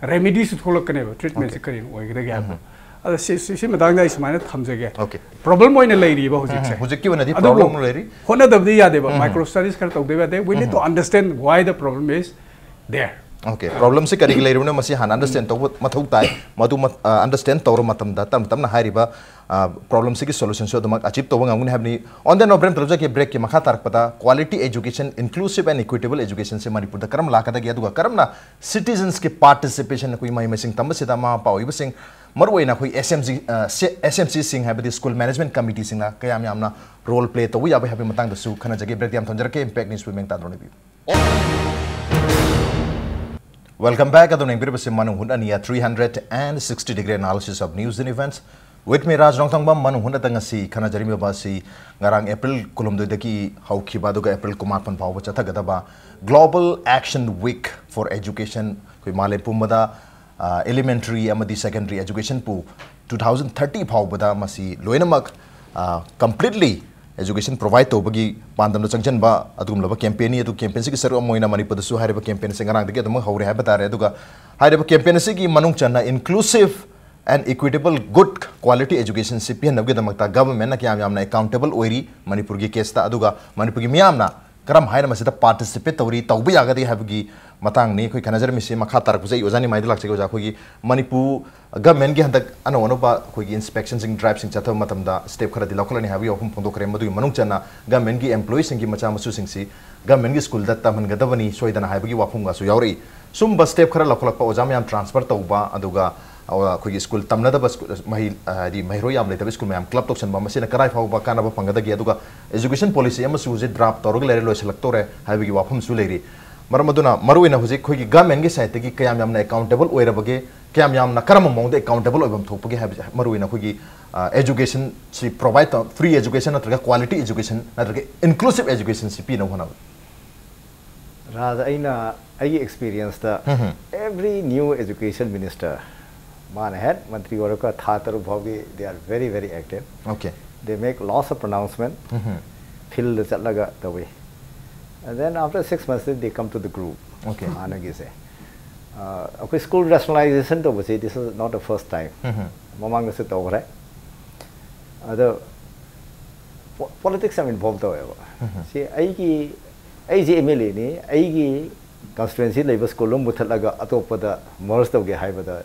ꯔꯦꯃꯤꯗꯤꯁꯨ ꯊꯣꯛꯂꯛꯀꯅꯦꯕ, ꯇ꯭ꯔꯤꯠꯃꯦꯟꯁꯦ ꯑꯣꯀꯦ꯫ ꯀꯔꯤꯅ ꯑꯣꯏꯒꯗꯒꯦ ꯍꯥꯏꯕꯗꯣ꯫ ꯑꯗꯣ ꯁꯤ, ꯁꯤ, ꯁꯤ ꯃꯇꯥꯡꯗ ꯑꯩ ꯁꯨꯃꯥꯏꯅ ꯊꯝꯖꯒꯦ꯫ ꯑꯣꯀꯦ꯫ ꯄ꯭ꯔꯣꯕ꯭ꯂꯦꯝ ꯑꯣꯏꯅ ꯂꯩꯔꯤꯕ ꯍꯧꯖꯤꯛꯁꯦ꯫ ꯎꯝ, ꯍꯧꯖꯤꯛꯀꯤ ꯑꯣꯏꯅꯗꯤ ꯑꯗꯨꯕꯨ ꯄ꯭ꯔꯣꯕ꯭ꯂꯦꯝ ꯂꯩꯔꯤ꯫ ꯍꯣꯠꯅꯗꯕꯗꯤ ꯌꯥꯗꯦꯕ꯫ ꯎꯝ꯫ ꯃꯥꯏꯀ꯭ꯔꯣ ꯁ꯭ꯇꯗꯤꯁ ꯈꯔ ꯇꯧꯗꯕ ꯌꯥꯗꯦ꯫ We need to understand why the problem is there. Okay, ꯄ꯭ꯔꯣꯕ꯭ꯂꯦꯝꯁꯦ ꯀꯔꯤꯒꯤ ꯂꯩꯔꯤꯕꯅꯣ ꯃꯁꯤ ꯍꯥꯟꯅ ꯑꯟꯗꯔꯁ꯭ꯇꯦꯟ ꯇꯧꯕ ꯃꯊꯧ ꯇꯥꯏ꯫ ꯃꯗꯨ ꯃ-, ꯑ, ꯑꯟꯗꯔꯁ꯭ꯇꯦꯟ ꯇꯧꯔꯕ ꯃꯇꯝꯗ ꯇꯞꯅ ꯇꯞꯅ ꯍꯥꯏꯔꯤꯕ, ꯑ, ꯄ꯭ꯔꯣꯕ꯭ꯂꯦꯝꯁꯤꯒꯤ ꯁꯣꯂꯨꯁꯟꯁꯨ ꯑꯗꯨꯃꯛ ꯑꯆꯤꯞ ꯇꯧꯕ ꯉꯝꯒꯅꯤ ꯍꯥꯏꯕꯅꯤ꯫ On that note, ꯕ꯭ꯔꯦꯛ ꯇꯧꯖꯒꯦ꯫ ꯕ꯭ꯔꯦꯛꯀꯤ ꯃꯈꯥ ꯇꯥꯔꯛꯄꯗ quality education, inclusive and equitable educationꯁꯦ ꯃꯅꯤꯄꯨꯔꯗ ꯀꯔꯝꯅ ꯂꯥꯛꯀꯗꯒꯦ, ꯑꯗꯨꯒ ꯀꯔꯝꯅ citizensꯀꯤ participation, ꯑꯩꯈꯣꯏ ꯃꯍꯩ ꯃꯁꯤꯡ ꯇꯝꯕꯁꯤꯗ ꯃꯃꯥ ꯃꯄꯥ ꯑꯣꯏꯕꯁꯤꯡ, ꯃꯔꯨꯑꯣꯏꯅ ꯑꯩꯈꯣꯏ S M C, ꯑ, ꯁꯦ-, S M Cꯁꯤꯡ ꯍꯥꯏꯕꯗꯤ school management committeeꯁꯤꯡꯅ ꯀꯌꯥꯝ ꯌꯥꯝꯅ role play ꯇꯧꯕ ꯌꯥꯕꯒꯦ ꯍꯥꯏꯕꯒꯤ ꯃꯇꯥꯡꯗꯁꯨ ꯈꯟꯅꯖꯒꯦ꯫ ꯕ꯭ꯔꯦꯛꯇ ꯌꯥꯝ ꯊꯝꯖꯔꯛꯀꯦ꯫ Impact News ꯃꯦꯡ ꯇꯥꯗ꯭ꯔꯣ ꯅꯩꯕꯤꯌꯨ꯫ Welcome back. ꯑꯗꯨꯝ ꯌꯦꯡꯕꯤꯔꯤꯕꯁꯤ ꯃꯅꯨꯡ ꯍꯨꯠ ꯑꯅꯤ, three hundred and sixty degree analysis of news and events. With me, ꯔꯥꯖ ꯔꯣꯡꯊꯥꯡꯕꯝ꯫ ꯃꯅꯨꯡ ꯍꯨꯠ ꯑꯗ ꯉꯁꯤ ꯈꯟꯅꯖꯔꯤꯕ ꯑꯁꯤ ꯉꯔꯥꯡ ꯑꯦꯄ꯭ꯔꯤꯜ ꯀꯨꯟꯍꯨꯝꯗꯣꯏꯗꯒꯤ ꯍꯧꯈꯤꯕ ꯑꯗꯨꯒ ꯑꯦꯄ꯭ꯔꯤꯜ ꯀꯨꯟꯃꯥꯄꯟ ꯐꯥꯎꯕ ꯆꯠꯊꯒꯗꯕ Global Action Week for Education, ꯑꯩꯈꯣꯏ ꯃꯥꯂꯦꯝ ꯄꯨꯝꯕꯗ ꯑꯦꯂꯤꯃꯦꯟꯇꯔꯤ ꯑꯃꯗꯤ ꯁꯦꯀꯦꯟꯗꯔꯤ ꯑꯦꯖꯨꯀꯦꯁꯟꯕꯨ two thousand thirty ꯐꯥꯎꯕꯗ ꯃꯁꯤ ꯂꯣꯏꯅꯃꯛ ꯀꯝꯄ꯭ꯂꯤꯠꯂꯤ ꯑꯦꯖꯨꯀꯦꯁꯟ ꯄ꯭ꯔꯣꯚꯥꯏꯗ ꯇꯧꯕꯒꯤ ꯄꯥꯟꯗꯝꯗ ꯆꯪꯁꯤꯟꯕ ꯑꯗꯨꯒꯨꯝꯂꯕ ꯀꯦꯝꯄꯦꯟꯅꯤ꯫ ꯑꯗꯨ ꯀꯦꯝꯄꯦꯟꯁꯤꯒꯤ ꯁꯔꯨꯛ ꯑꯃ ꯑꯣꯏꯅ ꯃꯅꯤꯄꯨꯔꯗꯁꯨ ꯍꯥꯏꯔꯤꯕ ꯀꯦꯝꯄꯦꯟꯁꯦ ꯉꯔꯥꯡꯗꯒꯤ ꯑꯗꯨꯃꯛ ꯍꯧꯔꯦ ꯍꯥꯏꯕ ꯇꯥꯔꯦ꯫ ꯑꯗꯨꯒ ꯍꯥꯏꯔꯤꯕ ꯀꯦꯝꯄꯦꯟ ꯑꯁꯤꯒꯤ ꯃꯅꯨꯡ ꯆꯟꯅ inclusive and equitable good quality educationꯁꯤ ꯄꯤꯍꯟꯅꯕꯒꯤꯗꯃꯛꯇ ꯒꯚꯔꯟꯃꯦꯟꯠꯅ ꯀꯌꯥꯝ ꯌꯥꯝꯅ ꯑꯦꯀꯥꯎꯟꯇꯦꯕꯜ ꯑꯣꯏꯔꯤ ꯃꯅꯤꯄꯨꯔꯒꯤ ꯀꯦꯁꯇ, ꯑꯗꯨꯒ ꯃꯅꯤꯄꯨꯔꯒꯤ ꯃꯤꯌꯥꯝꯅ ꯀꯔꯝ ꯍꯥꯏꯅ ꯃꯁꯤꯗ ꯄꯥꯔꯇꯤꯁꯤꯄꯦꯠ ꯇꯧꯔꯤ, ꯇꯧꯕ ꯌꯥꯒꯗꯦ ꯍꯥꯏꯕꯒꯤ ꯃꯇꯥꯡꯅꯤ ꯑꯩꯈꯣꯏ ꯈꯟꯅꯖꯔꯝꯃꯤꯁꯤ꯫ ꯃꯈꯥ ꯇꯥꯔꯛꯄꯁꯦ ꯑꯩ ꯑꯣꯖꯥ ꯅꯤꯃꯥꯏꯗ ꯂꯥꯛꯆꯒꯦ꯫ ꯑꯣꯖꯥ, ꯑꯩꯈꯣꯏꯒꯤ ꯃꯅꯤꯄꯨꯔ ꯒꯚꯔꯟꯃꯦꯟꯠꯀꯤ ꯍꯟꯗꯛ ꯑꯅꯧ ꯑꯅꯧꯕ ꯑꯩꯈꯣꯏꯒꯤ ꯏꯟꯁꯄꯦꯛꯁꯟꯁꯤꯡ, ꯗ꯭ꯔꯥꯏꯕꯁꯤꯡ ꯆꯠꯊꯕ ꯃꯇꯝꯗ ꯁ꯭ꯇꯦꯞ ꯈꯔꯗꯤ ꯂꯧꯈꯠꯂꯅꯤ ꯍꯥꯏꯕꯒꯤ ꯋꯥꯐꯝ ꯐꯣꯡꯗꯣꯛꯈ꯭ꯔꯦ꯫ ꯃꯗꯨꯒꯤ ꯃꯅꯨꯡ ꯆꯟꯅ ꯒꯚꯔꯟꯃꯦꯟꯠꯀꯤ ꯑꯦꯝꯄ꯭ꯂꯣꯌꯤꯁꯤꯡꯒꯤ ꯃꯆꯥ ꯃꯁꯨꯁꯤꯡꯁꯤ ꯒꯚꯔꯟꯃꯦꯟꯠꯀꯤ ꯁ꯭ꯀꯨꯜꯗ ꯇꯝꯍꯟꯒꯗꯕꯅꯤ ꯁꯣꯏꯗꯅ ꯍꯥꯏꯕꯒꯤ ꯋꯥꯐꯝꯒꯁꯨ ꯌꯥꯎꯔꯛꯏ꯫ ꯁꯨꯝꯕ ꯁ꯭ꯇꯦꯞ ꯈꯔ ꯂꯧꯈꯠꯂꯛꯄ, ꯑꯣꯖꯥ ꯃꯌꯥꯝ ꯇ꯭ꯔꯥꯟꯁꯐꯔ ꯇꯧꯕ, ꯑꯗꯨꯒ ꯑꯩꯈꯣꯏꯒꯤ ꯁ꯭ꯀꯨꯜ ꯇꯝꯅꯗꯕ ꯁ꯭ꯀꯨꯜ, ꯃꯍꯩ, ꯍꯥꯏꯗꯤ ꯃꯍꯩꯔꯣꯏ ꯌꯥꯝ ꯂꯩꯇꯕ ꯁ꯭ꯀꯨꯜ ꯃꯌꯥꯝ ꯀ꯭ꯂꯕ ꯇꯧꯁꯟꯕ, ꯃꯁꯤꯅ ꯀꯗꯥꯏ ꯐꯥꯎꯕ ꯀꯥꯟꯅꯕ ꯐꯪꯒꯗꯒꯦ? ꯑꯗꯨꯒ ꯑꯦꯖꯨꯀꯦꯁꯟ ꯄꯣꯂꯤꯁꯤ ꯑꯃꯁꯨ ꯍꯧꯖꯤꯛ ꯗ꯭ꯔꯥꯐ ꯇꯧꯔꯒ ꯂꯩꯔꯦ, ꯂꯣꯏꯁꯤꯜꯂꯛꯇꯧꯔꯦ ꯍꯥꯏꯕꯒꯤ ꯋꯥꯐꯝꯁꯨ ꯂꯩꯔꯤ꯫ ꯃꯔꯝ ꯑꯗꯨꯅ ꯃꯔꯨꯑꯣꯏꯅ ꯍꯧꯖꯤꯛ ꯑꯩꯈꯣꯏꯒꯤ ꯒꯚꯔꯟꯃꯦꯟꯠꯀꯤ ꯁꯥꯏꯠꯇꯒꯤ ꯀꯌꯥꯝ ꯌꯥꯝꯅ ꯑꯦꯀꯥꯎꯟꯇꯦꯕꯜ ꯑꯣꯏꯔꯕꯒꯦ, ꯀꯌꯥꯝ ꯌꯥꯝꯅ ꯀꯔꯝꯕ ꯃꯑꯣꯡꯗ ꯑꯦꯀꯥꯎꯟꯇꯦꯕꯜ ꯑꯣꯏꯐꯝ ꯊꯣꯛꯄꯒꯦ ꯍꯥꯏꯕꯁꯦ ꯃꯔꯨꯑꯣꯏꯅ ꯑꯩꯈꯣꯏꯒꯤ ꯑꯦꯖꯨꯀꯦꯁꯟꯁꯤ ꯄ꯭ꯔꯣꯚꯥꯏꯗ ꯇꯧ, ꯐ꯭ꯔꯤ ꯑꯦꯖꯨꯀꯦꯁꯟ ꯅꯠꯇ꯭ꯔꯒ ꯀ꯭ꯋꯥꯂꯤꯇꯤ ꯑꯦꯖꯨꯀꯦꯁꯟ ꯅꯠꯇ꯭ꯔꯒ ꯏꯟꯀ꯭ꯂꯨꯁꯤꯞ ꯑꯦꯖꯨꯀꯦꯁꯟꯁꯤ ꯄꯤꯅꯕ ꯍꯣꯠꯅꯕ꯫ ꯔꯥꯖ, ꯑꯩꯅ ꯑꯩꯒꯤ ꯑꯦꯛꯁꯄꯤꯔꯤꯌꯦꯟꯁꯇ, every new education minister, ꯃꯥꯅ ꯍꯦꯛ ꯃꯟꯇ꯭ꯔꯤ ꯑꯣꯏꯔꯛꯄ ꯊꯥ ꯇꯔꯨꯛ ꯐꯥꯎꯒꯤ they are very very active. Okay. They make lots of pronouncement. ꯐꯤꯜꯗ ꯆꯠꯂꯒ ꯇꯧꯏ. And then after six months they come to the group. Okay. ꯍꯥꯟꯅꯒꯤꯁꯦ, ꯑꯩꯈꯣꯏ ꯁ꯭ꯀꯨꯜ ꯔꯦꯁꯅꯦꯂꯥꯏꯖꯦꯁꯟ ꯇꯧꯕꯁꯦ this is not the first time. ꯃꯃꯥꯡꯗꯁꯨ ꯇꯧꯈ꯭ꯔꯦ. ꯑꯗꯣ ꯄꯣꯂꯤꯇꯤꯛꯁ ꯌꯥꯝ ꯏꯟꯚꯣꯜꯕ ꯇꯧꯋꯦꯕ꯫ ꯁꯤ ꯑꯩꯒꯤ, ꯑꯩꯁꯦ ꯑꯦꯝ ꯑꯦꯜ ꯑꯦꯅꯤ, ꯑꯩꯒꯤ ꯀꯟꯁꯇꯤꯇ꯭ꯋꯦꯟꯁꯤ ꯂꯩꯕ ꯁ꯭ꯀꯨꯜ ꯑꯃ ꯃꯨꯊꯠꯂꯒ ꯑꯇꯣꯞꯄꯗ ꯃꯔꯖ ꯇꯧꯒꯦ ꯍꯥꯏꯕꯗ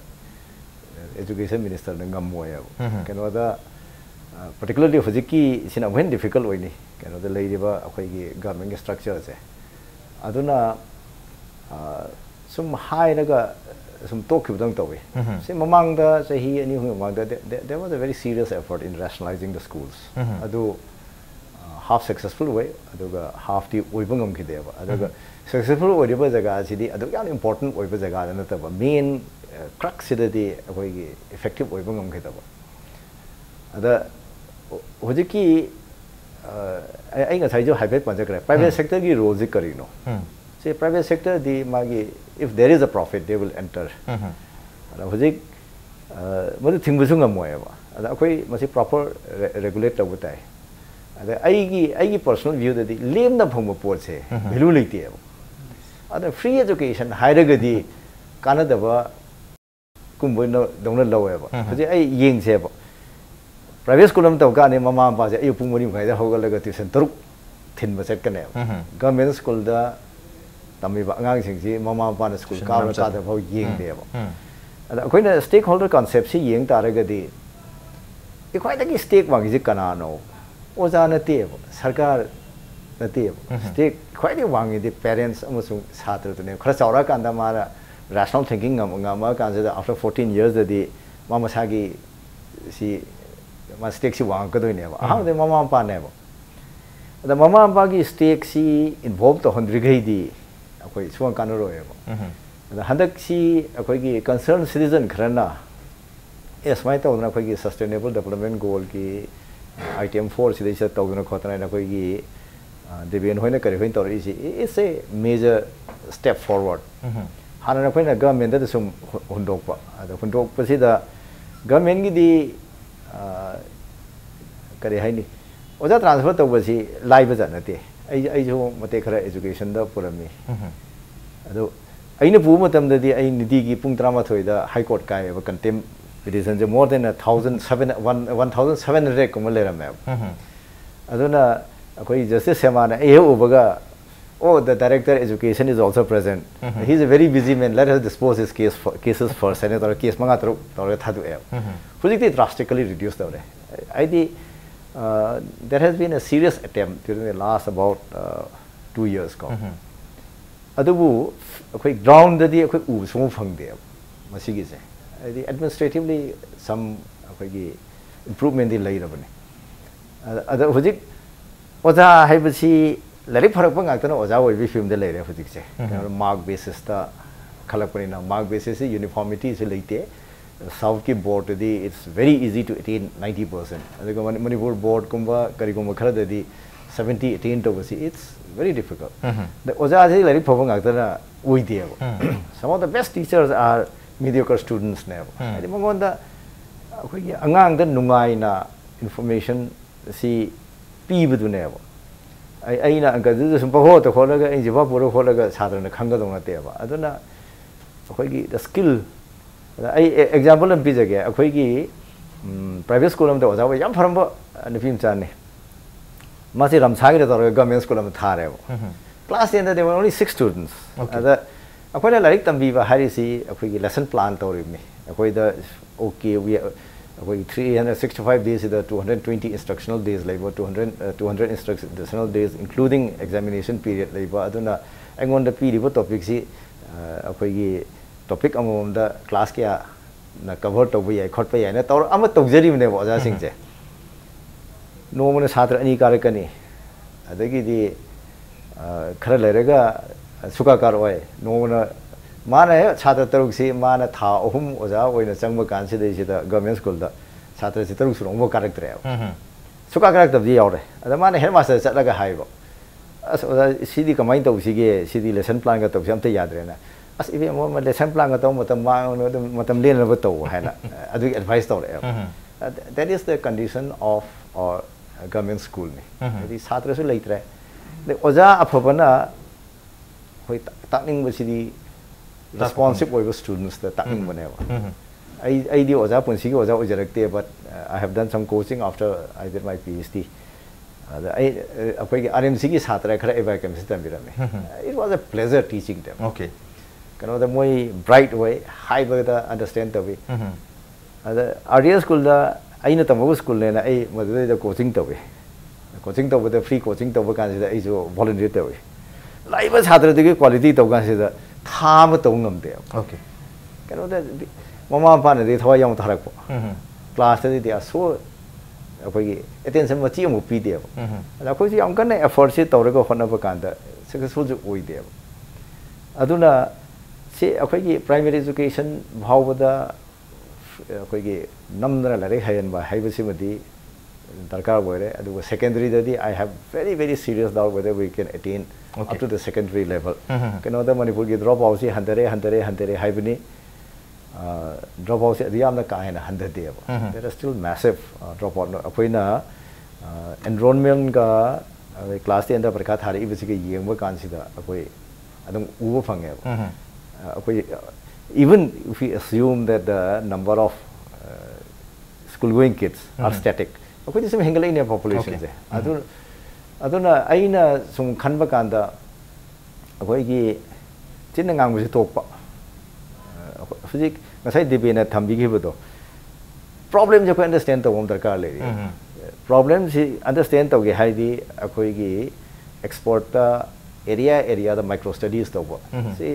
ꯑꯦꯖꯨꯀꯦꯁꯟ ꯃꯤꯅꯤꯁꯇꯔꯅ ꯉꯝꯃꯣꯏꯕ꯫ ꯀꯩꯅꯣꯗ, ꯄꯔꯇꯤꯀꯨꯂꯔꯂꯤ ꯍꯧꯖꯤꯛꯀꯤ ꯁꯤꯅ ꯑꯃꯨꯛ ꯍꯦꯟꯅ ꯗꯤꯐꯤꯀꯜꯠ ꯑꯣꯏꯅꯤ, ꯀꯩꯅꯣꯗ ꯂꯩꯔꯤꯕ ꯑꯩꯈꯣꯏꯒꯤ ꯒꯚꯔꯟꯃꯦꯟꯠꯀꯤ ꯁ꯭ꯇ꯭ꯔꯛꯆꯔꯁꯦ꯫ ꯑꯗꯨꯅ ꯁꯨꯝ ꯍꯥꯏꯔꯒ ꯁꯨꯝ ꯇꯣꯛꯈꯤꯕꯗꯧꯅ ꯇꯧꯏ꯫ ꯁꯤ ꯃꯃꯥꯡꯗ, ꯆꯍꯤ ꯑꯅꯤ ꯑꯍꯨꯝꯒꯤ ꯃꯃꯥꯡꯗ, there was a very serious effort in rationalizing the schools. ꯑꯗꯨ half successful ꯑꯣꯏ, ꯑꯗꯨꯒ halfꯇꯤ ꯑꯣꯏꯕ ꯉꯝꯈꯤꯗꯦꯕ꯫ ꯑꯗꯨꯒ successful ꯑꯣꯏꯔꯤꯕ ꯖꯒꯥꯁꯤꯗꯤ ꯑꯗꯨꯛ ꯌꯥꯝ important ꯑꯣꯏꯕ ꯖꯒꯥꯗ ꯅꯠꯇꯕ, main cruxꯁꯤꯗꯗꯤ ꯑꯩꯈꯣꯏꯒꯤ effective ꯑꯣꯏꯕ ꯉꯝꯈꯤꯗꯕ꯫ ꯑꯗ ꯍꯧꯖꯤꯛꯀꯤ ꯑ, ꯑꯩ ꯑꯩ ꯉꯁꯥꯏꯁꯨ ꯍꯥꯏꯐꯦꯠ ꯄꯟꯖꯈ꯭ꯔꯦ, private sectorꯒꯤ roleꯁꯤ ꯀꯔꯤꯅꯣ? ꯁꯤ private sectorꯗꯤ ꯃꯥꯒꯤ, if there is a profit, they will enter꯫ ꯑꯗ ꯍꯧꯖꯤꯛ ꯑ, ꯃꯗꯨ ꯊꯤꯡꯕꯁꯨ ꯉꯝꯃꯣꯏꯕ꯫ ꯑꯗ ꯑꯩꯈꯣꯏ ꯃꯁꯤ proper re-, regulate ꯇꯧꯕ ꯇꯥꯏ꯫ ꯑꯗ ꯑꯩꯒꯤ ꯑꯩꯒꯤ personal viewꯗꯗꯤ ꯂꯦꯝꯅ ꯐꯪꯕ ꯄꯣꯠꯁꯦ value ꯂꯩꯇꯦꯕ꯫ ꯑꯗ free education ꯍꯥꯏꯔꯒꯗꯤ ꯀꯥꯟꯅꯗꯕ ꯀꯨꯝꯕ ꯗꯧꯅ ꯂꯧꯋꯦꯕ꯫ ꯍꯧꯖꯤꯛ ꯑꯩ ꯌꯦꯡꯁꯦꯕ, private school ꯑꯃ ꯇꯧ ꯀꯥꯟꯗ ꯃꯃꯥ ꯃꯄꯥꯁꯦ ꯑꯌꯨꯛ ꯄꯨꯡ ꯃꯔꯤ ꯃꯈꯥꯏꯗ ꯍꯧꯒꯠꯂꯒ tuition ꯇꯔꯨꯛ ꯊꯤꯟꯕ ꯆꯠꯀꯅꯦꯕ꯫ Government schoolꯗ ꯇꯝꯃꯤꯕ ꯑꯉꯥꯡꯁꯤꯡꯁꯤ ꯃꯃꯥ ꯃꯄꯥꯅ school ꯀꯥꯕ꯭ꯔꯥ ꯀꯥꯗꯕ ꯐꯥꯎ ꯌꯦꯡꯗꯦꯕ꯫ ꯑꯗ ꯑꯩꯈꯣꯏꯅ stakeholder conceptꯁꯤ ꯌꯦꯡ ꯇꯥꯔꯒꯗꯤ, ꯑꯩ ꯈ꯭ꯋꯥꯏꯗꯒꯤ stake ꯋꯥꯡꯉꯤꯁꯤ ꯀꯅꯥꯅꯣ? ꯑꯣꯖꯥ ꯅꯠꯇꯦꯕ, ꯁꯔꯀꯥꯔ ꯅꯠꯇꯦꯕ꯫ Stake ꯈ꯭ꯋꯥꯏꯗꯒꯤ ꯋꯥꯡꯉꯤꯗꯤ parents ꯑꯃꯁꯨꯡ ꯁꯥꯇ꯭ꯔꯗꯨꯅꯦꯕ꯫ ꯈꯔ ꯆꯥꯎꯔꯛꯑꯀꯥꯟꯗ ꯃꯥꯅ rational thinking ꯉꯝ-, ꯉꯝꯃꯛꯑꯀꯥꯟꯁꯤꯗ, after fourteen yearsꯗꯗꯤ ꯃꯥ ꯃꯁꯥꯒꯤ ꯁꯤ, ꯃꯥ stakeꯁꯤ ꯋꯥꯡꯉꯛꯀꯗꯣꯏꯅꯦꯕ꯫ ꯑꯍꯥꯟꯕꯗꯤ ꯃꯃꯥ ꯃꯄꯥꯅꯦꯕ꯫ ꯑꯗ ꯃꯃꯥ ꯃꯄꯥꯒꯤ stakeꯁꯤ involve ꯇꯧꯍꯟꯗ꯭ꯔꯤꯈꯩꯗꯤ ꯑꯩꯈꯣꯏ ꯁꯨꯡꯀꯥꯟ ꯀꯥꯟꯅꯔꯣꯏꯕ꯫ ꯑꯗ ꯍꯟꯗꯛꯁꯤ ꯑꯩꯈꯣꯏꯒꯤ concerned citizen ꯈꯔꯅ, ꯑꯦ, ꯁꯨꯃꯥꯏꯅ ꯇꯧꯗꯅ ꯑꯩꯈꯣꯏꯒꯤ sustainable development goalꯒꯤ item four ꯁꯤꯗꯩꯁꯤꯗ ꯇꯧꯗꯅ ꯈꯣꯠꯇꯅ ꯑꯩꯈꯣꯏꯒꯤ, ꯑ, ꯗꯦꯕꯦꯟ ꯍꯣꯏꯅ ꯀꯔꯤ ꯍꯣꯏꯅ ꯇꯧꯔꯛꯏꯁꯤ, it's a major step forward꯫ ꯍꯥꯟꯅ ꯑꯩꯈꯣꯏꯅ governmentꯗ ꯁꯨꯝ ꯍꯨ-, ꯍꯨꯟꯗꯣꯛꯄ, ꯑꯗ ꯍꯨꯟꯗꯣꯛꯄꯁꯤꯗ governmentꯒꯤꯗꯤ, ꯑ, ꯀꯔꯤ ꯍꯥꯏꯅꯤ, ꯑꯣꯖꯥ transfer ꯇꯧꯕꯁꯤ ꯂꯥꯏꯕꯖꯥꯠ ꯅꯠꯇꯦ꯫ ꯑꯩ, ꯑꯩꯁꯨ ꯃꯇꯦꯛ ꯈꯔ educationꯗ ꯄꯨꯔꯝꯃꯤ꯫ ꯑꯗꯨ ꯑꯩꯅ ꯄꯨꯕ ꯃꯇꯝꯗꯗꯤ ꯑꯩ ꯅꯨꯡꯇꯤꯒꯤ ꯄꯨꯡ ꯇꯔꯥꯃꯥꯊꯣꯏꯗ High Court ꯀꯥꯏꯌꯦꯕ, contempt petitionꯁꯦ more than a thousand seven, one, one thousand seven hundred ꯀꯨꯝꯕ ꯂꯩꯔꯝꯃꯦꯕ꯫ ꯑꯗꯨꯅ ꯑꯩꯈꯣꯏ Justice ꯁꯦꯃꯥꯅ ꯑꯩ ꯍꯦꯛ ꯎꯕꯒ, "Oh, the director education is also present꯫ He is a very busy man, let us dispose his case fir-, cases first" ꯍꯥꯏꯅ ꯇꯧꯔꯒ case ꯃꯉꯥ ꯇꯔꯨꯛ ꯇꯧꯔꯒ ꯊꯥꯗꯣꯛꯑꯦꯕ꯫ ꯍꯧꯖꯤꯛꯇꯤ drastically reduce ꯇꯧꯔꯦ꯫ ꯍꯥꯏꯗꯤ, uh, there has been a serious attempt during the last about, uh, two years ꯀꯣ꯫ ꯑꯗꯨꯕꯨ ꯑꯩꯈꯣꯏ groundꯗꯗꯤ ꯑꯩꯈꯣꯏ ꯎꯕ ꯁꯨꯡꯐꯪ ꯐꯪꯗꯦꯕ ꯃꯁꯤꯒꯤꯁꯦ꯫ ꯍꯥꯏꯗꯤ administratively some ꯑꯩꯈꯣꯏꯒꯤ improvementꯗꯤ ꯂꯩꯔꯕꯅꯤ꯫ ꯑꯗ, ꯑꯗ ꯍꯧꯖꯤꯛ ꯑꯣꯖꯥ ꯍꯥꯏꯕꯁꯤ ꯂꯥꯏꯔꯤꯛ ꯐꯔꯛꯄ ꯉꯥꯛꯇꯅ ꯑꯣꯖꯥ ꯑꯣꯏꯕꯒꯤ ꯐꯤꯕꯝꯗ ꯂꯩꯔꯦ ꯍꯧꯖꯤꯛꯁꯦ꯫ ꯀꯩꯅꯣ, mark basisꯇ ꯈꯜꯂꯛꯄꯅꯤꯅ, mark basisꯁꯤ uniformityꯁꯨ ꯂꯩꯇꯦ꯫ Southꯀꯤ boardꯇꯗꯤ it's very easy to attain ninety percent, ꯑꯗꯨꯒ ꯃꯅꯤ- ꯃꯅꯤꯄꯨꯔ boardꯀꯨꯝꯕ ꯀꯔꯤꯒꯨꯝꯕ ꯈꯔꯗꯗꯤ seventy attain ꯇꯧꯕꯁꯤ it's very difficult꯫ ꯑꯗ ꯑꯣꯖꯥꯁꯤ ꯂꯥꯏꯔꯤꯛ ꯐꯕ ꯉꯥꯛꯇꯅ ꯑꯣꯏꯗꯦꯕ꯫ Some of the best teachers are mediocre studentsꯅꯦꯕ꯫ ꯍꯥꯏꯗꯤ ꯃꯉꯣꯟꯗ ꯑꯩꯈꯣꯏꯒꯤ ꯑꯉꯥꯡꯗ ꯅꯨꯡꯉꯥꯏꯅ information ꯁꯤ ꯄꯤꯕꯗꯨꯅꯦꯕ꯫ ꯑꯩ ꯑꯩꯅ ꯑꯪꯀꯗꯨꯗ ꯁꯨꯝ ꯄꯪꯍꯣꯠꯇ ꯍꯣꯠꯂꯒ, ꯑꯩꯅ ꯆꯤꯐꯥ ꯄꯨꯔ ꯍꯣꯠꯂꯒ ꯁꯥꯇ꯭ꯔꯅ ꯈꯪꯒꯗꯧ ꯅꯠꯇꯦꯕ꯫ ꯑꯗꯨꯅ ꯑꯩꯈꯣꯏꯒꯤ the skill, ꯑꯗ ꯑꯩ example ꯑꯃ ꯄꯤꯖꯒꯦ꯫ ꯑꯩꯈꯣꯏꯒꯤ private school ꯑꯃꯗ ꯑꯣꯖꯥ ꯑꯣꯏ ꯌꯥꯝ ꯐꯔꯝꯕ ꯅꯨꯄꯤ ꯃꯆꯥꯅꯤ꯫ ꯃꯥꯁꯤ ꯔꯝꯁꯥꯒꯤꯗ ꯇꯧꯔꯒ government school ꯑꯃ ꯊꯥꯔꯦꯕ꯫ Class tenꯗ there were only six students꯫ ꯑꯗ ꯑꯩꯈꯣꯏꯅ ꯂꯥꯏꯔꯤꯛ ꯇꯝꯕꯤꯕ ꯍꯥꯏꯔꯤꯁꯤ ꯑꯩꯈꯣꯏꯒꯤ lesson plan ꯇꯧꯔꯤꯕꯅꯤ꯫ ꯑꯩꯈꯣꯏꯗ okay, we ꯑꯩꯈꯣꯏꯒꯤ three hundred sixty five daysꯁꯤꯗ two hundred twenty instructional days ꯂꯩꯕ, two hundred two hundred instructional days including examination period ꯂꯩꯕ꯫ ꯑꯗꯨꯅ ꯑꯩꯉꯣꯟꯗ ꯄꯤꯔꯤꯕ topicꯁꯤ ꯑꯩꯈꯣꯏꯒꯤ topic ꯑꯃꯃꯝꯗ class ꯀꯌꯥꯅ cover ꯇꯧꯕ ꯌꯥꯏ ꯈꯣꯠꯄ ꯌꯥꯏꯅ ꯇꯧꯔ ꯑꯃ ꯇꯧꯖꯔꯤꯕꯅꯦꯕ ꯑꯣꯖꯥꯁꯤꯡꯁꯦ꯫ ꯅꯣꯡꯃꯅ ꯁꯥꯇ꯭ꯔ ꯑꯅꯤ ꯀꯥꯔꯛꯀꯅꯤ, ꯑꯗꯒꯤꯗꯤ ꯈꯔ ꯂꯩꯔꯒ ꯁꯨꯀꯥ ꯀꯥꯔꯛꯑꯣꯏ꯫ ꯅꯣꯡꯃꯅ ꯃꯥꯅ ꯍꯦꯛ ꯁꯥꯇ꯭ꯔ ꯇꯔꯨꯛꯁꯤ ꯃꯥꯅ ꯊꯥ ꯑꯍꯨꯝ ꯑꯣꯖꯥ ꯑꯣꯏꯅ ꯆꯪꯕ ꯀꯥꯟꯁꯤꯗꯩꯁꯤꯗ government schoolꯗ ꯁꯥꯇ꯭ꯔꯁꯤ ꯇꯔꯨꯛ ꯁꯨꯅ ꯑꯃꯨꯛ ꯀꯥꯔꯛꯇ꯭ꯔꯦꯕ꯫ ꯁꯨꯀꯥ ꯀꯥꯔꯛꯇꯕꯗꯤ ꯌꯥꯎꯔꯦ꯫ ꯑꯗ ꯃꯥꯅ headmaster ꯆꯠꯂꯒ ꯍꯥꯏꯕ, "ꯑꯁ ꯑꯣꯖꯥ, ꯁꯤꯗꯤ ꯀꯃꯥꯏꯅ ꯇꯧꯁꯤꯒꯦ? ꯁꯤꯗꯤ lesson planꯒ ꯇꯧꯁꯤ ꯑꯝꯇ ꯌꯥꯗ꯭ꯔꯦꯅ"꯫ "ꯑꯁ ꯏꯕꯦꯝꯃ, lesson planꯒ ꯇꯧ, ꯃꯇꯝ ꯃꯥꯡꯉꯅꯨ, ꯑꯗꯨꯝ ꯃꯇꯝ ꯂꯦꯟꯅꯕ ꯇꯧ" ꯍꯥꯏꯅ ꯑꯗꯨꯒꯤ advice ꯇꯧꯔꯛꯑꯦꯕ꯫ That is the condition of our government schoolꯅꯤ꯫ ꯍꯥꯏꯗꯤ ꯁꯥꯇ꯭ꯔꯁꯨ ꯂꯩꯇ꯭ꯔꯦ꯫ ꯑꯗꯩ ꯑꯣꯖꯥ ꯑꯐꯕꯅ ꯑꯩꯈꯣꯏ ꯇꯥ- ꯇꯥꯛꯅꯤꯡꯕꯁꯤꯗꯤ responsive ꯑꯣꯏꯕ studentsꯇ ꯇꯥꯛꯅꯤꯡꯕꯅꯦꯕ꯫ ꯑꯩ ꯑꯩꯗꯤ ꯑꯣꯖꯥ, ꯄꯨꯟꯁꯤꯒꯤ ꯑꯣꯖꯥ ꯑꯣꯏꯖꯔꯛꯇꯦ, but I have done some coaching after I did my PhD꯫ ꯑꯗ ꯑꯩ ꯑꯩꯈꯣꯏꯒꯤ RMCꯒꯤ ꯁꯥꯇ꯭ꯔ ꯈꯔ ꯑꯩ biochemistry ꯇꯝꯕꯤꯔꯝꯃꯤ꯫ It was a pleasure teaching them꯫ Okay꯫ ꯀꯩꯅꯣꯗ ꯃꯣꯏ bright ꯑꯣꯏ, ꯍꯥꯏꯕꯗ understand ꯇꯧꯏ꯫ ꯑꯗ RDS schoolꯗ ꯑꯩꯅ ꯇꯝꯃꯛꯄ schoolꯅꯦꯅ ꯑꯩ ꯃꯗꯨꯗꯩꯗ coaching ꯇꯧꯏ꯫ Coaching ꯇꯧꯕꯗ, free coaching ꯇꯧꯕ ꯀꯥꯟꯁꯤꯗ ꯑꯩꯁꯨ volunteer ꯇꯧꯏ꯫ ꯂꯥꯛꯏꯕ ꯁꯥꯇ꯭ꯔꯗꯨꯒꯤ quality ꯇꯧ ꯀꯥꯟꯁꯤꯗ ꯊꯥ ꯑꯃ ꯇꯧ ꯉꯝꯗꯦꯕ꯫ Okay꯫ ꯀꯩꯅꯣꯗ ꯃꯃꯥ ꯃꯄꯥꯅꯗꯤ ꯊꯋꯥꯏ ꯌꯥꯎꯅ ꯊꯥꯔꯛꯄ꯫ Classꯇꯗꯤ they are so ꯑꯩꯈꯣꯏꯒꯤ ꯑꯦꯇꯦꯟꯁꯟ ꯃꯆꯤ ꯑꯃꯨꯛ ꯄꯤꯗꯦꯕ꯫ ꯑꯗ ꯑꯩꯈꯣꯏꯁꯨ ꯌꯥꯝ ꯀꯟꯅ ꯑꯦꯐꯔꯠꯁꯤ ꯇꯧꯔꯒ ꯍꯣꯠꯅꯕ ꯀꯥꯟꯗ ꯁꯛꯁꯦꯁꯐꯨꯜꯁꯨ ꯑꯣꯏꯗꯦꯕ꯫ ꯑꯗꯨꯅ ꯁꯤ ꯑꯩꯈꯣꯏꯒꯤ ꯄ꯭ꯔꯥꯏꯃꯔꯤ ꯑꯦꯖꯨꯀꯦꯁꯟ ꯐꯥꯎꯕꯗ ꯑꯩꯈꯣꯏꯒꯤ ꯅꯝꯗꯅ ꯂꯥꯏꯔꯤꯛ ꯍꯩꯍꯟꯕ ꯍꯥꯏꯕꯁꯤꯃꯗꯤ ꯗꯔꯀꯥꯔ ꯑꯣꯏꯔꯦ꯫ ꯑꯗꯨꯒ ꯁꯦꯀꯦꯟꯗꯔꯤꯗꯗꯤ I have very very serious doubt whether we can attain up to the secondary level. ꯀꯩꯅꯣꯗ ꯃꯅꯤꯄꯨꯔꯒꯤ ꯗ꯭ꯔꯣꯞ ꯑꯥꯎꯠꯁꯤ ꯍꯟꯊꯔꯦ ꯍꯟꯊꯔꯦ ꯍꯟꯊꯔꯦ ꯍꯥꯏꯕꯅꯤ꯫ ꯗ꯭ꯔꯣꯞ ꯑꯥꯎꯠꯁꯤ ꯑꯗꯨ ꯌꯥꯝꯅ ꯀꯥ ꯍꯦꯟꯅ ꯍꯟꯊꯗꯦꯕ꯫ There are still massive drop out. ꯑꯩꯈꯣꯏꯅ ꯑꯦꯟꯔꯣꯜꯃꯦꯟꯒ ꯀ꯭ꯂꯥꯁ ꯇꯦꯟꯗ ꯄꯔꯤꯈꯥ ꯊꯥꯔꯛꯏꯕꯁꯤꯒ ꯌꯦꯡꯕ ꯀꯥꯟꯁꯤꯗ ꯑꯩꯈꯣꯏ ꯑꯗꯨꯝ ꯎꯕ ꯐꯪꯉꯦꯕ꯫ ꯑꯩꯈꯣꯏ, even if we assume that the number of school going kids are static, ꯑꯩꯈꯣꯏꯗꯤ ꯁꯨꯝ ꯍꯦꯟꯒꯠꯂꯛꯏꯅꯦ ꯄꯣꯄꯨꯂꯦꯁꯟꯁꯦ꯫ ꯑꯗꯨ ꯑꯗꯨꯅ ꯑꯩꯅ ꯁꯨꯝ ꯈꯟꯕ ꯀꯥꯟꯗ ꯑꯩꯈꯣꯏꯒꯤ ꯆꯤꯟꯅ ꯉꯥꯡꯕꯁꯤ ꯊꯣꯛꯄ꯫ ꯑ, ꯍꯧꯖꯤꯛ ꯉꯁꯥꯏ ꯗꯤꯕꯦꯅ ꯊꯝꯕꯤꯈꯤꯕꯗꯣ, ꯄ꯭ꯔꯣꯕ꯭ꯂꯦꯝꯁꯦ ꯑꯩꯈꯣꯏ ꯑꯟꯗꯔꯁ꯭ꯇꯦꯟ ꯇꯧꯕ ꯑꯃ ꯗꯔꯀꯥꯔ ꯂꯩꯔꯤ꯫ ꯄ꯭ꯔꯣꯕ꯭ꯂꯦꯝꯁꯤ ꯑꯟꯗꯔꯁ꯭ꯇꯦꯟ ꯇꯧꯒꯦ ꯍꯥꯏꯗꯤ ꯑꯩꯈꯣꯏꯒꯤ ꯑꯦꯛꯁꯄꯔꯠꯇ ꯑꯦꯔꯤꯌꯥ ꯑꯦꯔꯤꯌꯥꯗ ꯃꯥꯏꯀ꯭ꯔꯣ ꯁ꯭ꯇꯗꯤꯁ ꯇꯧꯕ꯫ ꯁꯤ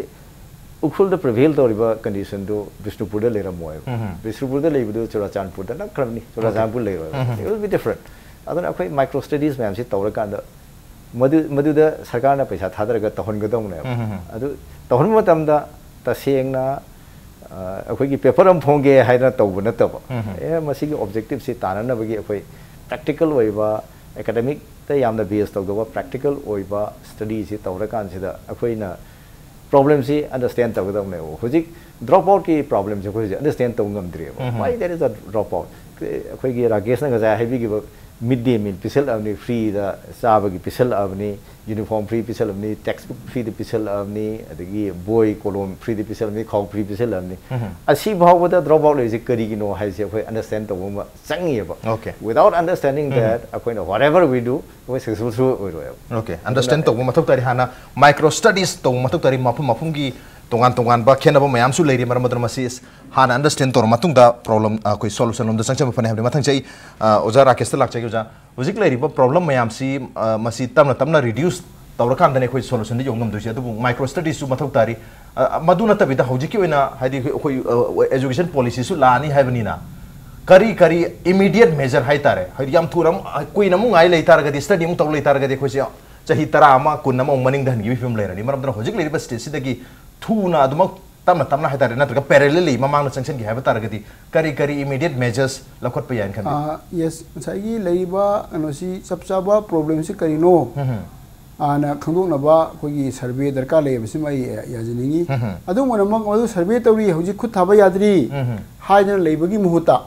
ꯎꯈ꯭ꯔꯨꯜꯗ ꯄ꯭ꯔꯤꯚꯦꯜ ꯇꯧꯔꯤꯕ ꯀꯟꯗꯤꯁꯟꯗꯨ ꯕꯤꯁꯅꯨꯄꯨꯔꯗ ꯂꯩꯔꯝꯃꯣꯏꯕ꯫ ꯕꯤꯁꯅꯨꯄꯨꯔꯗ ꯂꯩꯕꯗꯨ ꯆꯨꯔꯥꯆꯥꯟꯄꯨꯔꯗ ꯅꯠꯈ꯭ꯔꯕꯅꯤ, Churachandpur ꯂꯩꯔꯣꯏꯕ꯫ It will be different. ꯑꯗꯨꯅ ꯑꯩꯈꯣꯏ ꯃꯥꯏꯀ꯭ꯔꯣ ꯁ꯭ꯇꯗꯤꯁ ꯃꯌꯥꯝꯁꯤ ꯇꯧꯔꯀꯥꯟꯗ ꯃꯗꯨ, ꯃꯗꯨꯗ ꯁꯔꯀꯥꯔꯅ ꯄꯩꯁꯥ ꯊꯥꯗꯔꯒ ꯇꯧꯍꯟꯒꯗꯧꯅꯦꯕ꯫ ꯑꯗꯨ ꯇꯧꯍꯟꯕ ꯃꯇꯝꯗ ꯇꯁꯦꯡꯅ, ꯑ, ꯑꯩꯈꯣꯏꯒꯤ ꯄꯦꯄꯔ ꯑꯃ ꯐꯣꯡꯒꯦ ꯍꯥꯏꯗꯅ ꯇꯧꯕ ꯅꯠꯇꯕ, ꯑꯦ, ꯃꯁꯤꯒꯤ ꯑꯣꯕꯖꯦꯛꯇꯤꯞꯁꯤ ꯇꯥꯟꯅꯅꯕꯒꯤ ꯑꯩꯈꯣꯏ ꯄ꯭ꯔꯦꯛꯇꯤꯀꯦꯜ ꯑꯣꯏꯕ, ꯑꯦꯀꯥꯗꯃꯤꯛꯇ ꯌꯥꯝꯅ ꯕꯦꯁ ꯇꯧꯗꯕ ꯄ꯭ꯔꯦꯛꯇꯤꯀꯦꯜ ꯑꯣꯏꯕ ꯁ꯭ꯇꯗꯤꯁꯤ ꯇꯧꯔꯀꯥꯟꯁꯤꯗ ꯑꯩꯈꯣꯏꯅ ꯄ꯭ꯔꯣꯕ꯭ꯂꯦꯝꯁꯤ ꯑꯟꯗꯔꯁ꯭ꯇꯦꯟ ꯇꯧꯒꯗꯧꯅꯦꯕ꯫ ꯍꯧꯖꯤꯛ ꯗ꯭ꯔꯣꯞ ꯑꯥꯎꯠꯀꯤ ꯄ꯭ꯔꯣꯕ꯭ꯂꯦꯝꯁꯦ ꯑꯩꯈꯣꯏ ꯍꯧꯖꯤꯛ ꯑꯟꯗꯔꯁ꯭ꯇꯦꯟ ꯇꯧꯕ ꯉꯝꯗ꯭ꯔꯤꯑꯕ꯫ Why there is a drop out? ꯑꯩꯈꯣꯏꯒꯤ ꯔꯥꯀꯦꯁꯅ ꯉꯁꯥꯏ ꯍꯥꯏꯕꯤꯈꯤꯕ, ꯃꯤꯗ ꯗꯦ ꯃꯤꯜ ꯄꯤꯁꯜꯂꯛꯑꯕꯅꯤ, ꯐ꯭ꯔꯤꯗ ꯆꯥꯕꯒꯤ ꯄꯤꯁꯜꯂꯛꯑꯕꯅꯤ, ꯌꯨꯅꯤꯐꯣꯔꯝ ꯐ꯭ꯔꯤ ꯄꯤꯁꯜꯂꯛꯑꯕꯅꯤ, ꯇꯦꯛꯁ ꯕꯨꯛ ꯐ꯭ꯔꯤꯗ ꯄꯤꯁꯜꯂꯛꯑꯕꯅꯤ, ꯑꯗꯒꯤ ꯕꯣꯏ ꯀꯣꯂꯣꯝ ꯐ꯭ꯔꯤꯗ ꯄꯤꯁꯜꯂꯛꯑꯕꯅꯤ, ꯈꯥꯎ ꯐ꯭ꯔꯤ ꯄꯤꯁꯜꯂꯛꯑꯕꯅꯤ꯫ ꯑꯁꯤ ꯐꯥꯎꯕꯗ ꯗ꯭ꯔꯣꯞ ꯑꯥꯎꯠ ꯂꯩꯔꯤꯁꯦ ꯀꯔꯤꯒꯤꯅꯣ ꯍꯥꯏꯁꯦ ꯑꯩꯈꯣꯏ ꯑꯟꯗꯔꯁ꯭ꯇꯦꯟ ꯇꯧꯕ ꯑꯃ ꯆꯪꯉꯤꯑꯕ꯫ Without understanding that, ꯑꯩꯈꯣꯏꯅ whatever we do, ꯑꯩꯈꯣꯏ ꯁꯛꯁꯦꯁꯐꯨꯜꯁꯨ ꯑꯣꯏꯔꯣꯏꯕ꯫ ꯑꯣꯀꯦ, ꯑꯟꯗꯔꯁ꯭ꯇꯦꯟ ꯇꯧꯕ ꯃꯊꯧ ꯇꯥꯔꯤ꯫ ꯍꯥꯟꯅ ꯃꯥꯏꯀ꯭ꯔꯣ ꯁ꯭ꯇꯗꯤꯁ ꯇꯧꯕ ꯃꯊꯧ ꯇꯥꯔꯤ꯫ ꯃꯐꯝ ꯃꯐꯝꯒꯤ ꯇꯣꯉꯥꯟ ꯇꯣꯉꯥꯟꯕ ꯈꯦꯠꯅꯕ ꯃꯌꯥꯝꯁꯨ ꯂꯩꯔꯤ꯫ ꯃꯔꯝ ꯑꯗꯨꯅ ꯃꯁꯤ ꯍꯥꯟꯅ ꯑꯟꯗꯔꯁ꯭ꯇꯦꯟ ꯇꯧꯔ ꯃꯇꯨꯡꯗ ꯄ꯭ꯔꯣꯕ꯭ꯂꯦꯝ, ꯑꯩꯈꯣꯏ ꯁꯣꯂꯨꯁꯟ ꯂꯣꯝꯗ ꯆꯪꯖꯕ ꯐꯅꯤ ꯍꯥꯏꯕꯗꯤ ꯃꯊꯪꯁꯤ ꯑꯩ, ꯑ, ꯑꯣꯖꯥ ꯔꯥꯀꯦꯁꯇ ꯂꯥꯛꯆꯒꯦ꯫ ꯑꯣꯖꯥ, ꯍꯧꯖꯤꯛ ꯂꯩꯔꯤꯕ ꯄ꯭ꯔꯣꯕ꯭ꯂꯦꯝ ꯃꯌꯥꯝꯁꯤ, ꯑ, ꯃꯁꯤ ꯇꯞꯅ ꯇꯞꯅ ꯔꯤꯗ꯭ꯌꯨꯁ ꯇꯧꯔꯀꯥꯟꯗꯅꯦ ꯑꯩꯈꯣꯏ ꯁꯣꯂꯨꯁꯟꯗ ꯌꯧ ꯉꯝꯗꯣꯏꯁꯦ꯫ ꯑꯗꯨꯕꯨ ꯃꯥꯏꯀ꯭ꯔꯣ ꯁ꯭ꯇꯗꯤꯁꯁꯨ ꯃꯊꯧ ꯇꯥꯔꯤ꯫ ꯑ, ꯃꯗꯨ ꯅꯠꯇꯕꯤꯗ ꯍꯧꯖꯤꯛꯀꯤ ꯑꯣꯏꯅ ꯍꯥꯏꯗꯤ ꯑꯩꯈꯣꯏ, ꯑ, ꯑꯦꯖꯨꯀꯦꯁꯟ ꯄꯣꯂꯤꯁꯤꯁꯨ ꯂꯥꯛꯑꯅꯤ ꯍꯥꯏꯕꯅꯤꯅ, ꯀꯔꯤ ꯀꯔꯤ ꯏꯃꯤꯗꯤꯌꯦꯠ ꯃꯦꯖꯔ ꯍꯥꯏꯇꯥꯔꯦ, ꯍꯥꯏꯗꯤ ꯌꯥꯝ ꯊꯨꯅ ꯑꯃꯨꯛ, ꯀꯨꯏꯅ ꯑꯃꯨꯛ ꯉꯥꯏ ꯂꯩ ꯇꯥꯔꯒꯗꯤ, ꯁ꯭ꯇꯗꯤ ꯑꯃꯨꯛ ꯇꯧ ꯂꯩ ꯇꯥꯔꯒꯗꯤ, ꯑꯩꯈꯣꯏꯁꯦ ꯆꯍꯤ ꯇꯔꯥ ꯑꯃ, ꯀꯨꯟ ꯑꯃ ꯑꯃꯨꯛ ꯃꯅꯤꯡꯗ ꯍꯟꯈꯤꯕꯒꯤ ꯐꯤꯕꯝ ꯂꯩꯔꯅꯤ꯫ ꯃꯔꯝ ꯑꯗꯨꯅ ꯍꯧꯖꯤꯛ ꯂꯩꯔꯤꯕ ꯁ꯭ꯇꯦꯖꯁꯤꯗꯒꯤ ꯊꯨꯅ ꯑꯗꯨꯃꯛ ꯇꯞꯅ ꯇꯞꯅ ꯍꯥꯏꯇꯥꯔꯦ, ꯅꯠꯇ꯭ꯔꯒ ꯄꯦꯔꯦꯂꯦꯂꯤ ꯃꯃꯥꯡꯗ ꯆꯪꯁꯤꯟꯒꯦ ꯍꯥꯏꯕ ꯇꯥꯔꯒꯗꯤ, ꯀꯔꯤ ꯀꯔꯤ ꯏꯃꯤꯗꯤꯌꯦꯠ ꯃꯦꯖꯔꯁ ꯂꯧꯈꯠꯄ ꯌꯥꯏꯅ ꯈꯟꯕꯤ? ꯌꯦꯁ, ꯉꯁꯥꯏꯒꯤ ꯂꯩꯔꯤꯕ ꯀꯩꯅꯣꯁꯤ, ꯆꯞ ꯆꯥꯕ ꯄ꯭ꯔꯣꯕ꯭ꯂꯦꯝꯁꯤ ꯀꯔꯤꯅꯣ ꯎꯝ, ꯑꯅ ꯈꯪꯗꯣꯛꯅꯕ ꯑꯩꯈꯣꯏꯒꯤ ꯁꯔꯚꯦ ꯗꯔꯀꯥꯔ ꯂꯩ ꯍꯥꯏꯕꯁꯤꯃ ꯑꯩ ꯌꯥꯖꯅꯤꯡꯉꯤ꯫ ꯎꯝ꯫ ꯑꯗꯨꯝ ꯑꯣꯏꯅꯃꯛ, ꯃꯗꯨ ꯁꯔꯚꯦ ꯇꯧꯔꯤ, ꯍꯧꯖꯤꯛ ꯈꯨꯠ ꯊꯥꯕ ꯌꯥꯗ꯭ꯔꯤ ꯎꯝ꯫ ꯍꯥꯏꯗꯅ ꯂꯩꯕꯒꯤ ꯃꯍꯨꯠꯇ,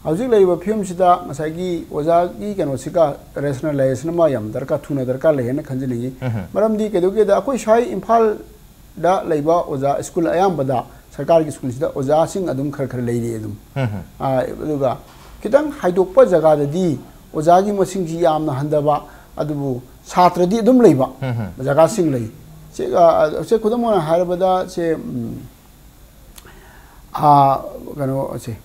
ꯍꯧꯖꯤꯛ ꯂꯩꯔꯤꯕ ꯐꯤꯕꯝꯁꯤꯗ ꯉꯁꯥꯏꯒꯤ ꯑꯣꯖꯥꯒꯤ ꯀꯩꯅꯣꯁꯤꯒ ꯔꯦꯁꯅꯦꯂꯥꯏꯖꯦꯁꯟ ꯑꯃ ꯌꯥꯝ ꯗꯔꯀꯥꯔ, ꯊꯨꯅ ꯗꯔꯀꯥꯔ ꯂꯩ ꯍꯥꯏꯅ ꯈꯟꯖꯅꯤꯡꯉꯤ꯫ ꯎꯝ꯫ ꯃꯔꯝꯗꯤ ꯀꯩꯗꯧꯒꯦꯗ, ꯑꯩꯈꯣꯏ ꯁ꯭ꯋꯥꯏ ꯏꯝꯐꯥꯜꯗ ꯂꯩꯕ ꯑꯣꯖꯥ ꯁ꯭ꯀꯨꯜ ꯑꯌꯥꯝꯕꯗ, ꯁꯔꯀꯥꯔꯒꯤ ꯁ꯭ꯀꯨꯜꯁꯤꯗ ꯑꯣꯖꯥꯁꯤꯡ ꯑꯗꯨꯝ ꯈꯔ ꯈꯔ ꯂꯩꯔꯤ ꯑꯗꯨꯝ꯫ ꯎꯝ꯫ ꯑꯥ, ꯑꯗꯨꯒ ꯈꯤꯇꯪ ꯍꯥꯏꯗꯣꯛꯄ ꯖꯒꯥꯗꯗꯤ ꯑꯣꯖꯥꯒꯤ ꯃꯁꯤꯡꯁꯤ ꯌꯥꯝꯅ ꯍꯟꯊꯕ, ꯑꯗꯨꯕꯨ ꯁꯥꯇ꯭ꯔꯗꯤ ꯑꯗꯨꯝ ꯂꯩꯕ ꯎꯝ꯫ ꯖꯒꯥꯁꯤꯡ ꯂꯩ꯫ ꯁꯤ, ꯑꯥ, ꯁꯦ ꯈꯨꯗꯝ ꯑꯣꯏꯅ ꯍꯥꯏꯔꯕꯗ, ꯁꯦ, ꯎꯝ, ꯑꯥ, ꯀꯩꯅꯣ, ꯁꯦ,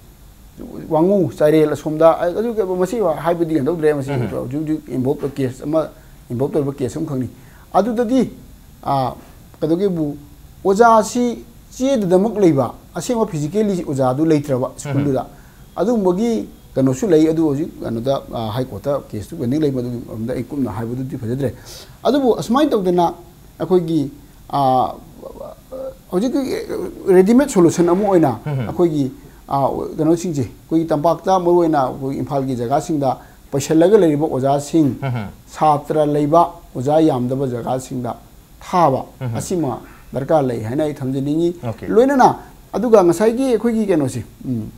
ꯋꯥꯉꯨ, ꯆꯥꯏꯔꯦꯜ ꯑꯁꯣꯝꯗ, ꯑꯗꯨ ꯃꯁꯤ ꯍꯥꯏꯕꯗꯤ ꯍꯟꯗꯧꯗ꯭ꯔꯦ, ꯃꯁꯤ ꯎꯝ꯫ ꯍꯧꯖꯤꯛ ꯍꯧꯖꯤꯛ ꯏꯟꯚꯣꯜꯕ ꯀꯦꯁ ꯑꯃ, ꯏꯟꯚꯣꯜꯕ ꯇꯧꯔꯤꯕ ꯀꯦꯁ ꯑꯃꯈꯛꯅꯤ꯫ ꯑꯗꯨꯗꯗꯤ, ꯑꯥ, ꯀꯩꯗꯧꯒꯦꯕꯨ, ꯑꯣꯖꯥꯁꯤ ꯆꯦꯗꯨꯗꯃꯛ ꯂꯩꯕ, ꯑꯁꯦꯡꯕ ꯐꯤꯖꯤꯀꯦꯜꯂꯤ ꯑꯣꯖꯥꯗꯨ ꯂꯩꯇ꯭ꯔꯕ ꯁ꯭ꯀꯨꯜꯗꯨꯗ꯫ ꯑꯗꯨꯒꯨꯝꯕꯒꯤ ꯀꯩꯅꯣꯁꯨ ꯂꯩ꯫ ꯑꯗꯨ ꯍꯧꯖꯤꯛ ꯀꯩꯅꯣꯗ, ꯑꯥ, ꯍꯥꯏ ꯀꯣꯔꯠꯇ ꯀꯦꯁꯇꯨ ꯄꯦꯟꯗꯤꯡ ꯂꯩꯕ, ꯑꯗꯨꯒꯤ ꯃꯔꯝꯗ ꯑꯩ ꯀꯨꯞꯅ ꯍꯥꯏꯕꯗꯨꯗꯤ ꯐꯖꯗ꯭ꯔꯦ꯫ ꯑꯗꯨꯕꯨ ꯑꯁꯨꯃꯥꯏꯅ ꯇꯧꯗꯅ ꯑꯩꯈꯣꯏꯒꯤ, ꯑꯥ, ꯍꯧꯖꯤꯛꯀꯤ ꯔꯦꯗꯤꯃꯦꯗ ꯁꯣꯂꯨꯁꯟ ꯑꯃ ꯑꯣꯏꯅ ꯎꯝ꯫ ꯑꯩꯈꯣꯏꯒꯤ, ꯑꯥ, ꯀꯩꯅꯣꯁꯤꯡꯁꯦ, ꯑꯩꯈꯣꯏꯒꯤ ꯇꯝꯄꯥꯛꯇ, ꯃꯔꯨꯑꯣꯏꯅ ꯑꯩꯈꯣꯏ ꯏꯝꯐꯥꯜꯒꯤ ꯖꯒꯥꯁꯤꯡꯗ ꯄꯩꯁꯜꯂꯒ ꯂꯩꯔꯤꯕ ꯑꯣꯖꯥꯁꯤꯡ, ꯎꯝ꯫ ꯁꯥꯇ꯭ꯔ ꯂꯩꯕ ꯑꯣꯖꯥ ꯌꯥꯝꯗꯕ ꯖꯒꯥꯁꯤꯡꯗ ꯊꯥꯕ, ꯎꯝ꯫ ꯑꯁꯤꯃ ꯗꯔꯀꯥꯔ ꯂꯩ ꯍꯥꯏꯅ ꯑꯩ ꯊꯝꯖꯅꯤꯡꯉꯤ꯫ Okay. ꯂꯣꯏꯅꯅ ꯑꯗꯨꯒ ꯉꯁꯥꯏꯒꯤ ꯑꯩꯈꯣꯏꯒꯤ ꯀꯩꯅꯣꯁꯦ, ꯎꯝ,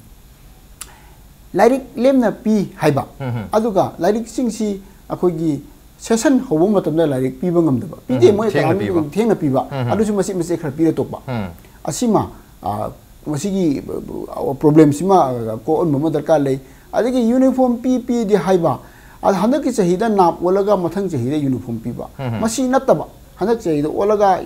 ꯂꯥꯏꯔꯤꯛ ꯂꯦꯝꯅ ꯄꯤ ꯍꯥꯏꯕ, ꯎꯝ꯫ ꯑꯗꯨꯒ ꯂꯥꯏꯔꯤꯛꯁꯤꯡꯁꯤ ꯑꯩꯈꯣꯏꯒꯤ ꯁꯦꯁꯟ ꯍꯧꯕ ꯃꯇꯝꯗ ꯂꯥꯏꯔꯤꯛ ꯄꯤꯕ ꯉꯝꯗꯕ, ꯄꯤꯗꯦ, ꯎꯝ, ꯃꯣꯏ ꯊꯦꯡꯅ ꯀꯅꯥꯝꯇ ꯄꯤꯕ꯫ ꯊꯦꯡꯅ ꯄꯤꯕ, ꯎꯝ꯫ ꯑꯗꯨꯁꯨ ꯃꯆꯦꯠ ꯃꯆꯦꯠ ꯈꯔ ꯄꯤꯔ ꯇꯣꯛꯄ꯫ ꯎꯝ꯫ ꯑꯁꯤꯃ, ꯑ, ꯃꯁꯤꯒꯤ, ꯑ, ꯄ꯭ꯔꯣꯕ꯭ꯂꯦꯝꯁꯤꯃ, ꯑ, ꯀꯣꯛꯍꯟꯕ ꯑꯃ ꯗꯔꯀꯥꯔ ꯂꯩ꯫ ꯑꯗꯒꯤ ꯌꯨꯅꯤꯐꯣꯔꯝ ꯄꯤ, ꯄꯤꯗꯦ ꯍꯥꯏꯕ, ꯑꯗ ꯍꯟꯗꯛꯀꯤ ꯆꯍꯤꯗ ꯅꯥꯞ ꯑꯣꯜꯂꯒ ꯃꯊꯪ ꯆꯍꯤꯗ ꯌꯨꯅꯤꯐꯣꯔꯝ ꯄꯤꯕ, ꯎꯝ꯫ ꯃꯁꯤ ꯅꯠꯇꯕ, ꯍꯟꯗꯛ ꯆꯍꯤꯗ ꯑꯣꯜꯂꯒ,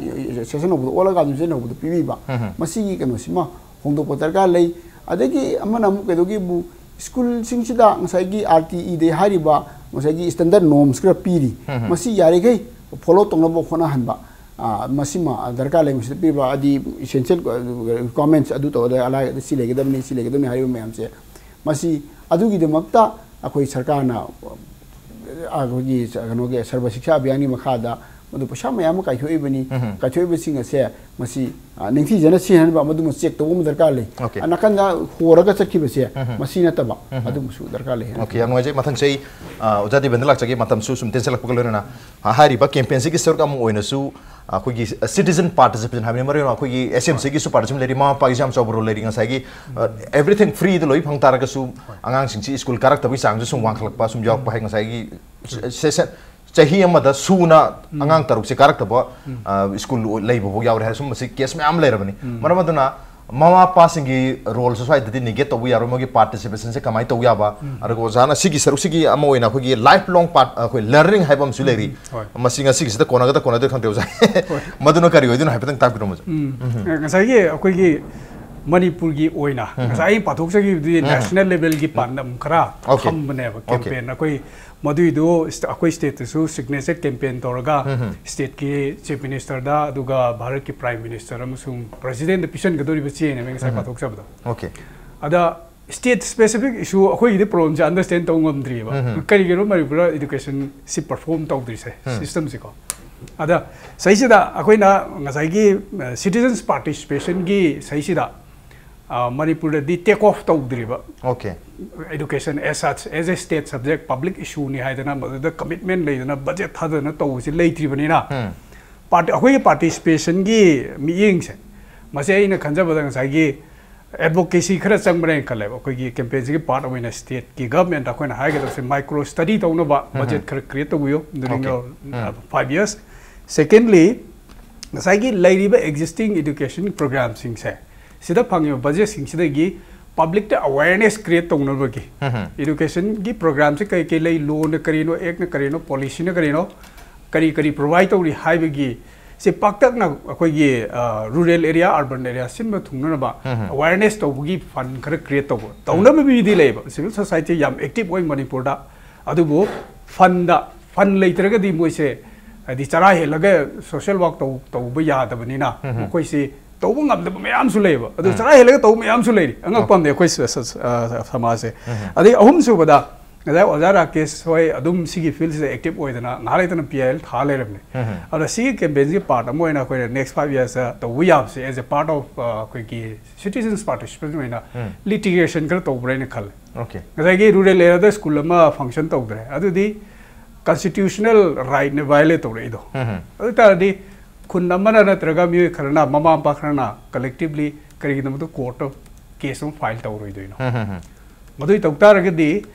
ꯁꯦꯁꯟ ꯍꯧꯕꯗ ꯑꯣꯜꯂꯒ, ꯑꯦꯗꯃꯤꯁꯟ ꯍꯧꯕꯗ ꯄꯤꯕꯤꯕ, ꯎꯝ꯫ ꯃꯁꯤꯒꯤ ꯀꯩꯅꯣꯁꯤꯃ ꯍꯣꯡꯗꯣꯛꯄ ꯗꯔꯀꯥꯔ ꯂꯩ꯫ ꯑꯗꯒꯤ ꯑꯃꯅ ꯑꯃꯨꯛ ꯀꯩꯗꯧꯒꯦꯕꯨ, ꯁ꯭ꯀꯨꯜꯁꯤꯡꯁꯤꯗ ꯉꯁꯥꯏꯒꯤ ꯑꯥꯔ ꯇꯤ ꯏꯗ ꯍꯥꯏꯔꯤꯕ ꯉꯁꯥꯏꯒꯤ ꯁ꯭ꯇꯦꯟꯗꯔꯗ ꯅꯣꯔꯝꯁ ꯈꯔ ꯄꯤꯔꯤ, ꯎꯝ꯫ ꯃꯁꯤ ꯌꯥꯔꯤꯈꯩ ꯐꯣꯂꯣ ꯇꯧꯅꯕ ꯍꯣꯠꯅꯍꯟꯕ, ꯑ, ꯃꯁꯤꯃ ꯗꯔꯀꯥꯔ ꯂꯩ꯫ ꯃꯁꯤꯗ ꯄꯤꯔꯤꯕ ꯍꯥꯏꯗꯤ ꯏꯁꯦꯟꯁꯤꯌꯦꯜ ꯔꯤꯀ꯭ꯋꯥꯌꯔꯃꯦꯟꯠꯁ ꯑꯗꯨ ꯇꯧꯔꯗ ꯑꯂꯥꯏ-, ꯁꯤ ꯂꯩꯒꯗꯕꯅꯤ, ꯁꯤ ꯂꯩꯒꯗꯕꯅꯤ ꯍꯥꯏꯔꯤꯕ ꯃꯌꯥꯝꯁꯦ ꯃꯁꯤ ꯑꯗꯨꯒꯤꯗꯃꯛꯇ ꯑꯩꯈꯣꯏ ꯁꯔꯀꯥꯔꯅ ꯑꯩꯈꯣꯏꯒꯤ ꯀꯩꯅꯣꯒꯤ ꯁꯔꯕ ꯁꯤꯛꯁꯥ ꯑꯚꯤꯌꯥꯟꯒꯤ ꯃꯈꯥꯗ ꯃꯗꯨ ꯄꯩꯁꯥ ꯃꯌꯥꯝ ꯑꯃ ꯀꯥꯏꯊꯣꯛꯏꯕꯅꯤ꯫ ꯎꯝ꯫ ꯀꯥꯏꯊꯣꯛꯏꯕꯁꯤꯡ ꯑꯁꯦ ꯃꯁꯤ, ꯑ, ꯅꯤꯡꯊꯤꯖꯅ ꯁꯤꯖꯤꯟꯅꯅꯕ ꯃꯗꯨꯃ ꯆꯦꯛ ꯇꯧꯕ ꯑꯃ ꯗꯔꯀꯥꯔ ꯂꯩ꯫ ꯑꯣꯀꯦ꯫ ꯑ, ꯅꯥꯀꯟꯗ ꯍꯣꯔꯒ ꯆꯠꯈꯤꯕꯁꯦ, ꯎꯝ꯫ ꯃꯁꯤ ꯅꯠꯇꯕ, ꯎꯝ꯫ ꯑꯗꯨꯝꯕꯁꯨ ꯗꯔꯀꯥꯔ ꯂꯩ ꯍꯥꯏꯅ ꯑꯣꯀꯦ, ꯌꯥꯝ ꯅꯨꯡꯉꯥꯏꯖꯩ꯫ ꯃꯊꯪꯁꯦ ꯑꯩ, ꯑ, ꯑꯣꯖꯥ ꯗꯦꯕꯦꯟꯗ ꯂꯥꯛꯆꯒꯦ꯫ ꯃꯇꯝꯁꯨ ꯁꯨꯝ ꯇꯦꯟꯁꯤꯜꯂꯛꯄꯒ ꯂꯣꯏꯅꯅ, ꯑ, ꯍꯥꯏꯔꯤꯕ ꯀꯦꯝꯄꯦꯟꯁꯤꯒꯤ ꯁꯔꯨꯛ ꯑꯃ ꯑꯣꯏꯅꯁꯨ ꯑꯩꯈꯣꯏꯒꯤ, ꯑ, citizen participation ꯍꯥꯏꯕꯅꯤ, ꯃꯔꯨ ꯑꯣꯏꯅ ꯑꯩꯈꯣꯏꯒꯤ S M Cꯒꯤꯁꯨ participation ꯂꯩꯔꯤ, ꯃꯃꯥ ꯃꯄꯥꯒꯤꯁꯨ ꯌꯥꯝ ꯆꯥꯎꯕ role ꯂꯩꯔꯤ꯫ ꯉꯁꯥꯏꯒꯤ, ꯑ, everything freeꯗ ꯂꯣꯏ ꯐꯪ ꯇꯥꯔꯒꯁꯨ, ꯑꯉꯥꯡꯁꯤꯡꯁꯤ ꯁ꯭ꯀꯨꯜ ꯀꯥꯔꯛꯇꯕꯒꯤ ꯆꯥꯡꯁꯨ ꯁꯨꯝ ꯋꯥꯡꯈꯠꯂꯛꯄ, ꯁꯨꯝ ꯌꯥꯎꯔꯛꯄ ꯍꯥꯏ꯫ ꯉꯁꯥꯏꯒꯤ ꯁꯦ-, ꯁꯦ-, ꯆꯍꯤ ꯑꯃꯗ ꯁꯨꯅ ꯑꯉꯥꯡ ꯇꯔꯨꯛꯁꯦ ꯀꯥꯔꯛꯇꯕ, ꯑ, ꯁ꯭ꯀꯨꯜ ꯂꯩꯕ ꯐꯥꯎ ꯌꯥꯎꯔꯦ ꯍꯥꯏ꯫ ꯁꯨꯝꯕꯁꯤ case ꯃꯌꯥꯝ ꯂꯩꯔꯕꯅꯤ꯫ ꯃꯔꯝ ꯑꯗꯨꯅ ꯃꯃꯥ ꯃꯄꯥꯁꯤꯡꯒꯤ roleꯁꯨ ꯁ꯭ꯋꯥꯏꯗꯗꯤ negate ꯇꯧꯕ ꯌꯥꯔꯣꯏ, ꯃꯣꯏꯒꯤ participationꯁꯦ ꯀꯃꯥꯏꯅ ꯇꯧꯕ ꯌꯥꯕ꯫ ꯑꯗꯨꯒ ꯑꯣꯖꯥꯅ ꯁꯤꯒꯤ ꯁꯔꯨꯛꯁꯤꯒꯤ ꯑꯃ ꯑꯣꯏꯅ ꯑꯩꯈꯣꯏꯒꯤ life long part, ꯑꯩꯈꯣꯏ learning ꯍꯥꯏꯕ ꯑꯃꯁꯨ ꯂꯩꯔꯤ꯫ ꯍꯣꯏ꯫ ꯃꯁꯤ ꯉꯁꯤꯒꯤꯁꯤꯗ ꯀꯣꯟꯅꯒꯗ ꯀꯣꯟꯅꯗꯣꯏ ꯈꯪꯗꯦ ꯑꯣꯖꯥ꯫ ꯍꯣꯏ꯫ ꯃꯗꯨꯅ ꯀꯔꯤ ꯑꯣꯏꯗꯣꯏꯅꯣ ꯍꯥꯏꯐꯦꯠꯇꯪ ꯇꯥꯛꯄꯤꯔꯣ ꯑꯣꯖꯥ꯫ ꯎꯝ꯫ ꯉꯁꯥꯏꯒꯤ ꯑꯩꯈꯣꯏꯒꯤ ꯃꯅꯤꯄꯨꯔꯒꯤ ꯑꯣꯏꯅ ꯉꯁꯥꯏ ꯑꯩꯅ ꯄꯥꯊꯣꯛꯆꯈꯤꯕꯗꯨꯗꯤ national levelꯒꯤ ꯄꯥꯟꯗꯝ ꯈꯔ ꯑꯣꯀꯦ꯫ ꯊꯝꯕꯅꯦꯕ ꯑꯣꯀꯦ꯫ Campaign꯫ ꯑꯩꯈꯣꯏ ꯃꯗꯨꯏꯗꯨ ꯁ꯭ꯇ-, ꯑꯩꯈꯣꯏ stateꯇꯁꯨ signature campaign ꯇꯧꯔꯒ stateꯀꯤ chief ministerꯗ, ꯑꯗꯨꯒ ꯚꯥꯔꯠꯀꯤ prime minister ꯑꯃꯁꯨꯡ presidentꯗ ꯄꯤꯁꯟꯒꯗꯧꯔꯤꯕ ꯆꯦꯅꯦꯕ ꯑꯩ ꯉꯁꯥꯏ ꯄꯥꯊꯣꯛꯆꯕꯗꯣ꯫ ꯑꯣꯀꯦ꯫ ꯑꯗ state specific issue ꯑꯩꯈꯣꯏꯒꯤꯗꯤ problemꯁꯦ understand ꯇꯧ ꯉꯝꯗ꯭ꯔꯤꯕ꯫ ꯀꯔꯤꯒꯤꯅꯣ ꯃꯅꯤꯄꯨꯔꯗ educationꯁꯤ perform ꯇꯧꯗ꯭ꯔꯤꯁꯦ, systemꯁꯤꯀꯣ? ꯑꯗ ꯁꯤꯁꯤꯗ ꯑꯩꯈꯣꯏꯅ ꯉꯁꯥꯏꯒꯤ, ꯑ, citizens participationꯒꯤ ꯁꯤꯁꯤꯗ, ꯑ, ꯃꯅꯤꯄꯨꯔꯗꯗꯤ take off ꯇꯧꯗ꯭ꯔꯤꯕ꯫ Okay. Education as such, as a state subject, public issueꯅꯤ ꯍꯥꯏꯗꯅ ꯃꯗꯨꯗ commitment ꯂꯩꯗꯅ budget ꯊꯥꯗꯅ ꯇꯧꯕꯁꯤ ꯂꯩꯇ꯭ꯔꯤꯕꯅꯤꯅ, parti-, ꯑꯩꯈꯣꯏꯒꯤ participationꯒꯤ ꯃꯤꯠꯌꯦꯡꯁꯦ, ꯃꯁꯤ ꯑꯩꯅ ꯈꯟꯖꯕꯗ ꯉꯁꯥꯏꯒꯤ advocacy ꯈꯔ ꯆꯪꯕ꯭ꯔꯥ ꯍꯥꯏꯅ ꯈꯜꯂꯦꯕ꯫ ꯑꯩꯈꯣꯏꯒꯤ campaignꯁꯤꯒꯤ part ꯑꯣꯏꯅ stateꯀꯤ governmentꯇ ꯑꯩꯈꯣꯏꯅ ꯍꯥꯏꯒꯗꯕꯁꯦ micro study ꯇꯧꯅꯕ budget ꯈꯔ create ꯇꯧꯕꯤꯌꯨ during your, uh, five years꯫ Secondly, ꯉꯁꯥꯏꯒꯤ ꯂꯩꯔꯤꯕ existing education programmeꯁꯤꯡꯁꯦ, ꯁꯤꯗ ꯐꯪꯉꯤꯕ budgetꯁꯤꯡꯁꯤꯗꯒꯤ publicꯇ awareness create ꯇꯧꯅꯕꯒꯤ educationꯒꯤ programmeꯁꯦ ꯀꯔꯤ ꯀꯔꯤ ꯂꯩ, lawꯅ ꯀꯔꯤꯅꯣ, actꯅ ꯀꯔꯤꯅꯣ, policyꯅ ꯀꯔꯤꯅꯣ, ꯀꯔꯤ ꯀꯔꯤ provide ꯇꯧꯔꯤ ꯍꯥꯏꯕꯒꯤ ꯁꯤ ꯄꯥꯛꯇꯛꯅ ꯑꯩꯈꯣꯏꯒꯤ, ꯑ, rural area, urban area ꯁꯤꯟꯕ ꯊꯨꯡꯅꯅꯕ awareness ꯇꯧꯕꯒꯤ fund ꯈꯔ create ꯇꯧꯕ, ꯇꯧꯅꯕ ꯃꯤꯗꯤ ꯂꯩꯌꯦꯕ, civil society ꯌꯥꯝ active ꯑꯣꯏ ꯃꯅꯤꯄꯨꯔꯗ꯫ ꯑꯗꯨꯕꯨ fundꯗ, fund ꯂꯩꯇ꯭ꯔꯒꯗꯤ ꯃꯣꯏꯁꯦ ꯍꯥꯏꯗꯤ ꯆꯔꯥ ꯍꯦꯜꯂꯒ social work ꯇꯧ-, ꯇꯧꯕ ꯌꯥꯗꯕꯅꯤꯅ ꯃꯈꯣꯏꯁꯤ ꯇꯧꯕ ꯉꯝꯗꯕ ꯃꯌꯥꯝꯁꯨ ꯂꯩꯌꯦꯕ, ꯑꯗꯨ ꯆꯔꯥ ꯍꯦꯜꯂꯒ ꯇꯧꯕ ꯃꯌꯥꯝꯁꯨ ꯂꯩꯔꯤ꯫ ꯑꯉꯛꯄ ꯑꯃꯅꯦ ꯑꯩꯈꯣꯏ ꯁ- ꯁ- ꯑ, ꯁꯃꯥꯖꯁꯦ꯫ ꯑꯗꯩ ꯑꯍꯨꯝꯁꯨꯕꯗ ꯉꯁꯥꯏ ꯑꯣꯖꯥ ꯔꯥꯀꯦꯁ ꯍꯣꯏ ꯑꯗꯨꯝ ꯁꯤꯒꯤ ꯐꯤꯜꯁꯤꯗ ꯑꯦꯛꯇꯤꯚ ꯑꯣꯏꯗꯅ ꯉꯥꯏꯍꯥꯛ ꯂꯩꯇꯅ ꯄꯤ ꯑꯥꯏ ꯑꯦꯜ ꯊꯥ ꯂꯩꯔꯝꯅꯦ꯫ ꯑꯗꯣ ꯁꯤꯒꯤ ꯀꯦꯝꯄꯦꯟꯁꯤꯒꯤ ꯄꯥꯔꯠ ꯑꯃ ꯑꯣꯏꯅ ꯑꯩꯈꯣꯏꯅ ꯅꯦꯛꯁ ꯐꯥꯏꯚ ꯌꯔꯁꯇ ꯇꯧꯕ ꯌꯥꯕꯁꯦ, ꯑꯦꯁ ꯑꯦ ꯄꯥꯔꯠ ꯑꯣꯐ ꯑꯩꯈꯣꯏꯒꯤ ꯁꯤꯇꯤꯖꯟꯁ ꯄꯥꯔꯇꯤꯁꯤꯄꯦꯟ ꯑꯣꯏꯅ ꯂꯤꯇꯤꯒꯦꯁꯟ ꯈꯔ ꯇꯧꯕ꯭ꯔꯥ ꯍꯥꯏꯅ ꯈꯜꯂꯦ꯫ ꯑꯣꯀꯦ꯫ ꯉꯁꯥꯏꯒꯤ ꯔꯨꯔꯦꯜ ꯑꯦꯔꯤꯌꯥꯗ ꯁ꯭ꯀꯨꯜ ꯑꯃ ꯐꯪꯁꯟ ꯇꯧꯗ꯭ꯔꯦ, ꯑꯗꯨꯗꯤ ꯀꯟꯁꯇꯤꯇ꯭ꯌꯨꯁꯅꯦꯜ ꯔꯥꯏꯠꯅꯦ ꯚꯥꯏꯑꯣꯂꯦꯠ ꯇꯧꯔꯛꯏꯗꯣ꯫ ꯑꯗꯨ ꯑꯣꯏ ꯇꯥꯔꯗꯤ ꯈꯨꯟ ꯑꯃꯅ ꯅꯠꯇ꯭ꯔꯒ ꯃꯤꯑꯣꯏ ꯈꯔꯅ, ꯃꯃꯥ ꯃꯄꯥ ꯈꯔꯅ ꯀꯂꯦꯛꯇꯤꯚꯂꯤ ꯀꯔꯤꯒꯤꯗꯃꯛꯇ ꯀꯣꯔꯠꯇ ꯀꯦꯁ ꯑꯃ ꯐꯥꯏꯜ ꯇꯧꯔꯣꯏꯗꯣꯏꯅꯣ? ꯃꯗꯨꯏ ꯇꯧ ꯇꯥꯔꯒꯗꯤ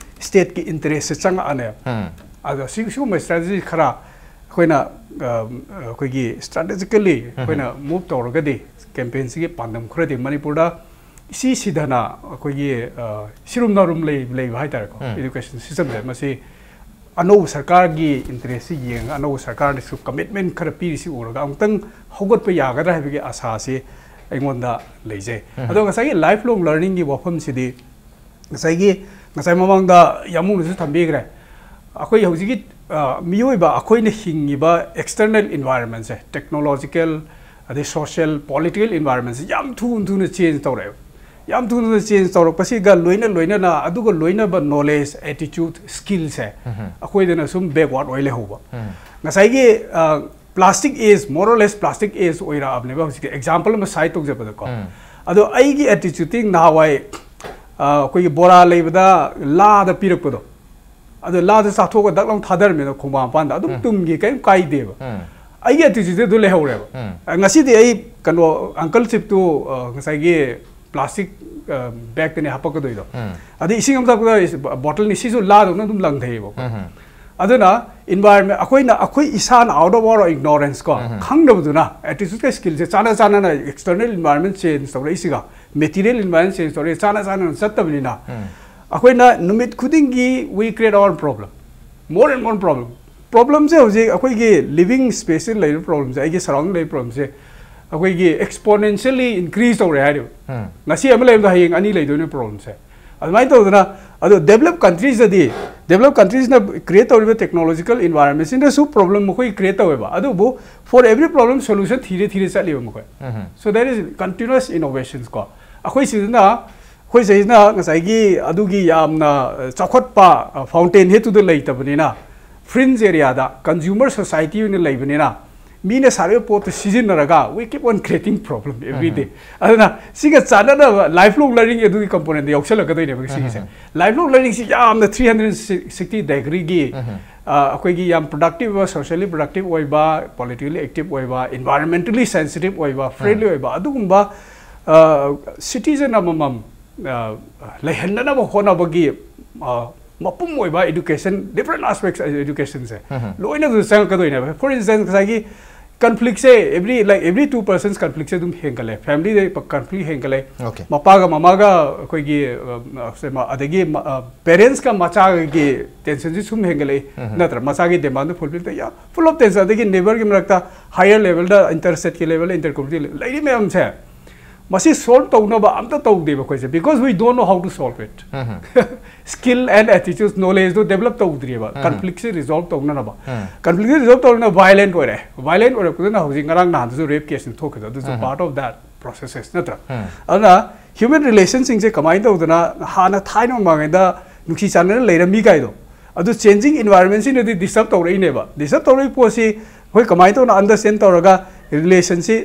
ꯁ꯭ꯇꯦꯠꯀꯤ ꯏꯟꯇꯔꯦꯁꯁꯦ ꯆꯪꯉꯛꯑꯅꯦꯕ꯫ ꯑꯗꯣ ꯁꯤ ꯁꯤꯒꯨꯝꯕ ꯁ꯭ꯇ꯭ꯔꯦꯇꯦꯖꯤ ꯈꯔ ꯑꯩꯈꯣꯏꯅ ꯑ, ꯑꯩꯈꯣꯏꯒꯤ ꯁ꯭ꯇ꯭ꯔꯦꯇꯦꯖꯤꯀꯦꯜꯂꯤ ꯑꯩꯈꯣꯏꯅ ꯃꯨꯚ ꯇꯧꯔꯒꯗꯤ ꯀꯦꯝꯄꯦꯟꯁꯤꯒꯤ ꯄꯥꯟꯗꯝ ꯈꯔꯗꯤ ꯃꯅꯤꯄꯨꯔꯗ ꯏꯁꯤ ꯁꯤꯗꯅ ꯑꯩꯈꯣꯏꯒꯤ ꯑ, ꯁꯤꯔꯨꯝ ꯅꯥꯔꯨꯝ ꯂꯩ ꯂꯩꯕ ꯍꯥꯏꯇꯥꯔꯦꯀꯣ꯫ ꯏꯗꯨꯀꯦꯁꯟ ꯁꯤꯁꯇꯝꯁꯦ ꯃꯁꯤ ꯑꯅꯧꯕ ꯁꯔꯀꯥꯔꯒꯤ ꯏꯟꯇꯔꯦꯁꯁꯤ ꯌꯦꯡꯉꯒ, ꯑꯅꯧꯕ ꯁꯔꯀꯥꯔꯅꯁꯨ ꯀꯃꯤꯠꯃꯦꯟ ꯈꯔ ꯄꯤꯔꯤꯁꯤ ꯎꯔꯒ ꯑꯃꯨꯛꯇꯪ ꯍꯧꯒꯠꯄ ꯌꯥꯒꯗ꯭ꯔꯥ ꯍꯥꯏꯕꯒꯤ ꯑꯁꯥꯁꯤ ꯑꯩꯉꯣꯟꯗ ꯂꯩꯖꯩ꯫ ꯑꯗꯣ ꯉꯁꯥꯏꯒꯤ ꯂꯥꯏꯐ ꯂꯣꯡ ꯂꯔꯅꯤꯡꯒꯤ ꯋꯥꯐꯝꯁꯤꯗꯤ ꯉꯁꯥꯏꯒꯤ, ꯉꯁꯥꯏ ꯃꯃꯥꯡꯗ ꯌꯥꯝꯕꯨꯡꯅꯁꯨ ꯊꯝꯕꯤꯈ꯭ꯔꯦ꯫ ꯑꯩꯈꯣꯏ ꯍꯧꯖꯤꯛꯀꯤ ꯑ, ꯃꯤꯑꯣꯏꯕ ꯑꯩꯈꯣꯏꯅ ꯍꯤꯡꯉꯤꯕ ꯑꯦꯛꯁꯇꯔꯅꯦꯜ ꯏꯟꯚꯥꯏꯔꯣꯟꯃꯦꯟꯁꯦ, ꯇꯦꯛꯅꯣꯂꯣꯖꯤꯀꯦꯜ ꯑꯗꯩ ꯁꯣꯁꯤꯌꯦꯜ ꯄꯣꯂꯤꯇꯤꯀꯦꯜ ꯏꯟꯚꯥꯏꯔꯣꯟꯃꯦꯟꯁꯦ ꯌꯥꯝ ꯊꯨꯅ ꯊꯨꯅ ꯆꯦꯟꯖ ꯇꯧꯔꯛꯑꯦꯕ꯫ ꯌꯥꯝ ꯊꯨꯅ ꯆꯦꯟꯖ ꯇꯧꯔꯛꯄꯁꯤꯒ ꯂꯣꯏꯅ ꯂꯣꯏꯅꯅ ꯑꯗꯨꯒ ꯂꯣꯏꯅꯕ ꯅꯣꯂꯦꯖ, ꯑꯦꯇꯤꯆꯨꯠ, ꯁ꯭ꯀꯤꯜꯁꯦ ꯑꯩꯈꯣꯏꯗꯅ ꯁꯨꯝ ꯕꯦꯛꯋꯥꯔꯗ ꯑꯣꯏ ꯂꯩꯍꯧꯕ꯫ ꯉꯁꯥꯏꯒꯤ plastic age, more or less plastic age ꯑꯣꯏꯔꯛꯑꯕꯅꯦꯕ ꯍꯧꯖꯤꯛꯇꯤ꯫ ꯑꯦꯛꯖꯥꯝꯄꯜ ꯑꯃ ꯁꯥꯏꯠ ꯇꯧꯖꯕꯗꯀꯣ, ꯑꯗꯣ ꯑꯩꯒꯤ ꯑꯦꯇꯤꯆꯨꯠꯇꯤ ꯅꯍꯥꯟꯋꯥꯏ ꯑ, ꯑꯩꯈꯣꯏꯒꯤ ꯕꯣꯔꯥ ꯂꯩꯕꯗ ꯂꯥꯗ ꯄꯤꯔꯛꯄꯗꯣ, ꯑꯗꯣ ꯂꯥꯗ ꯆꯥꯊꯣꯛꯑꯒ ꯗꯛ ꯂꯥꯎ ꯊꯥꯗꯔꯝꯃꯦꯗꯣ ꯈꯣꯡꯕꯥꯟ ꯃꯄꯥꯟꯗ, ꯑꯗꯨꯝ ꯇꯨꯝꯒꯤ, ꯀꯔꯤꯝ ꯀꯥꯏꯗꯦꯕ꯫ ꯑꯩꯒꯤ ꯑꯦꯇꯤꯆꯨꯠꯇꯤ ꯑꯗꯨ ꯂꯩꯍꯧꯔꯦꯕ꯫ ꯑ, ꯉꯁꯤꯗꯤ ꯑꯩ ꯀꯩꯅꯣ, ꯑꯪꯀꯜ ꯆꯤꯞꯇꯨ, ꯑ, ꯉꯁꯥꯏꯒꯤ ꯄ꯭ꯂꯥꯁꯇꯤꯛ ꯕꯦꯒꯇꯅꯦ ꯍꯥꯄꯛꯀꯗꯣꯏꯗꯣ꯫ ꯑꯗꯩ ꯏꯁꯤꯡ ꯑꯃ ꯊꯛꯄꯗ ꯕꯣꯇꯜꯅꯤ, ꯁꯤꯁꯨ ꯂꯥꯗꯧꯅ ꯑꯗꯨꯝ ꯂꯪꯊꯩꯌꯦꯕꯀꯣ꯫ ꯑꯗꯨꯅ ꯏꯟꯚꯥꯏꯔꯟꯃꯦꯟ, ꯑꯩꯈꯣꯏꯅ, ꯑꯩꯈꯣꯏ ꯏꯁꯥꯅ ꯑꯥꯎꯠ ꯑꯣꯐ ꯑꯋꯥꯔ ꯏꯒꯅꯣꯔꯦꯟꯁ ꯀꯣ, ꯈꯪꯗꯕꯗꯨꯅ ꯑꯦꯇꯤꯆꯨꯠꯀ ꯁ꯭ꯀꯤꯜꯁꯦ ꯆꯥꯅ ꯆꯥꯅꯅ ꯑꯦꯛꯁꯇꯔꯅꯦꯜ ꯏꯟꯚꯥꯏꯔꯟꯃꯦꯟ ꯆꯦꯟꯖ ꯇꯧꯔꯛꯏꯁꯤꯒ ꯃꯦꯇꯤꯔꯤꯌꯦꯜ ꯏꯟꯚꯥꯏꯔꯟꯃꯦꯟ ꯆꯦꯟꯖ ꯇꯧꯔꯛꯏ ꯆꯥꯅ ꯆꯥꯅꯅ ꯆꯠꯇꯕꯅꯤꯅ ꯑꯩꯈꯣꯏꯅ ꯅꯨꯃꯤꯠ ꯈꯨꯗꯤꯡꯒꯤ we create our problem, more and more problem. ꯄ꯭ꯔꯣꯕ꯭ꯂꯦꯝꯁꯦ ꯍꯧꯖꯤꯛ ꯑꯩꯈꯣꯏꯒꯤ ꯂꯤꯕꯤꯡ ꯁ꯭ꯄꯦꯁꯁꯤꯗ ꯂꯩꯔꯤꯕ ꯄ꯭ꯔꯣꯕ꯭ꯂꯦꯝꯁꯦ, ꯑꯩꯒꯤ ꯁꯔꯥꯎꯟꯗꯤꯡ ꯂꯩꯔꯤꯕ ꯄ꯭ꯔꯣꯕ꯭ꯂꯦꯝꯁꯦ ꯑꯩꯈꯣꯏꯒꯤ ꯑꯦꯛꯁꯄꯣꯅꯦꯟꯁꯤꯌꯦꯜꯂꯤ ꯏꯟꯀ꯭ꯔꯤꯖ ꯇꯧꯔꯦ ꯍꯥꯏꯔꯤꯕ꯫ ꯉꯁꯤ ꯑꯃ ꯂꯩꯕꯗꯣ ꯍꯌꯦꯡ ꯑꯅꯤ ꯂꯩꯗꯣꯏꯅꯦ ꯄ꯭ꯔꯣꯕ꯭ꯂꯦꯝꯁꯦ꯫ ꯑꯗꯨꯃꯥꯏꯅ ꯇꯧꯗꯅ ꯑꯗꯣ developed countries ꯇꯗꯤ, developed countries ꯅ create ꯇꯧꯔꯤꯕ technological environment ꯁꯤꯅꯁꯨ problem ꯃꯈꯣꯏ create ꯇꯧꯋꯦꯕ, ꯑꯗꯨꯕꯨ for every problem solution ꯊꯤꯔ ꯊꯤꯔ ꯆꯠꯂꯤꯕ ꯃꯈꯣꯏ꯫ So there is continuous innovations ꯀꯣ꯫ ꯑꯩꯈꯣꯏ ꯁꯤꯗꯅ, ꯑꯩꯈꯣꯏ ꯁꯤꯗꯅ ꯉꯁꯥꯏꯒꯤ ꯑꯗꯨꯒꯤ ꯌꯥꯝꯅ ꯆꯥꯎꯈꯠꯄ fountain head ꯇꯨꯗ ꯂꯩꯇꯕꯅꯤꯅ, fringe area ꯗ consumer society ꯑꯣꯏꯅ ꯂꯩꯕꯅꯤꯅ, ꯃꯤꯅ ꯁꯥꯔꯤꯕ ꯄꯣꯠꯇꯨ ꯁꯤꯖꯤꯟꯅꯔꯒ we keep on creating problem every day. ꯑꯗꯨꯅ ꯁꯤꯒ ꯆꯥꯟꯅꯅꯕ lifelong learning ꯑꯗꯨꯒꯤ component ꯇ ꯌꯥꯎꯁꯜꯂꯛꯀꯗꯣꯏꯅꯦꯕ ꯁꯤꯒꯤꯁꯦ꯫ Lifelong learning ꯁꯤ ꯌꯥꯝꯅ three hundred sixty degree ꯒꯤ, ꯑ, ꯑꯩꯈꯣꯏꯒꯤ ꯌꯥꯝ productive ꯑꯣꯏꯕ, socially productive ꯑꯣꯏꯕ, politically active ꯑꯣꯏꯕ, environmentally sensitive ꯑꯣꯏꯕ, friendly ꯑꯣꯏꯕ, ꯑꯗꯨꯒꯨꯝꯕ, ꯑ, citizen ꯑꯃꯃꯝ, ꯑ, ꯂꯩꯍꯟꯅꯅꯕ ꯍꯣꯠꯅꯕꯒꯤ, ꯑ, ꯃꯄꯨꯝ ꯑꯣꯏꯕ education, different aspects education ꯁꯦ ꯂꯣꯏꯅ ꯑꯗꯨ ꯆꯪꯉꯛꯀꯗꯣꯏꯅꯦꯕ꯫ For instance, ꯉꯁꯥꯏꯒꯤ conflict ꯁꯦ every, like, every two persons conflict ꯁꯦ ꯑꯗꯨꯝ ꯍꯦꯟꯒꯠꯂꯦ꯫ Family ꯗ conflict ꯍꯦꯟꯒꯠꯂꯦ꯫ Okay. ꯃꯄꯥꯒ ꯃꯃꯥꯒ ꯑꯩꯈꯣꯏꯒꯤ, ꯑ, ꯁꯦ ꯃ-, ꯑꯗꯒꯤ ꯃ-, ꯑ, parents ꯀ ꯃꯆꯥꯒꯤ tension ꯁꯤ ꯁꯨꯝ ꯍꯦꯟꯒꯠꯂꯛꯏ, ꯅꯠꯇ꯭ꯔꯥ? ꯃꯆꯥꯒꯤ demand ꯗꯨ fulfill ꯇꯧ ꯌꯥ-, full of tension꯫ ꯑꯗꯒꯤ neighbor ꯒꯤ ꯃꯔꯛꯇ higher level ꯗ inter state ꯀꯤ level ꯗ inter community ꯂꯩꯔꯤ ꯃꯌꯥꯝꯁꯦ, ꯃꯁꯤ solve ꯇꯧꯅꯕ ꯑꯝꯇ ꯇꯧꯗꯦꯕ ꯑꯩꯈꯣꯏꯁꯦ, because we don't know how to solve it. Skill and attitudes, knowledge ꯗꯣ develop ꯇꯧꯗ꯭ꯔꯤꯕ conflict ꯁꯦ resolve ꯇꯧꯅꯅꯕ꯫ Conflict ꯁꯦ resolve ꯇꯧꯅ violent ꯑꯣꯏꯔꯦ꯫ Violent ꯑꯣꯏꯔꯛꯄꯗꯨꯅ ꯍꯧꯖꯤꯛ ꯉꯔꯥꯡ ꯅꯍꯥꯟꯗꯁꯨ rape case ꯑꯃ ꯊꯣꯛꯈꯤꯗꯣ, ꯑꯗꯨꯁꯨ part of that processes ꯅꯠꯇ꯭ꯔꯥ? ꯑꯗꯨꯅ human relation ꯁꯤꯡꯁꯦ ꯀꯃꯥꯏꯅ ꯇꯧꯗꯅ ꯍꯥꯟꯅ ꯊꯥꯏꯅ ꯃꯃꯥꯡꯉꯩꯗ ꯅꯨꯡꯁꯤ ꯆꯥꯟꯅꯅ ꯂꯩꯔꯝꯃꯤ ꯀꯥꯏꯗꯣ, ꯑꯗꯨ changing environment ꯁꯤꯅꯗꯤ disturb ꯇꯧꯔꯛꯏꯅꯦꯕ꯫ Disturb ꯇꯧꯔꯛꯏ ꯄꯣꯠꯁꯤ ꯑꯩꯈꯣꯏ ꯀꯃꯥꯏꯅ ꯇꯧꯅ understand ꯇꯧꯔꯒ relation ꯁꯤ,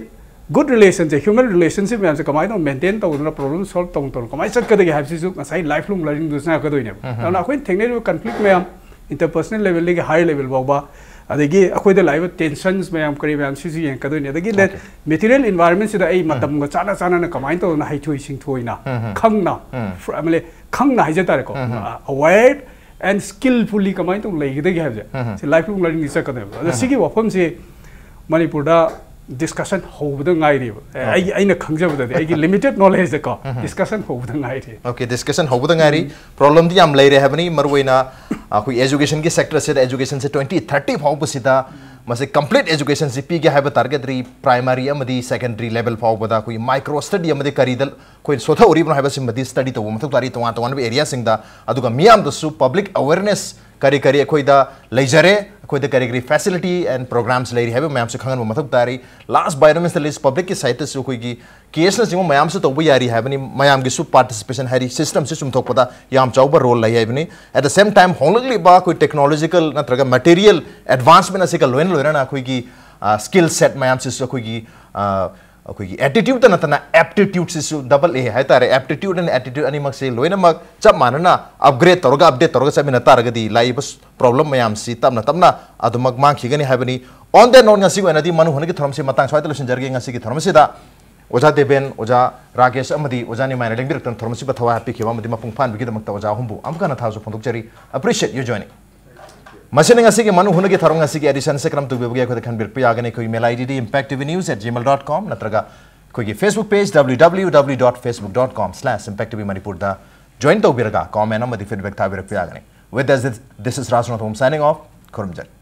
good relation ꯁꯦ, human relationship ꯃꯌꯥꯝꯁꯦ ꯀꯃꯥꯏꯅ ꯇꯧꯅ maintain ꯇꯧꯗꯅ, problem solve ꯇꯧꯅ ꯇꯧꯅ ꯀꯃꯥꯏꯅ ꯆꯠꯀꯗꯒꯦ ꯍꯥꯏꯕꯁꯤꯁꯨ ꯉꯁꯥꯏ lifelong learning ꯗꯨ ꯆꯪꯉꯛꯀꯗꯣꯏꯅꯦꯕ꯫ ꯑꯗꯨꯅ ꯑꯩꯈꯣꯏꯅ ꯊꯦꯡꯅꯔꯤꯕ conflict ꯃꯌꯥꯝ, interpersonal level ꯗꯒꯤ higher level ꯐꯥꯎꯕ, ꯑꯗꯒꯤ ꯑꯩꯈꯣꯏꯗ ꯂꯥꯛꯏꯕ tensions ꯃꯌꯥꯝ ꯀꯔꯤ ꯃꯌꯥꯝ ꯁꯤꯁꯨ ꯌꯦꯡꯉꯛꯀꯗꯣꯏꯅꯦ꯫ ꯑꯗꯒꯤ let material environment ꯁꯤꯗ ꯑꯩ ꯃꯇꯝꯒ ꯆꯥꯅ ꯆꯥꯅꯅ ꯀꯃꯥꯏꯅ ꯇꯧꯗꯅ ꯍꯩꯊꯣꯏ ꯁꯤꯡꯊꯣꯏꯅ, ꯈꯪꯅ, fr-, ꯑꯃ ꯂꯩ, ꯈꯪꯅ ꯍꯥꯏꯖ ꯇꯥꯔꯦꯀꯣ, aware and skillfully ꯀꯃꯥꯏꯅ ꯇꯧꯅ ꯂꯩꯒꯗꯒꯦ ꯍꯥꯏꯕꯁꯦ, ꯁꯤ lifelong learning ꯗꯤ ꯆꯠꯀꯗꯣꯏꯕ꯫ ꯑꯗꯣ ꯁꯤꯒꯤ ꯋꯥꯐꯝꯁꯦ ꯃꯅꯤꯄꯨꯔꯗ discussion ꯍꯧꯕꯗ ꯉꯥꯏꯔꯤꯕ꯫ ꯑꯦ, ꯑꯩꯒꯤ, ꯑꯩꯅ ꯈꯪꯖꯕꯗꯗꯤ, ꯑꯩꯒꯤ limited knowledge ꯗꯀꯣ, discussion ꯍꯧꯕꯗ ꯉꯥꯏꯔꯤ꯫ Okay, discussion ꯍꯧꯕꯗ ꯉꯥꯏꯔꯤ꯫ Problem ꯗꯤ ꯌꯥꯝ ꯂꯩꯔꯦ ꯍꯥꯏꯕꯅꯤ, ꯃꯔꯨꯑꯣꯏꯅ ꯑꯩꯈꯣꯏ education ꯒꯤ sector ꯁꯤꯗ education ꯁꯦ twenty thirty ꯐꯥꯎꯕꯁꯤꯗ ꯃꯁꯤ complete educationꯁꯤ ꯄꯤꯒꯦ ꯍꯥꯏꯕ ꯇꯥꯔꯒꯗꯤ primary ꯑꯃꯗꯤ secondary level ꯐꯥꯎꯕꯗ ꯑꯩꯈꯣꯏꯒꯤ micro study ꯑꯃꯗꯤ ꯀꯔꯤꯗ ꯑꯩꯈꯣꯏ ꯁꯣꯊꯍꯧꯔꯤꯕꯅꯣ ꯍꯥꯏꯕꯁꯤꯃꯗꯤ study ꯇꯧꯕ ꯃꯊꯧ ꯇꯥꯔꯤ ꯇꯣꯉꯥꯟ ꯇꯣꯉꯥꯟꯕ areaꯁꯤꯡꯗ꯫ ꯑꯗꯨꯒ ꯃꯤꯌꯥꯝꯗꯁꯨ public awareness ꯀꯔꯤ ꯀꯔꯤ ꯑꯩꯈꯣꯏꯗ ꯂꯩꯖꯔꯦ, ꯑꯩꯈꯣꯏꯗ ꯀꯔꯤ ꯀꯔꯤ facility and programs ꯂꯩꯔꯤ ꯍꯥꯏꯕ ꯃꯌꯥꯝꯁꯨ ꯈꯪꯍꯟꯕ ꯃꯊꯧ ꯇꯥꯔꯤ꯫ Last but not least, publicꯁꯀꯤ sideꯇꯁꯨ ꯑꯩꯈꯣꯏꯒꯤ caseꯅꯆꯤꯡꯕ ꯃꯌꯥꯝꯁꯨ ꯇꯧꯕ ꯌꯥꯔꯤ ꯍꯥꯏꯕꯅꯤ꯫ ꯃꯌꯥꯝꯒꯤꯁꯨ participation ꯍꯥꯏꯗꯤ systemꯁꯤ ꯆꯨꯝꯊꯣꯛꯄꯗ ꯌꯥꯝ ꯆꯥꯎꯕ role ꯂꯩ ꯍꯥꯏꯕꯅꯤ꯫ At the same time, ꯍꯣꯡꯂꯛꯂꯤꯕ ꯑꯩꯈꯣꯏ technological ꯅꯠꯇ꯭ꯔꯒ material advancement ꯑꯁꯤꯒ ꯂꯣꯏꯅ ꯂꯣꯏꯅꯅ ꯑꯩꯈꯣꯏꯒꯤ skill set ꯃꯌꯥꯝꯁꯤꯁꯨ ꯑꯩꯈꯣꯏꯒꯤ ꯑꯩꯈꯣꯏꯒꯤ attitudeꯇ ꯅꯠꯇꯅ aptitudeꯁꯤꯁꯨ double A ꯍꯥꯏꯇꯥꯔꯦ꯫ Aptitude and attitude ꯑꯅꯤꯃꯛꯁꯦ ꯂꯣꯏꯅꯃꯛ ꯆꯞ ꯃꯥꯟꯅꯅ upgrade ꯇꯧꯔꯒ update ꯇꯧꯔꯒ ꯆꯠꯃꯤꯟꯅ ꯇꯥꯔꯒꯗꯤ ꯂꯥꯛꯏꯕ problem ꯃꯌꯥꯝꯁꯤ ꯇꯞꯅ ꯇꯞꯅ ꯑꯗꯨꯃꯛ ꯃꯥꯡꯈꯤꯒꯅꯤ ꯍꯥꯏꯕꯅꯤ꯫ On that note, ꯉꯁꯤꯒꯤ ꯑꯣꯏꯅꯗꯤ ꯃꯅꯨ ꯍꯨꯅꯒꯤ ꯊꯧꯔꯝꯁꯤ ꯃꯇꯥꯡ ꯁ꯭ꯋꯥꯏꯗ ꯂꯣꯏꯁꯤꯟꯖꯔꯒꯦ꯫ ꯉꯁꯤꯒꯤ ꯊꯧꯔꯝ ꯑꯁꯤꯗ ꯑꯣꯖꯥ ꯗꯦꯕꯦꯟ, ꯑꯣꯖꯥ ꯔꯥꯀꯦꯁ ꯑꯃꯗꯤ ꯑꯣꯖꯥ ꯅꯤꯃꯥꯏꯅ ꯂꯦꯡꯕꯤꯔꯛꯇꯨꯅ ꯊꯧꯔꯝ ꯑꯁꯤꯕꯨ ꯊꯋꯥꯏ ꯍꯥꯞꯄꯤꯈꯤꯕ ꯑꯃꯗꯤ ꯃꯄꯨꯡ ꯐꯥꯍꯟꯕꯒꯤꯗꯃꯛꯇ ꯑꯣꯖꯥ ꯑꯍꯨꯝꯕꯨ ꯑꯃꯨꯛ ꯍꯟꯅ ꯊꯥꯖꯕ ꯐꯣꯡꯗꯣꯛꯆꯔꯤ꯫ Appreciate your joining꯫ ꯃꯁꯤꯅ ꯉꯁꯤꯒꯤ ꯃꯅꯨ ꯍꯨꯅꯒꯤ ꯊꯧꯔꯝ ꯉꯁꯤꯒꯤ editionꯁꯦ ꯀꯔꯝ ꯇꯧꯕꯤꯕꯒꯦ ꯑꯩꯈꯣꯏꯗ ꯈꯟꯕꯤꯔꯛꯄ ꯌꯥꯒꯅꯤ꯫ ꯑꯩꯈꯣꯏꯒꯤ mail IDꯗꯤ impact T V news at gmail dot com ꯅꯠꯇ꯭ꯔꯒ ꯑꯩꯈꯣꯏꯒꯤ Facebook page W W W dot facebook dot com slash impact T V Manipurꯗ join ꯇꯧꯕꯤꯔꯒ comment ꯑꯃꯗꯤ feedback ꯊꯥꯕꯤꯔꯛꯄ ꯌꯥꯒꯅꯤ꯫ With this, this is Rajnath Home signing off. ꯈꯨꯔꯨꯝꯖꯔꯤ꯫